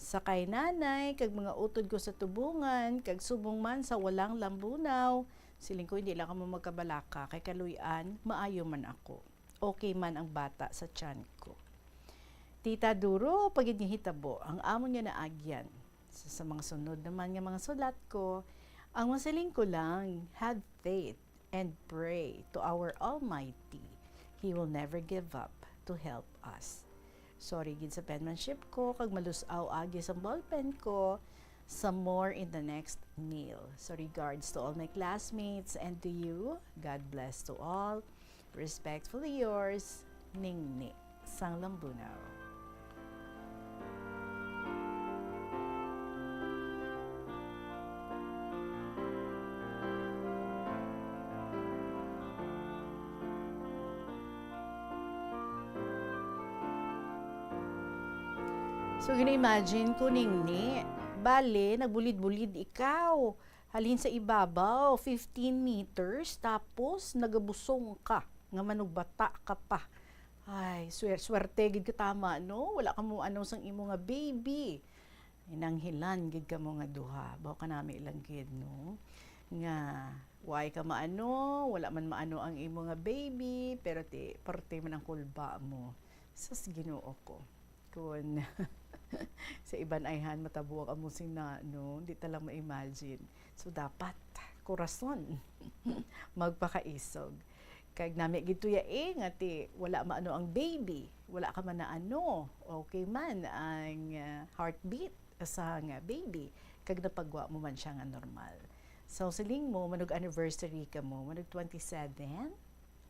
Sa kay nanay, kag mga utod ko sa tubungan, kag subong man sa walang lambunaw, siling ko, hindi lang kamo magkabalaka, kay kaluy-an, maayo man ako. Okay man ang bata sa tiyan ko. Tita, duro pa gid nga hitabo ang amon nga naagyan. Sa, sa mga sunod naman nga mga sulat ko, ang masiling ko lang, have faith and pray to our Almighty. He will never give up to help us. Sorry gid sa penmanship ko, kag malusaw agi sang ballpen ko. Some more in the next mail. So regards to all my classmates and to you, God bless to all. Respectfully yours, Ningni sang Lambunao. So, gina-imagine ko, Ningni, bale, nagbulid-bulid ikaw halin sa ibabaw, fifteen meters, tapos nagabusong ka nga manugbata ka pa. Ay, swer-, swerte gid ka tama, no? Wala ka mo ano sang imo nga baby. Inanghilan gid kamo nga duha. Baw kanami lang gid, no? Nga, way ka maano, wala man maano ang imo nga baby, pero ti, parte man ang kulba mo. Sus, Ginoo ko. Kun sa iban ayhan matabo ang amo sing na, no? Di ta lang ma-imagine. So, dapat, kurason, magpakaisog. Kag nami gid tuya, eh, nga ti, wala maano ang baby, wala ka man naano, okay man ang, ah, heartbeat sang baby, kag napagwa mo man siya nga normal. So, siling mo, manug anniversary ka mo, manug twenty-seven?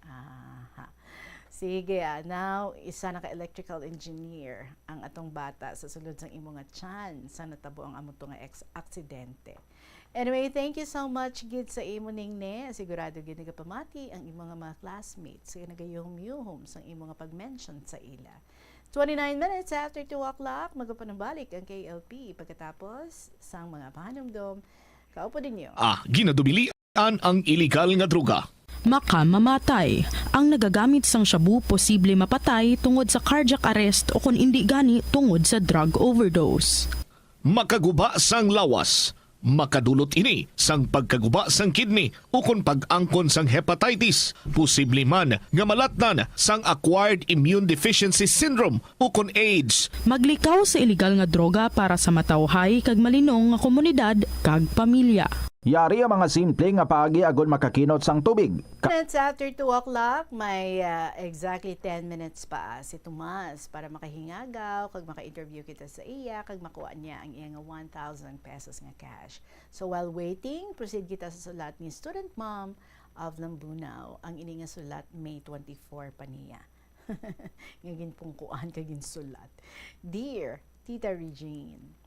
Aha. Sige, ah, now, isa na ka electrical engineer ang atong bata sa sulod sang imo nga tiyan sa natabo ang amo to nga ex-, aksidente. Anyway, thank you so much gid sa imo, Ningni. Sigurado gid nagapamati ang imo nga mga classmates nga nagayuhom-yuhom sang imo nga pag-mention sa ila. Twenty-nine minutes after two o'clock, magapanumbalik ang K L P pagkatapos sang mga pahanumdom. Kaupo ninyo. Ah, ginadumili. An ang iligal nga droga. Makamamatay. Ang nagagamit sang shabu posible mapatay tungod sa cardiac arrest o kon indi gani tungod sa drug overdose. Makaguba sang lawas. Makadulot ini sang pagkaguba sang kidney ukon pag-angkon sang hepatitis, posible man nga malatnan sang acquired immune deficiency syndrome ukon AIDS. Maglikaw sa iligal nga droga para sa matawhay kag malinong nga komunidad kag pamilya. Yari ang mga simple nga paagi agod makakinot sang tubig. Ka- Minutes after two o'clock, may, ah, exactly ten minutes pa si Tomas para makahingagaw kag maka-interview kita sa iya kag makuha niya ang iya nga one thousand pesos nga cash. So while waiting, proceed kita sa sulat ni Student Mom of Lambunao. Ang ini nga sulat, May twenty-four pa niya. Nga ginpungkuan kag ginsulat. Dear Tita Regine.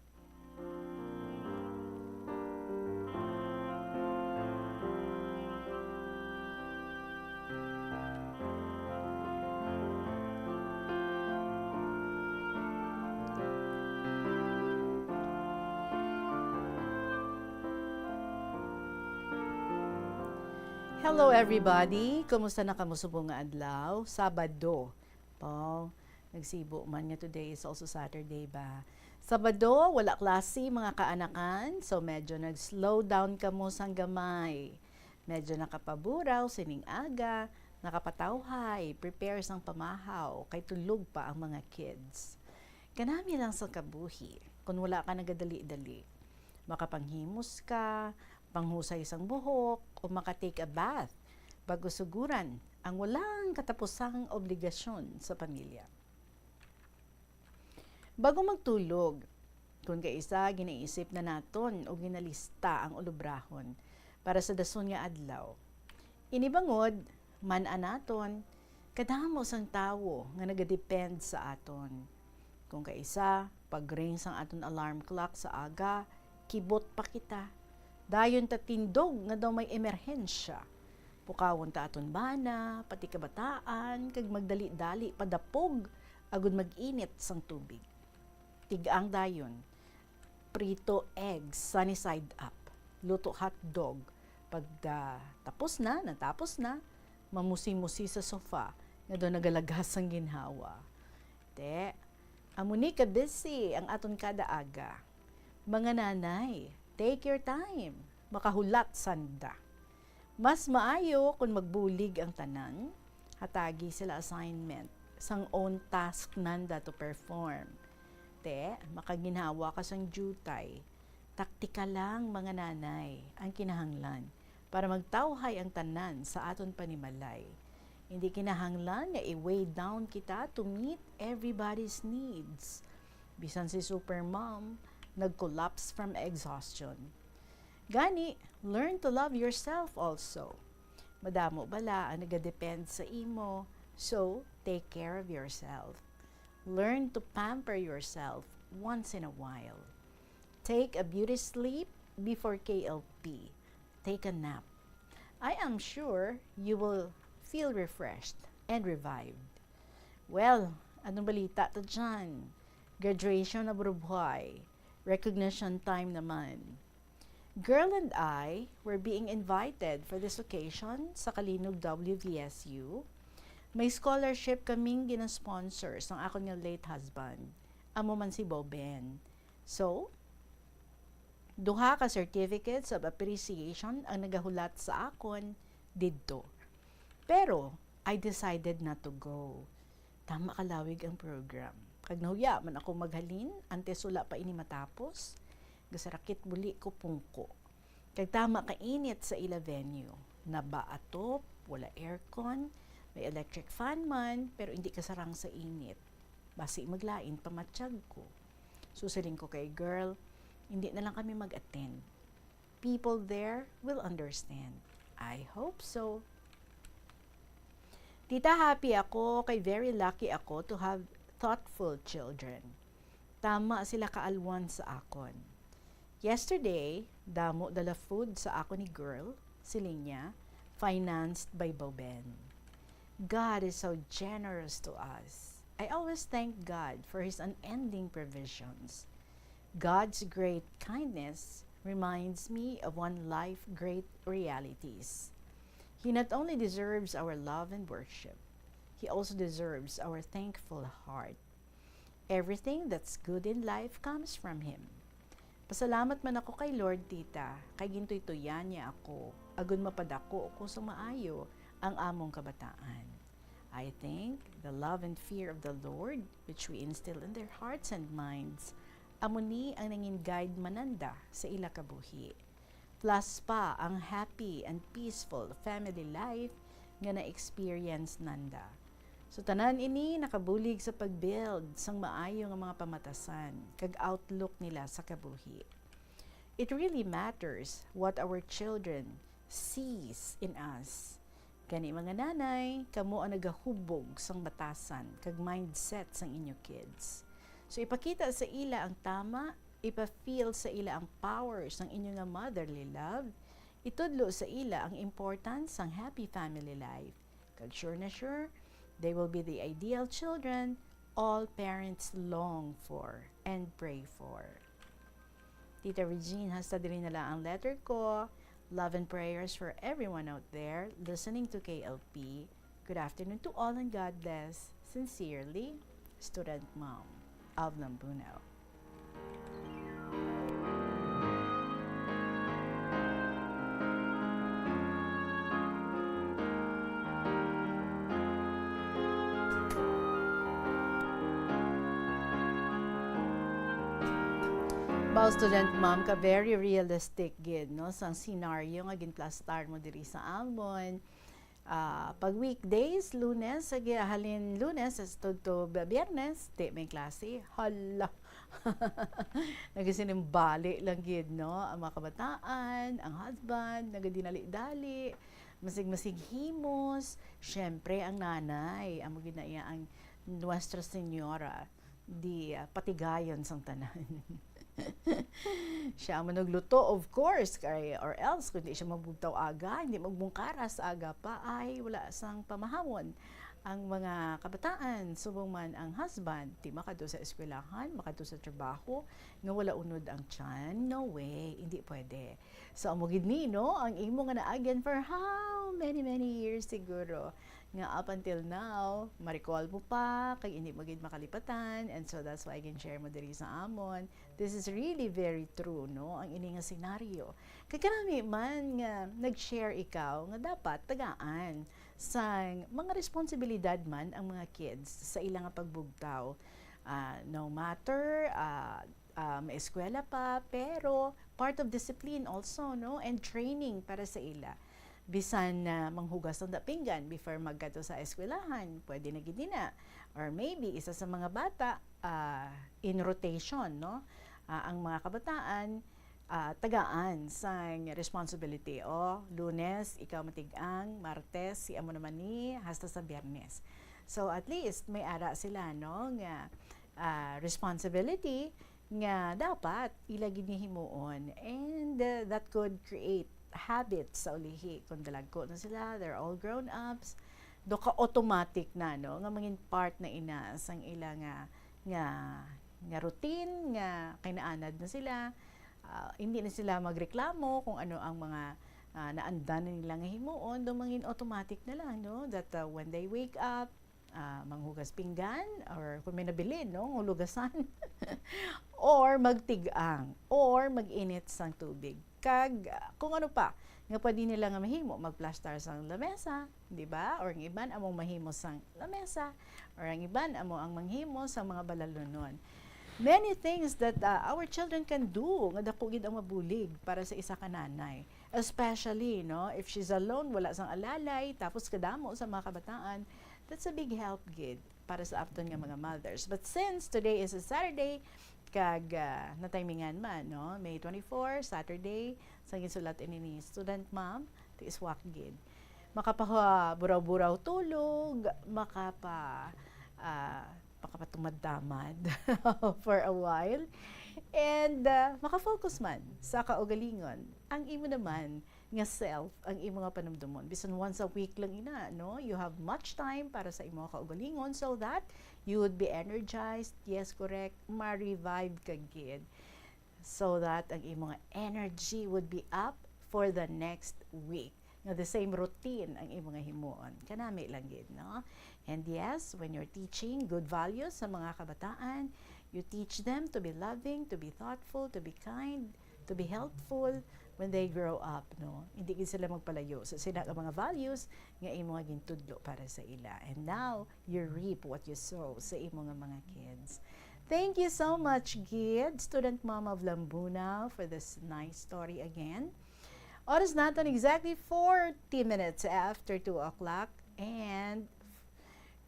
Hello everybody! Kumusta na kamo subong nga adlaw? Sabado. Paw, nagsibo man nga today is also Saturday ba? Sabado, wala klase, mga kaanakan. So, medyo nag-slow down kamo sang gamay. Medyo nakapaburaw sining aga, nakapatawhay, prepare sang pamahaw, kay tulog pa ang mga kids. Kanami lang sang kabuhi, kung wala ka nagadali-dali. Makapanghimos ka, panghusay sang buhok, o maka-take a bath, bago suguran ang walang katapusang obligasyon sa pamilya. Bago magtulog, kun kaisa, ginaisip na naton o ginalista ang ulobrahon para sa dason nga adlaw. Ini bangod, man-an naton, kadamo sang tawo nga nagadepend sa aton. Kun kaisa, pag-ring sang aton alarm clock sa aga, kibot pa kita. Dayon ta tindog nga daw may emerhensya. Pukawon ta aton bana, pati kabataan, kag magdali-dali padapog agud mag-init sang tubig. Tig-ang dayon, prito egg, sunny side up, luto hotdog. Pag, ah, tapos na, natapos na, mamusi-musi sa sofa nga daw nagalagas sang ginhawa. Te, Amo ni ka-busy ang aton kada aga. Mga nanay, take your time. Makahulat sanda. Mas maayo kung magbulig ang tanan, hatagi sila assignment sang own task nanda to perform. Te, makaginhawa ka sang diutay. Taktika lang, mga nanay, ang kinahanglan para magtawhay ang tanan sa aton panimalay. Hindi kinahanglan nga i-weigh down kita to meet everybody's needs. Bisan si Supermom nag-collapse from exhaustion. Gani, learn to love yourself also. Madamo bala ang nagadepend sa imo, so take care of yourself. Learn to pamper yourself once in a while. Take a beauty sleep before K L P. Take a nap. I am sure you will feel refreshed and revived. Well, anong balita ta dyan? Graduation na, burubuhay. Recognition time naman. Girl and I were being invited for this occasion sa Kalinog W V S U. May scholarship kaming gina-sponsor sang akon nga late husband. Amo man si Bo Ben. So, duha ka certificates of appreciation ang nagahulat sa akon didto. Pero, I decided not to go. Tama kalawig ang program. Kag nahuya man ako maghalin, antes wala pa ini matapos, gasarakit buli ko pungko. Kag tama kainit sa ila venue. Naba atop, wala aircon, may electric fan man, pero hindi kasarang sa init. Basi maglain pa matyag ko. So, siling ko kay girl, hindi na lang kami mag-attend. People there will understand. I hope so. Tita, happy ako kay very lucky ako to have thoughtful children. Tama sila kaalwan sa akon. Yesterday, damo dala food sa akon ni girl, siling niya, financed by Bo Ben. God is so generous to us. I always thank God for His unending provisions. God's great kindness reminds me of one life great realities. He not only deserves our love and worship, He also deserves our thankful heart. Everything that's good in life comes from Him. Pasalamat man ako kay Lord, tita, kay gintuytuyan niya ako, agon mapadako ko sa maayo ang among kabataan. I think the love and fear of the Lord, which we instill in their hearts and minds, amo ni ang nangin guide mananda sa ila kabuhi. Plus pa ang happy and peaceful family life nga na-experience nanda. So, tanan ini nakabulig sa pag-build sang maayo nga mga pamatasan kag outlook nila sa kabuhi. It really matters what our children sees in us. Gani, mga nanay, kamo ang nagahubog sang batasan kag mindset sang inyo kids. So, ipakita sa ila ang tama, ipa-feel sa ila ang power sang inyo nga motherly love, itudlo sa ila ang importance sang happy family life. Kag sure na sure, they will be the ideal children all parents long for and pray for. Tita Regine, hasta diri na lang ang letter ko. Love and prayers for everyone out there listening to K L P. Good afternoon to all and God bless. Sincerely, Student Mom of Lambuno. Wow, Student Mom, ka very realistic gid, no, sang scenario nga ginplastar mo diri sa amon. Ah, pag weekdays, Lunes, sige, halin Lunes, as to, to Biyernes, di may klase. Hala. Nagasinimbali lang gid, no? Ang mga kabataan, ang husband, nagadinali-dali, masig-masig himos, syempre, ang nanay, amo gid na iya ang Nuestra Señora di, ah, patigayon sang tanan. Siya ang manugluto, of course, kay, or else, kung di siya magbugtaw aga, hindi magbungkaras aga pa, ay, wala sang pamahawon ang mga kabataan. Subong man ang husband, di makadto sa eskwelahan, makadto sa trabaho, nga wala unod ang tiyan. No way, hindi pwede. So, amo gid ni, no, ang imo nga naagyan for how many, many years siguro. nga up until now, ma-recall mo pa, kag hindi mo gid makalipatan, and so that's why gin-share mo diri sa amon. This is really very true, no? Ang ini nga senaryo. Kay karami man nga nag-share ikaw nga dapat tagaan sang mga responsibilidad man ang mga kids sa ila nga pagbugtaw. Ah, no matter, ah, ah, may eskwela pa, pero part of discipline also, no? And training para sa ila. Bisan na manghugas ang pinggan before magkadto sa eskwelahan, pwede na gid na. Or maybe, isa sa mga bata, ah, in rotation, no? Ah, ang mga kabataan, ah, tagaan sang responsibility. O, Lunes, ikaw matig-ang, Martes, si amo naman ni, hasta sa Biyernes. So, at least, may ara sila, no, nga, ah, responsibility nga dapat ila gid nga himuon. And, uh, that could create habits sa ulihi. Kung dalagko na sila, they're all grown-ups. Do ka automatic na, no, nga mangin part na ina sang ila nga, nga, nga routine, nga kinaanad na sila. Ah, hindi na sila magreklamo kung ano ang mga, ah, naandan na nila nga himuon. Do mangin automatic na lang, no, that, uh, when they wake up, ah, manghugas pinggan, or kung may nabilin, no, hulugasan, or magtig-ang, or mag-init sang tubig. Kag, ah, kung ano pa nga pwede nila nga mahimo, magplastar sang lamesa, di ba? Or ang iban among mahimo sang lamesa, or ang iban amo ang manghimo sang mga balalunon. Many things that, ah, our children can do nga dako gid ang mabulig para sa isa ka nanay. Especially, no, if she's alone, wala sang alalay, tapos kadamo sa mga kabataan, that's a big help gid para sa aton nga mga mothers. But since today is a Saturday, kag, ah, natimingan man, no, May twenty-four, Saturday, sa ginsulat ini ni student mom, tiis wak gid. Makapaburaw-buraw tulog, makapa, ah, makapatumad-tamad for a while, and, ah, makafocus man sa kaugalingon ang imo naman nga self, ang imo nga panumdumon. Bisan once a week lang ina, no? You have much time para sa imo kaugalingon, so that you would be energized, yes, correct, ma-revive ka gid, so that ang imo nga energy would be up for the next week. Nga the same routine ang imo nga himuon. Kanami lang gid, no? And yes, when you're teaching good values sa mga kabataan, you teach them to be loving, to be thoughtful, to be kind, to be helpful when they grow up, no? Hindi gid sila magpalayo sa sila nga mga values nga imo nga gintudlo para sa ila. And now, you reap what you sow sa imo nga mga kids. Thank you so much, gid, student mom of Lambunao, for this nice story again. Oras naton exactly forty minutes after two o'clock. And,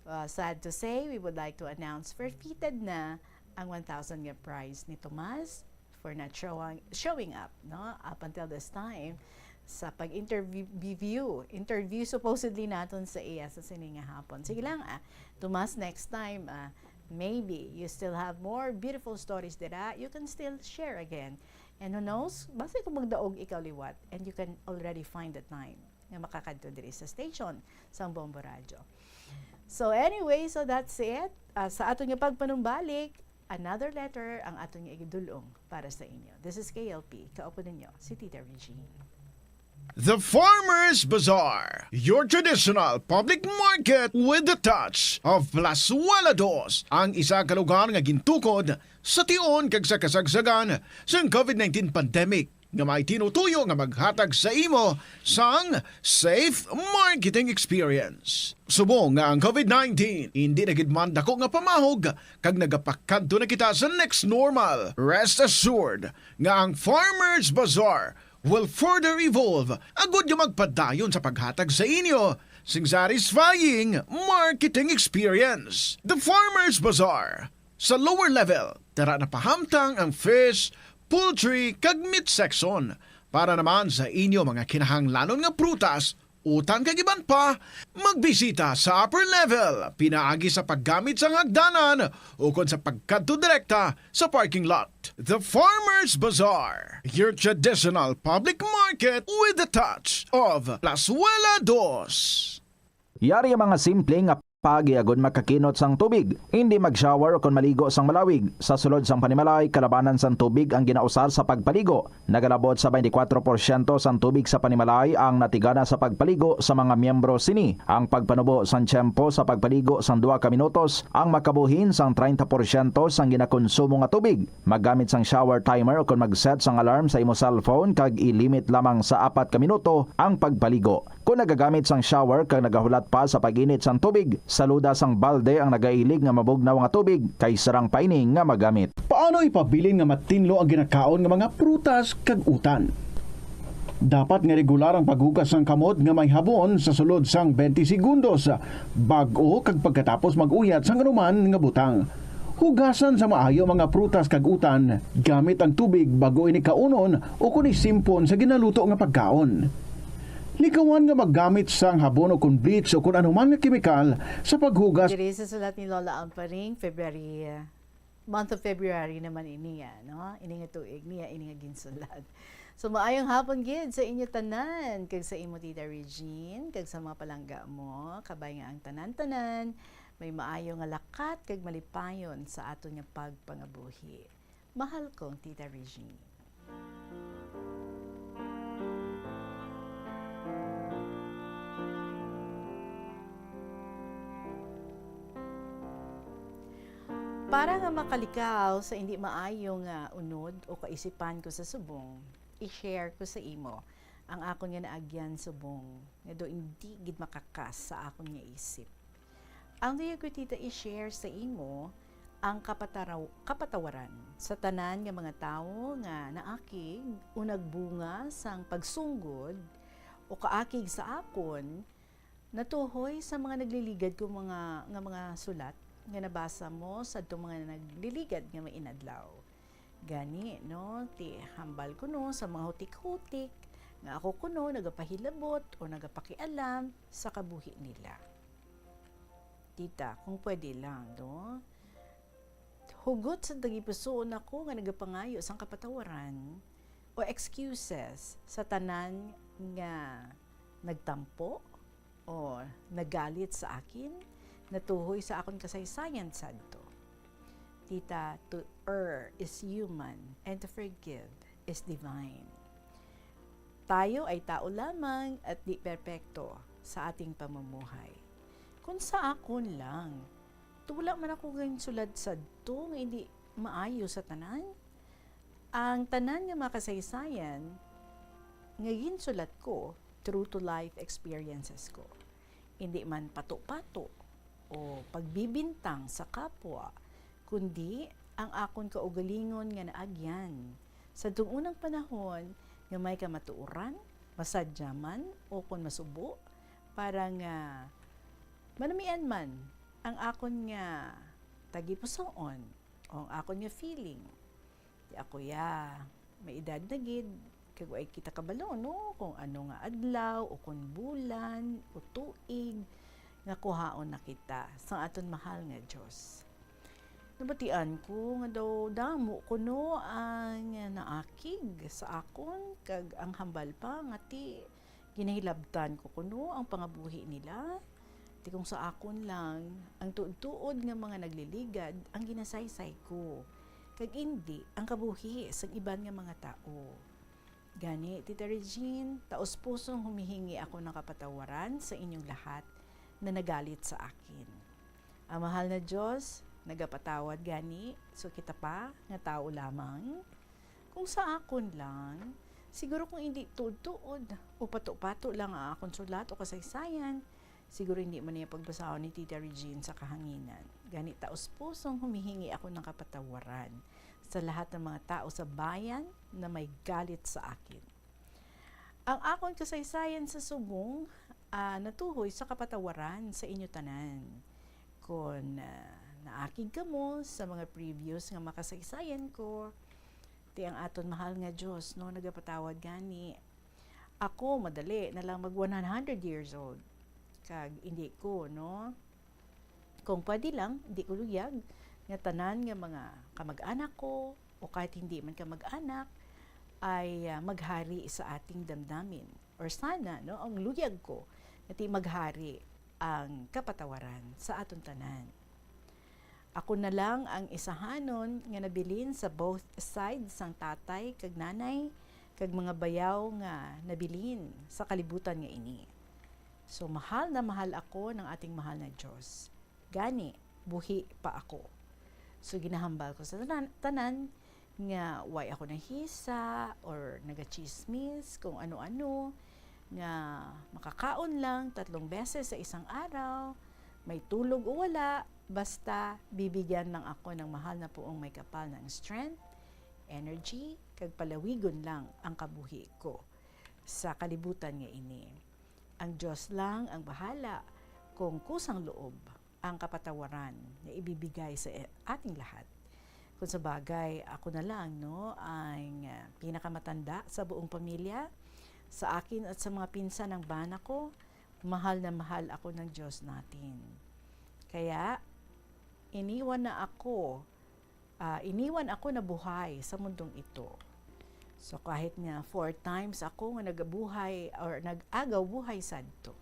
uh, sad to say, we would like to announce forfeited na ang one thousand nga prize ni Tomas for not showing, showing up, no? Up until this time, sa pag-interview, interview supposedly naton sa iya sa sini nga hapon. Sige lang, ah, Tomas, next time, ah, maybe you still have more beautiful stories dira. You can still share again. And who knows, basi kung magdaog ikaw liwat and you can already find the time nga makakadto diri sa station sang Bombo Radyo. So anyway, so that's it. Ah, sa aton nga pagpanumbalik, another letter ang aton nga igidulong para sa inyo. This is K L P, kaupo ninyo, si Tita Regine. The Farmers Bazaar, your traditional public market with the touch of Plazuela Dos, ang isa ka lugar nga gintukod sa tion kag sa kasagsagan sang COVID nineteen pandemic, nga may tinutuyo nga maghatag sa imo sang safe marketing experience. Subong nga ang COVID nineteen hindi na gid man dako nga pamahog kag nagapakadto na kita sa next normal, rest assured nga ang Farmers Bazaar will further evolve agud nga magpadayon sa paghatag sa inyo sing satisfying marketing experience. The Farmers Bazaar, sa lower level, dara na pahamtang ang fish, poultry, kag meat section. Para naman sa inyo mga kinahanglanon nga prutas, utang kag iban pa, magbisita sa upper level, pinaagi sa paggamit sang hagdanan ukon sa pagkadto direkta sa parking lot. The Farmers Bazaar, your traditional public market with the touch of Plazuela Dos. Yari ang mga simple nga Paagi agud makakinot sang tubig, indi mag-shower kon maligo sang malawig. Sa sulod sang panimalay, kalabanan sang tubig ang ginausar sa pagpaligo. Nagalabot sa twenty-four porsyento sang tubig sa panimalay ang natigana sa pagpaligo sa mga miyembro sini. Ang pagpanubo sang tiyempo sa pagpaligo sang duha ka minutos ang makabuhin sang treinta porsyento sang ginakonsumo nga tubig. Maggamit sang shower timer ukon mag-set sang alarm sa imo cellphone kag i-limit lamang sa apat ka minuto ang pagpaligo. Kon nagagamit sang shower kag nagahulat pa sa pag-init sang tubig, saluda sang balde ang nagailig nga mabugnaw nga tubig kay sarang pa ini nga magamit. Paano ipabilin nga matinlo ang ginakaon nga mga prutas kag utan? Dapat nga regular ang paghugas sang kamot nga may habon sa sulod sang twenty segundos, bag-o kag pagkatapos mag-uyat sang anuman nga butang. Hugasan sa maayo mga prutas kag utan gamit ang tubig bag-o ini kaunon o kon isimpon sa ginaluto nga pagkaon. Likawan nga maggamit sang habon o kon bleach o kon anuman nga kemikal sa paghugas. Diri sa sulat ni Lola Amparing, February, month of February naman ini, ah, no? Ini nga tuig niya, ini nga ginsulat. So, maayong hapon gid sa inyo tanan, kag sa imo, Tita Regine, kag sa mga palangga mo, kabay nga ang tanan-tanan may maayo nga lakat kag malipayon sa aton nga pagpangabuhi. Mahal kong Tita Regine. Para nga makalikaw sa indi maayo nga unod o kaisipan ko sa subong, i-share ko sa imo ang akon nga naagyan subong nga daw indi gid makakas sa akon nga isip. Ang luyag ko, Tita, i-share sa imo ang kapataraw-, kapatawaran sa tanan nga mga tawo nga naakig o nagbunga sang pagsunggod o kaakig sa akon, natuhoy sa mga nagliligad ko mga, nga mga sulat nga nabasa mo sadtong mga nagliligad nga mga inadlaw. Gani, no, ti hambal kuno sa mga hutik-hutik nga ako kuno nagapahilabot o nagapakialam sa kabuhi nila. Tita, kung pwede lang, no? Hugot sa tagipusoon ako nga nagapangayo sang kapatawaran o excuses sa tanan nga nagtampo o nagalit sa akin, natuhoy sa akon kasaysayan sadto. Tita, to err is human, and to forgive is divine. Tayo ay tao lamang at di perpekto sa ating pamumuhay. Kung sa akon lang, tula man ako ginsulat sadto nga hindi maayo sa tanan. Ang tanan nga mga kasaysayan nga ginsulat ko, true to life experiences ko. Hindi man pato-pato o pagbibintang sa kapwa, kundi ang akon kaugalingon nga naagyan sa unang panahon nga may kamatuoran, masadya man o kon masubo, para nga manamian man ang akon nga tagipusoon o ang akon nga feeling. Di ako ya, may edad na gid, kag way kita kabalo, no, kung ano nga adlaw o kung bulan o tuig nga kuhaon na kita sang aton mahal nga Dios. Nabatian ko nga daw damo kuno ang naakig sa akon, kag ang hambal pa nga ti ginahilabtan ko kuno ang pangabuhi nila. Ti kung sa akon lang, ang tuod-tuod nga mga nagliligad ang ginasaysay ko, kag indi ang kabuhi sang iban nga mga tawo. Gani, Tita Regine, taos-pusong humihingi ako ng kapatawaran sa inyong lahat na nagalit sa akin. Ang mahal na Dios nagapatawad gani, so kita pa nga tawo lamang. Kung sa akon lang, siguro kung indi tuod-tuod o pato-pato lang ang akon sulat o kasaysayan, siguro hindi man niya pagbasahon ni Tita Regine sa kahanginan. Gani, taos-pusong humihingi ako ng kapatawaran sa lahat ng mga tao sa bayan na may galit sa akin. Ang akon kasaysayan sa subong, ah, natuhoy sa kapatawaran sa inyo tanan. Kon, ah, naakig kamo sa mga previous nga makasaysayan ko, ti ang aton mahal nga Dios, no, nagapatawad gani. Ako, madali na lang mag one hundred years old. Kag hindi ko, no? Kung pwede lang, di ko luyag nga tanan nga mga kamag-anak ko, o kahit hindi man kamag-anak, ay, ah, maghari sa ating damdamin. Or sana, no, ang luyag ko, nga ti maghari ang kapatawaran sa aton tanan. Ako na lang ang isahanon nga nabilin sa both sides sang tatay kag nanay kag mga bayaw nga nabilin sa kalibutan nga ini. So, mahal na mahal ako ng ating mahal na Diyos. Gani, buhi pa ako. So, ginahambal ko sa tanan, tanan nga way ako nahisa or nagachismis kung ano-ano, nga makakaon lang tatlong beses sa isang araw, may tulog o wala, basta bibigyan lang ako ng mahal na puong may kapal ng strength, energy, kag palawigon lang ang kabuhi ko sa kalibutan nga ini. Ang Diyos lang ang bahala kung kusang loob ang kapatawaran nga ibibigay sa ating lahat. Kung sa bagay, ako na lang, no, ang, ah, pinakamatanda sa buong pamilya. Sa akin at sa mga pinsan ng bana ko, mahal na mahal ako ng Diyos natin. Kaya, iniwan na ako, ah, iniwan ako na buhay sa mundong ito. So, kahit nga four times ako nga nagabuhay or nag-agaw buhay sadto.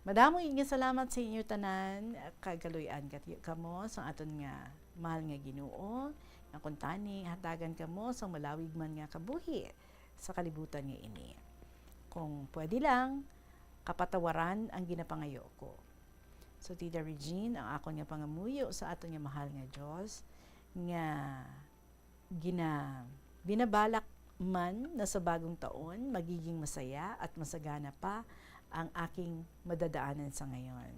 Madamo gid nga salamat sa inyo tanan, kag kaluy-an kat-, kamo sa aton nga mahal nga Ginoo, nga kuntani hatagan kamo sang malawig man nga kabuhi sa kalibutan nga ini. Kung pwede lang, kapatawaran ang ginapangayo ko. So, Tita Regine, ang akon nga pangamuyo sa aton nga mahal nga Dios, nga gina-, binabalak man na sa bagong taon, magiging masaya at masagana pa ang aking madadaanan sa ngayon.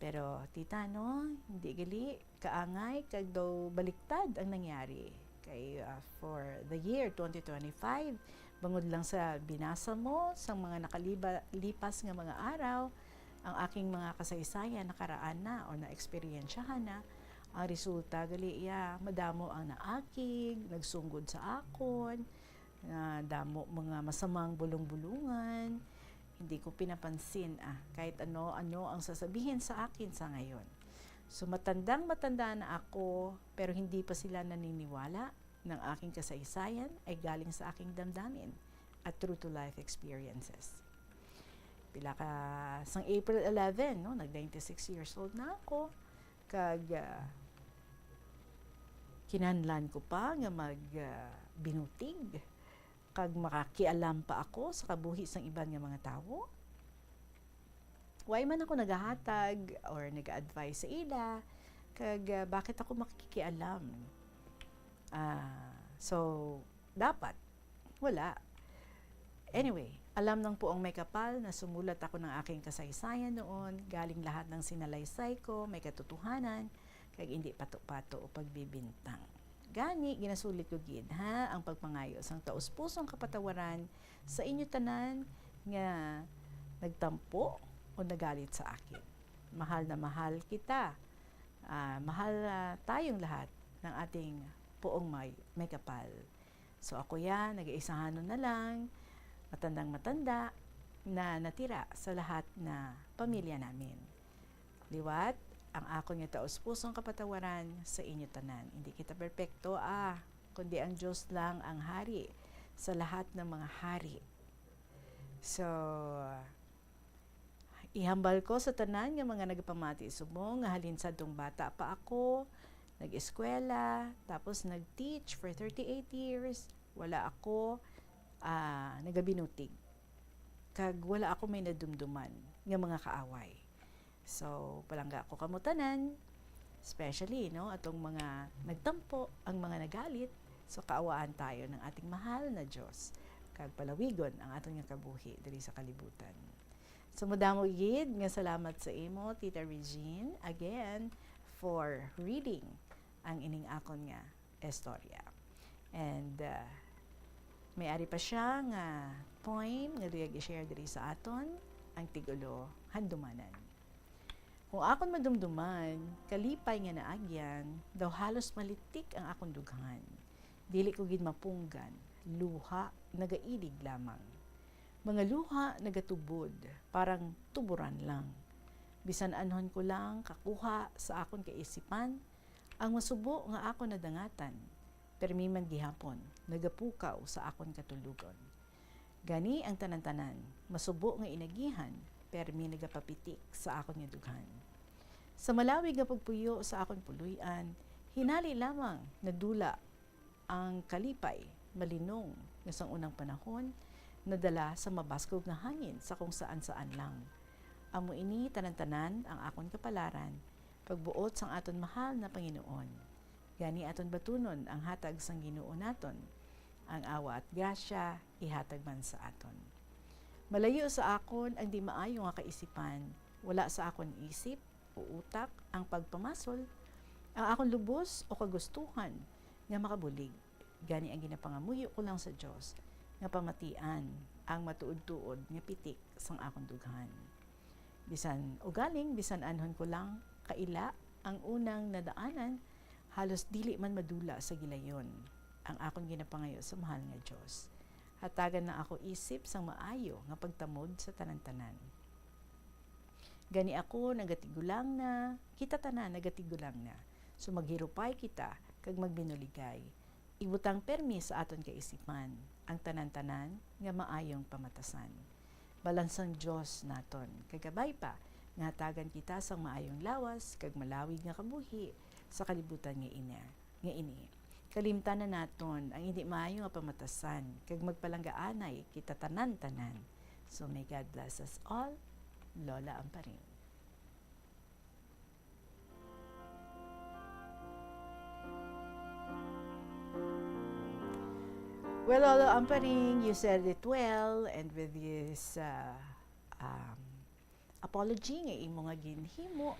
Pero, tita, no, hindi gali kaangay kag daw baliktad ang nangyari. Kay, ah, for the year twenty twenty-five, bangod lang sa binasa mo sa mga nakaliba-, lipas nga mga araw, ang aking mga kasaysayan nakaraan na o naeksperyensyahan na, ang resulta gali iya, madamo ang naakig, nagsunggod sa akon, nga damo mga masamang bulong-bulungan. Hindi ko pinapansin, ah, kahit ano-ano ang sasabihin sa akin sa ngayon. So, matandang matanda na ako, pero hindi pa sila naniniwala ng aking kasaysayan ay galing sa aking damdamin at true to life experiences. Pila ka, sang April eleven, no, nag ninety-six years old na ako, kag, ah, kinahanglan ko pa nga mag, ah, binutig kag makakialam pa ako sa kabuhi sang iban nga mga tawo? Why man ako nagahatag or nag-advise sa ila, kag, ah, bakit ako makikialam? Ah, so, dapat wala. Anyway, alam ng puong may kapal na sumulat ako ng aking kasaysayan noon, galing lahat ng sinalaysay ko may katotohanan, kag indi pato-pato o pagbibintang. Gani, ginasulit ko gid, ha, ang pagpangayo sang taos-pusong kapatawaran sa inyo tanan nga nagtampo o nagalit sa akin. Mahal na mahal kita. Ah, mahal, ah, tayong lahat ng ating puong may, may kapal. So, ako ya, nag-iisahanon na lang, matandang matanda, na natira sa lahat na pamilya namin. Liwat, ang akon nga taos-pusong kapatawaran sa inyo tanan. Hindi kita perpekto, ah, kundi ang Dios lang ang hari sa lahat ng mga hari. So, ihambal ko sa tanan nga mga nagapamati subong nga halin sadtong bata pa ako, nag-eskwela, tapos nag-teach for thirty-eight years, wala ako, ah, nagabinutig. Kag wala ako may nadumduman nga mga kaaway. So, palangga ko kamo tanan, especially, no, atong mga nagtampo, ang mga nagalit. So, kaawaan tayo ng ating mahal na Dios, kag palawigon ang aton nga kabuhi diri sa kalibutan. So, madamo gid nga salamat sa imo, Tita Regine, again, for reading ang ining akon nga istorya. And, uh, may ari pa siya nga poem nga luyag i-share diri sa aton, ang tigulo, Handumanan. Kung akon madumduman, kalipay nga naagyan, daw halos malitik ang akon dughan. Dili ko gid mapunggan, luha nagailig lamang. Mga luha nagatubod, parang tuburan lang. Bisan anhon ko lang kakuha sa akon kaisipan, ang masubo nga akon nadangatan, permi man gihapon nagapukaw sa akon katulugon. Gani ang tanan-tanan, masubo nga inagihan, permi nagapapitik sa akon nga dughan. Sa malawig nga pagpuyo sa akon puloy-an, hinali lamang nadula ang kalipay, malinong nga sang unang panahon, nadala sa mabaskog nga hangin sa kung saan-saan lang. Amo ini tanan-tanan ang akon kapalaran, pagbuot sang aton mahal na Panginoon. Gani aton batunon ang hatag sang Ginoo naton. Ang awa at grasya ihatag man sa aton. Malayo sa akon ang di maayo nga kaisipan, wala sa akon isip o utak ang pagpamasol, ang akon lubos o kagustuhan nga makabulig. Gani ang ginapangamuyo ko lang sa Dios nga pamatian ang matuod-tuod nga pitik sang akon dughan. Bisan ugaling, bisan anhon ko lang kaila ang unang nadaanan, halos dili man madula sa gilayon ang akon ginapangayo sa mahal nga Dios. Hatagan na ako isip sang maayo nga pagtamod sa tanan-tanan. Gani ako nagatigulang na, kita tanan nagatigulang na. So maghirupay kita kag magbinuligay. Ibutang permi sa aton kaisipan ang tanan-tanan nga maayong pamatasan. Balang sang Dios naton, kag kabay pa nga hatagan kita sang maayong lawas kag malawig nga kabuhi sa kalibutan nga ina, nga ini. Kalimtan na naton ang hindi maayo nga pamatasan, kag magpalanggaanay kita tanan-tanan. So may God bless us all. Lola Amparing. Well, Lolo Amparing, you said it well, and with this uh, um, apology nga imo nga ginhimo,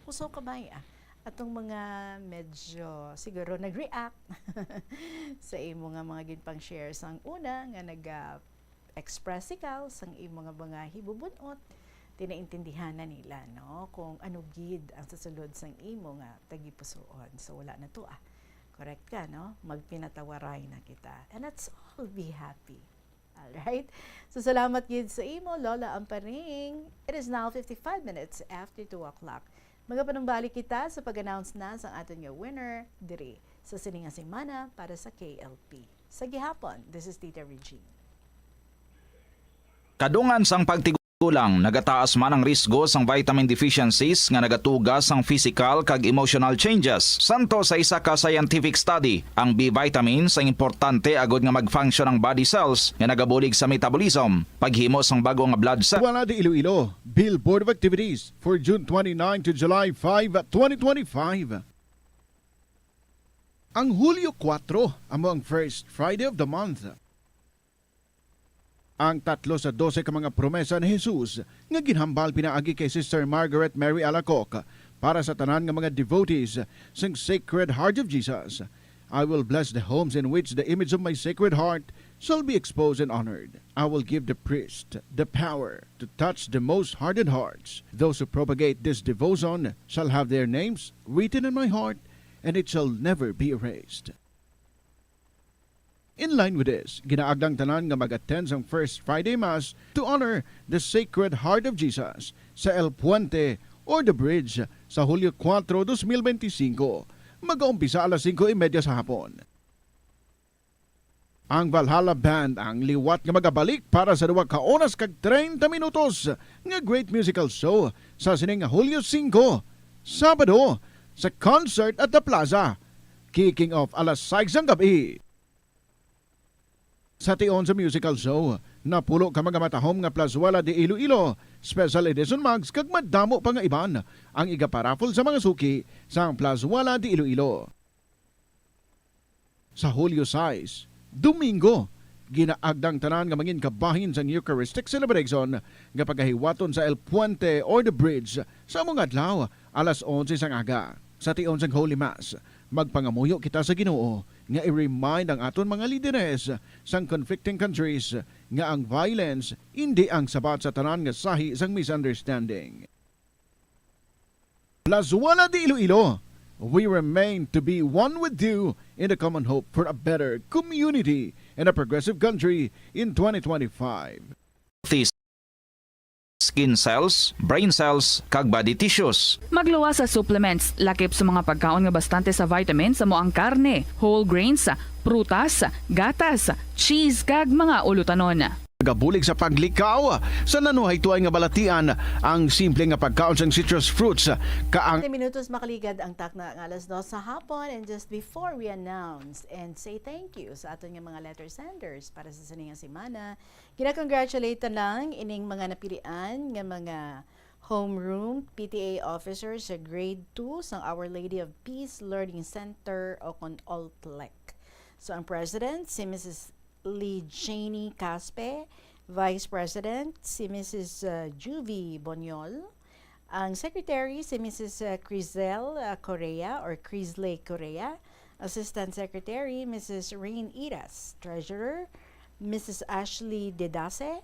kuso kabay ah, atong mga medyo siguro nag-react sa imo nga mga ginpang-share sang una nga nag uh, express ikaw sang imo nga mga hibubun-ot, tinaintindihan na nila, no, kung ano gid ang sa sulod sang imo nga tagipusoon. So wala na to ah. Correct ka, no? Magpinatawaray na kita. And let's all be happy. Alright? So salamat gid sa imo, Lola Amparing. It is now fifty-five minutes after two o'clock. Magapanumbalik kita sa pag-announce na sang aton nga winner diri sa sini nga semana para sa K L P. Sa gihapon, this is Tita Regine. Kadungan sang pagtigulang, nagataas man ang risgo sang vitamin deficiencies nga nagatuga sang physical kag emotional changes. Santo sa isa ka scientific study, ang B vitamins ang importante agud nga mag-function ang body cells nga nagabulig sa metabolism, paghimo sang bag-o nga blood cell. Wala di Iloilo, Bill Board of Activities for June twenty-nine to July five, twenty twenty-five. Ang Hulyo kuwatro amo ang first Friday of the month. Ang tatlo sa dose ka mga promesa ni Jesus nga ginhambal pinaagi kay Sister Margaret Mary Alacoque para sa tanan nga mga devotees sang Sacred Heart of Jesus. I will bless the homes in which the image of my Sacred Heart shall be exposed and honored. I will give the priest the power to touch the most hardened hearts. Those who propagate this devotion shall have their names written in my heart, and it shall never be erased. In line with this, ginaagda ang tanan nga mag-attend sang First Friday Mass to honor the Sacred Heart of Jesus sa El Puente or The Bridge sa Hulyo kuwatro, dos mil benti singko. Mag-aumpisa alas singko y media sa hapon. Ang Valhalla Band ang liwat nga magabalik para sa duha ka oras kag treinta minutos nga great musical show sa sining Hulyo singko, Sabado, sa Concert at the Plaza, kicking off alas sais sang gab-i. Sa tion sa musical show, napulo ka mga matahom nga Plazuela de Iloilo Special Edition mugs kag madamo pa nga iban ang igaparaffle sa mga suki sang Plazuela de Iloilo. Sa Hulyo sais, Domingo, ginaagda ang tanan nga mangin kabahin sang Eucharistic celebration nga pagahiwaton sa El Puente or The Bridge sa among adlaw, alas onse sang aga. Sa tion sang Holy Mass, magpangamuyo kita sa Ginoo nga i-remind ang aton mga lideres sang conflicting countries nga ang violence indi ang sabat sa tanan nga sahi sang misunderstanding. Plazuela de Iloilo, we remain to be one with you in the common hope for a better community and a progressive country in twenty twenty-five. Skin cells, brain cells, kag body tissues. Magluwas sa supplements, lakip sa mga pagkaon nga bastante sa vitamins, amo ang karne, whole grains, prutas, gatas, cheese, kag mga ulutanon. Gabulig sa paglikaw sa nanuhaytoy nga balatian ang simple nga pagkaon sang citrus fruits ka ang Twenty minutos makaligad ang takna nga alas dos sa hapon. And just before we announce and say thank you sa aton nga mga letter senders para sa sini nga semana, gina-congratulate ta lang ining mga napilian nga mga homeroom P T A officers sa grade two sang Our Lady of Peace Learning Center o kon ALPLEC. So ang president si Missus Lee Janie Caspe, Vice President si Missus uh, Juvie Boniol, ang Secretary si Missus uh, Crizel uh, Correa or Crisley Correa, Assistant Secretary Missus Rain Iras, Treasurer Missus Ashley Dedase,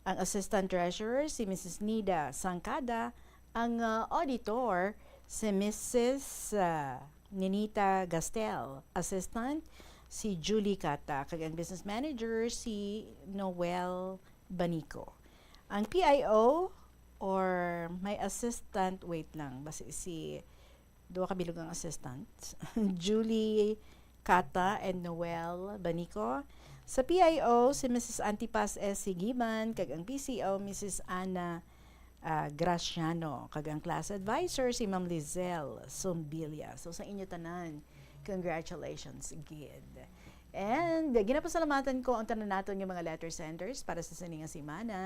ang Assistant Treasurer si Missus Nida Sangkada, ang uh, Auditor si Missus uh, Ninita Gastel, Assistant si Julie Cata, kag ang Business Manager si Noel Banico. Ang P I O or my assistant, wait lang, basi si duha ka bilog ang assistant, Julie Cata and Noel Banico. Sa P I O, si Missus Antipas S. Sigiban, kag ang P C O, Missus Ana ah, Graciano, kag ang class advisor si Ma'am Lizelle Sombilia. So sa inyo tanan, congratulations gid. And ginapasalamatan ko ang tanan naton nga mga letter senders para sa sini nga semana.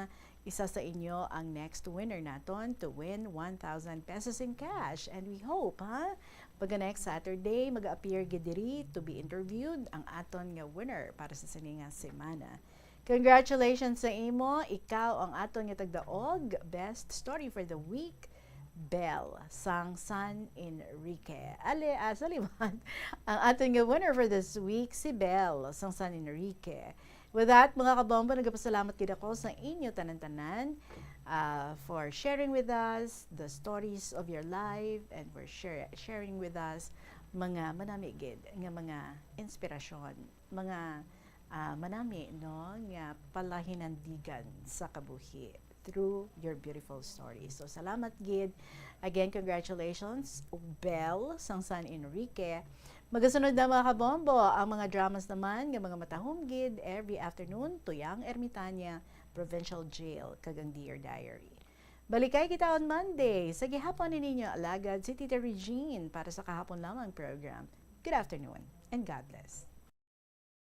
Isa sa inyo ang next winner naton to win one thousand pesos in cash. And we hope, ha, pagka next Saturday, mag-appear gid diri to be interviewed ang aton nga winner para sa sini nga semana. Congratulations sa imo. Ikaw ang aton nga tagdaog. Best story for the week, Bell sang San Enrique. Ali, ah, sa liwat, ang aton nga winner for this week, si Bell sang San Enrique. With that, mga kabombo, nagapasalamat gid ako sa inyo tanan-tanan, ah, for sharing with us the stories of your life and for share, sharing with us mga manami gid nga mga inspirasyon, mga ah, manami, no, nga palahinandigan sa kabuhi through your beautiful story. So salamat gid again, congratulations, Bell sang San Enrique. Magasunod na, mga kabombo, ang mga dramas naman nga mga matahom gid every afternoon, Tuyang Ermitania, Provincial Jail, kag ang Dear Diary. Balikay kita on Monday. Sa gihapon ni ninyo alagad si Tita Regine para sa kahapon lamang program. Good afternoon and God bless.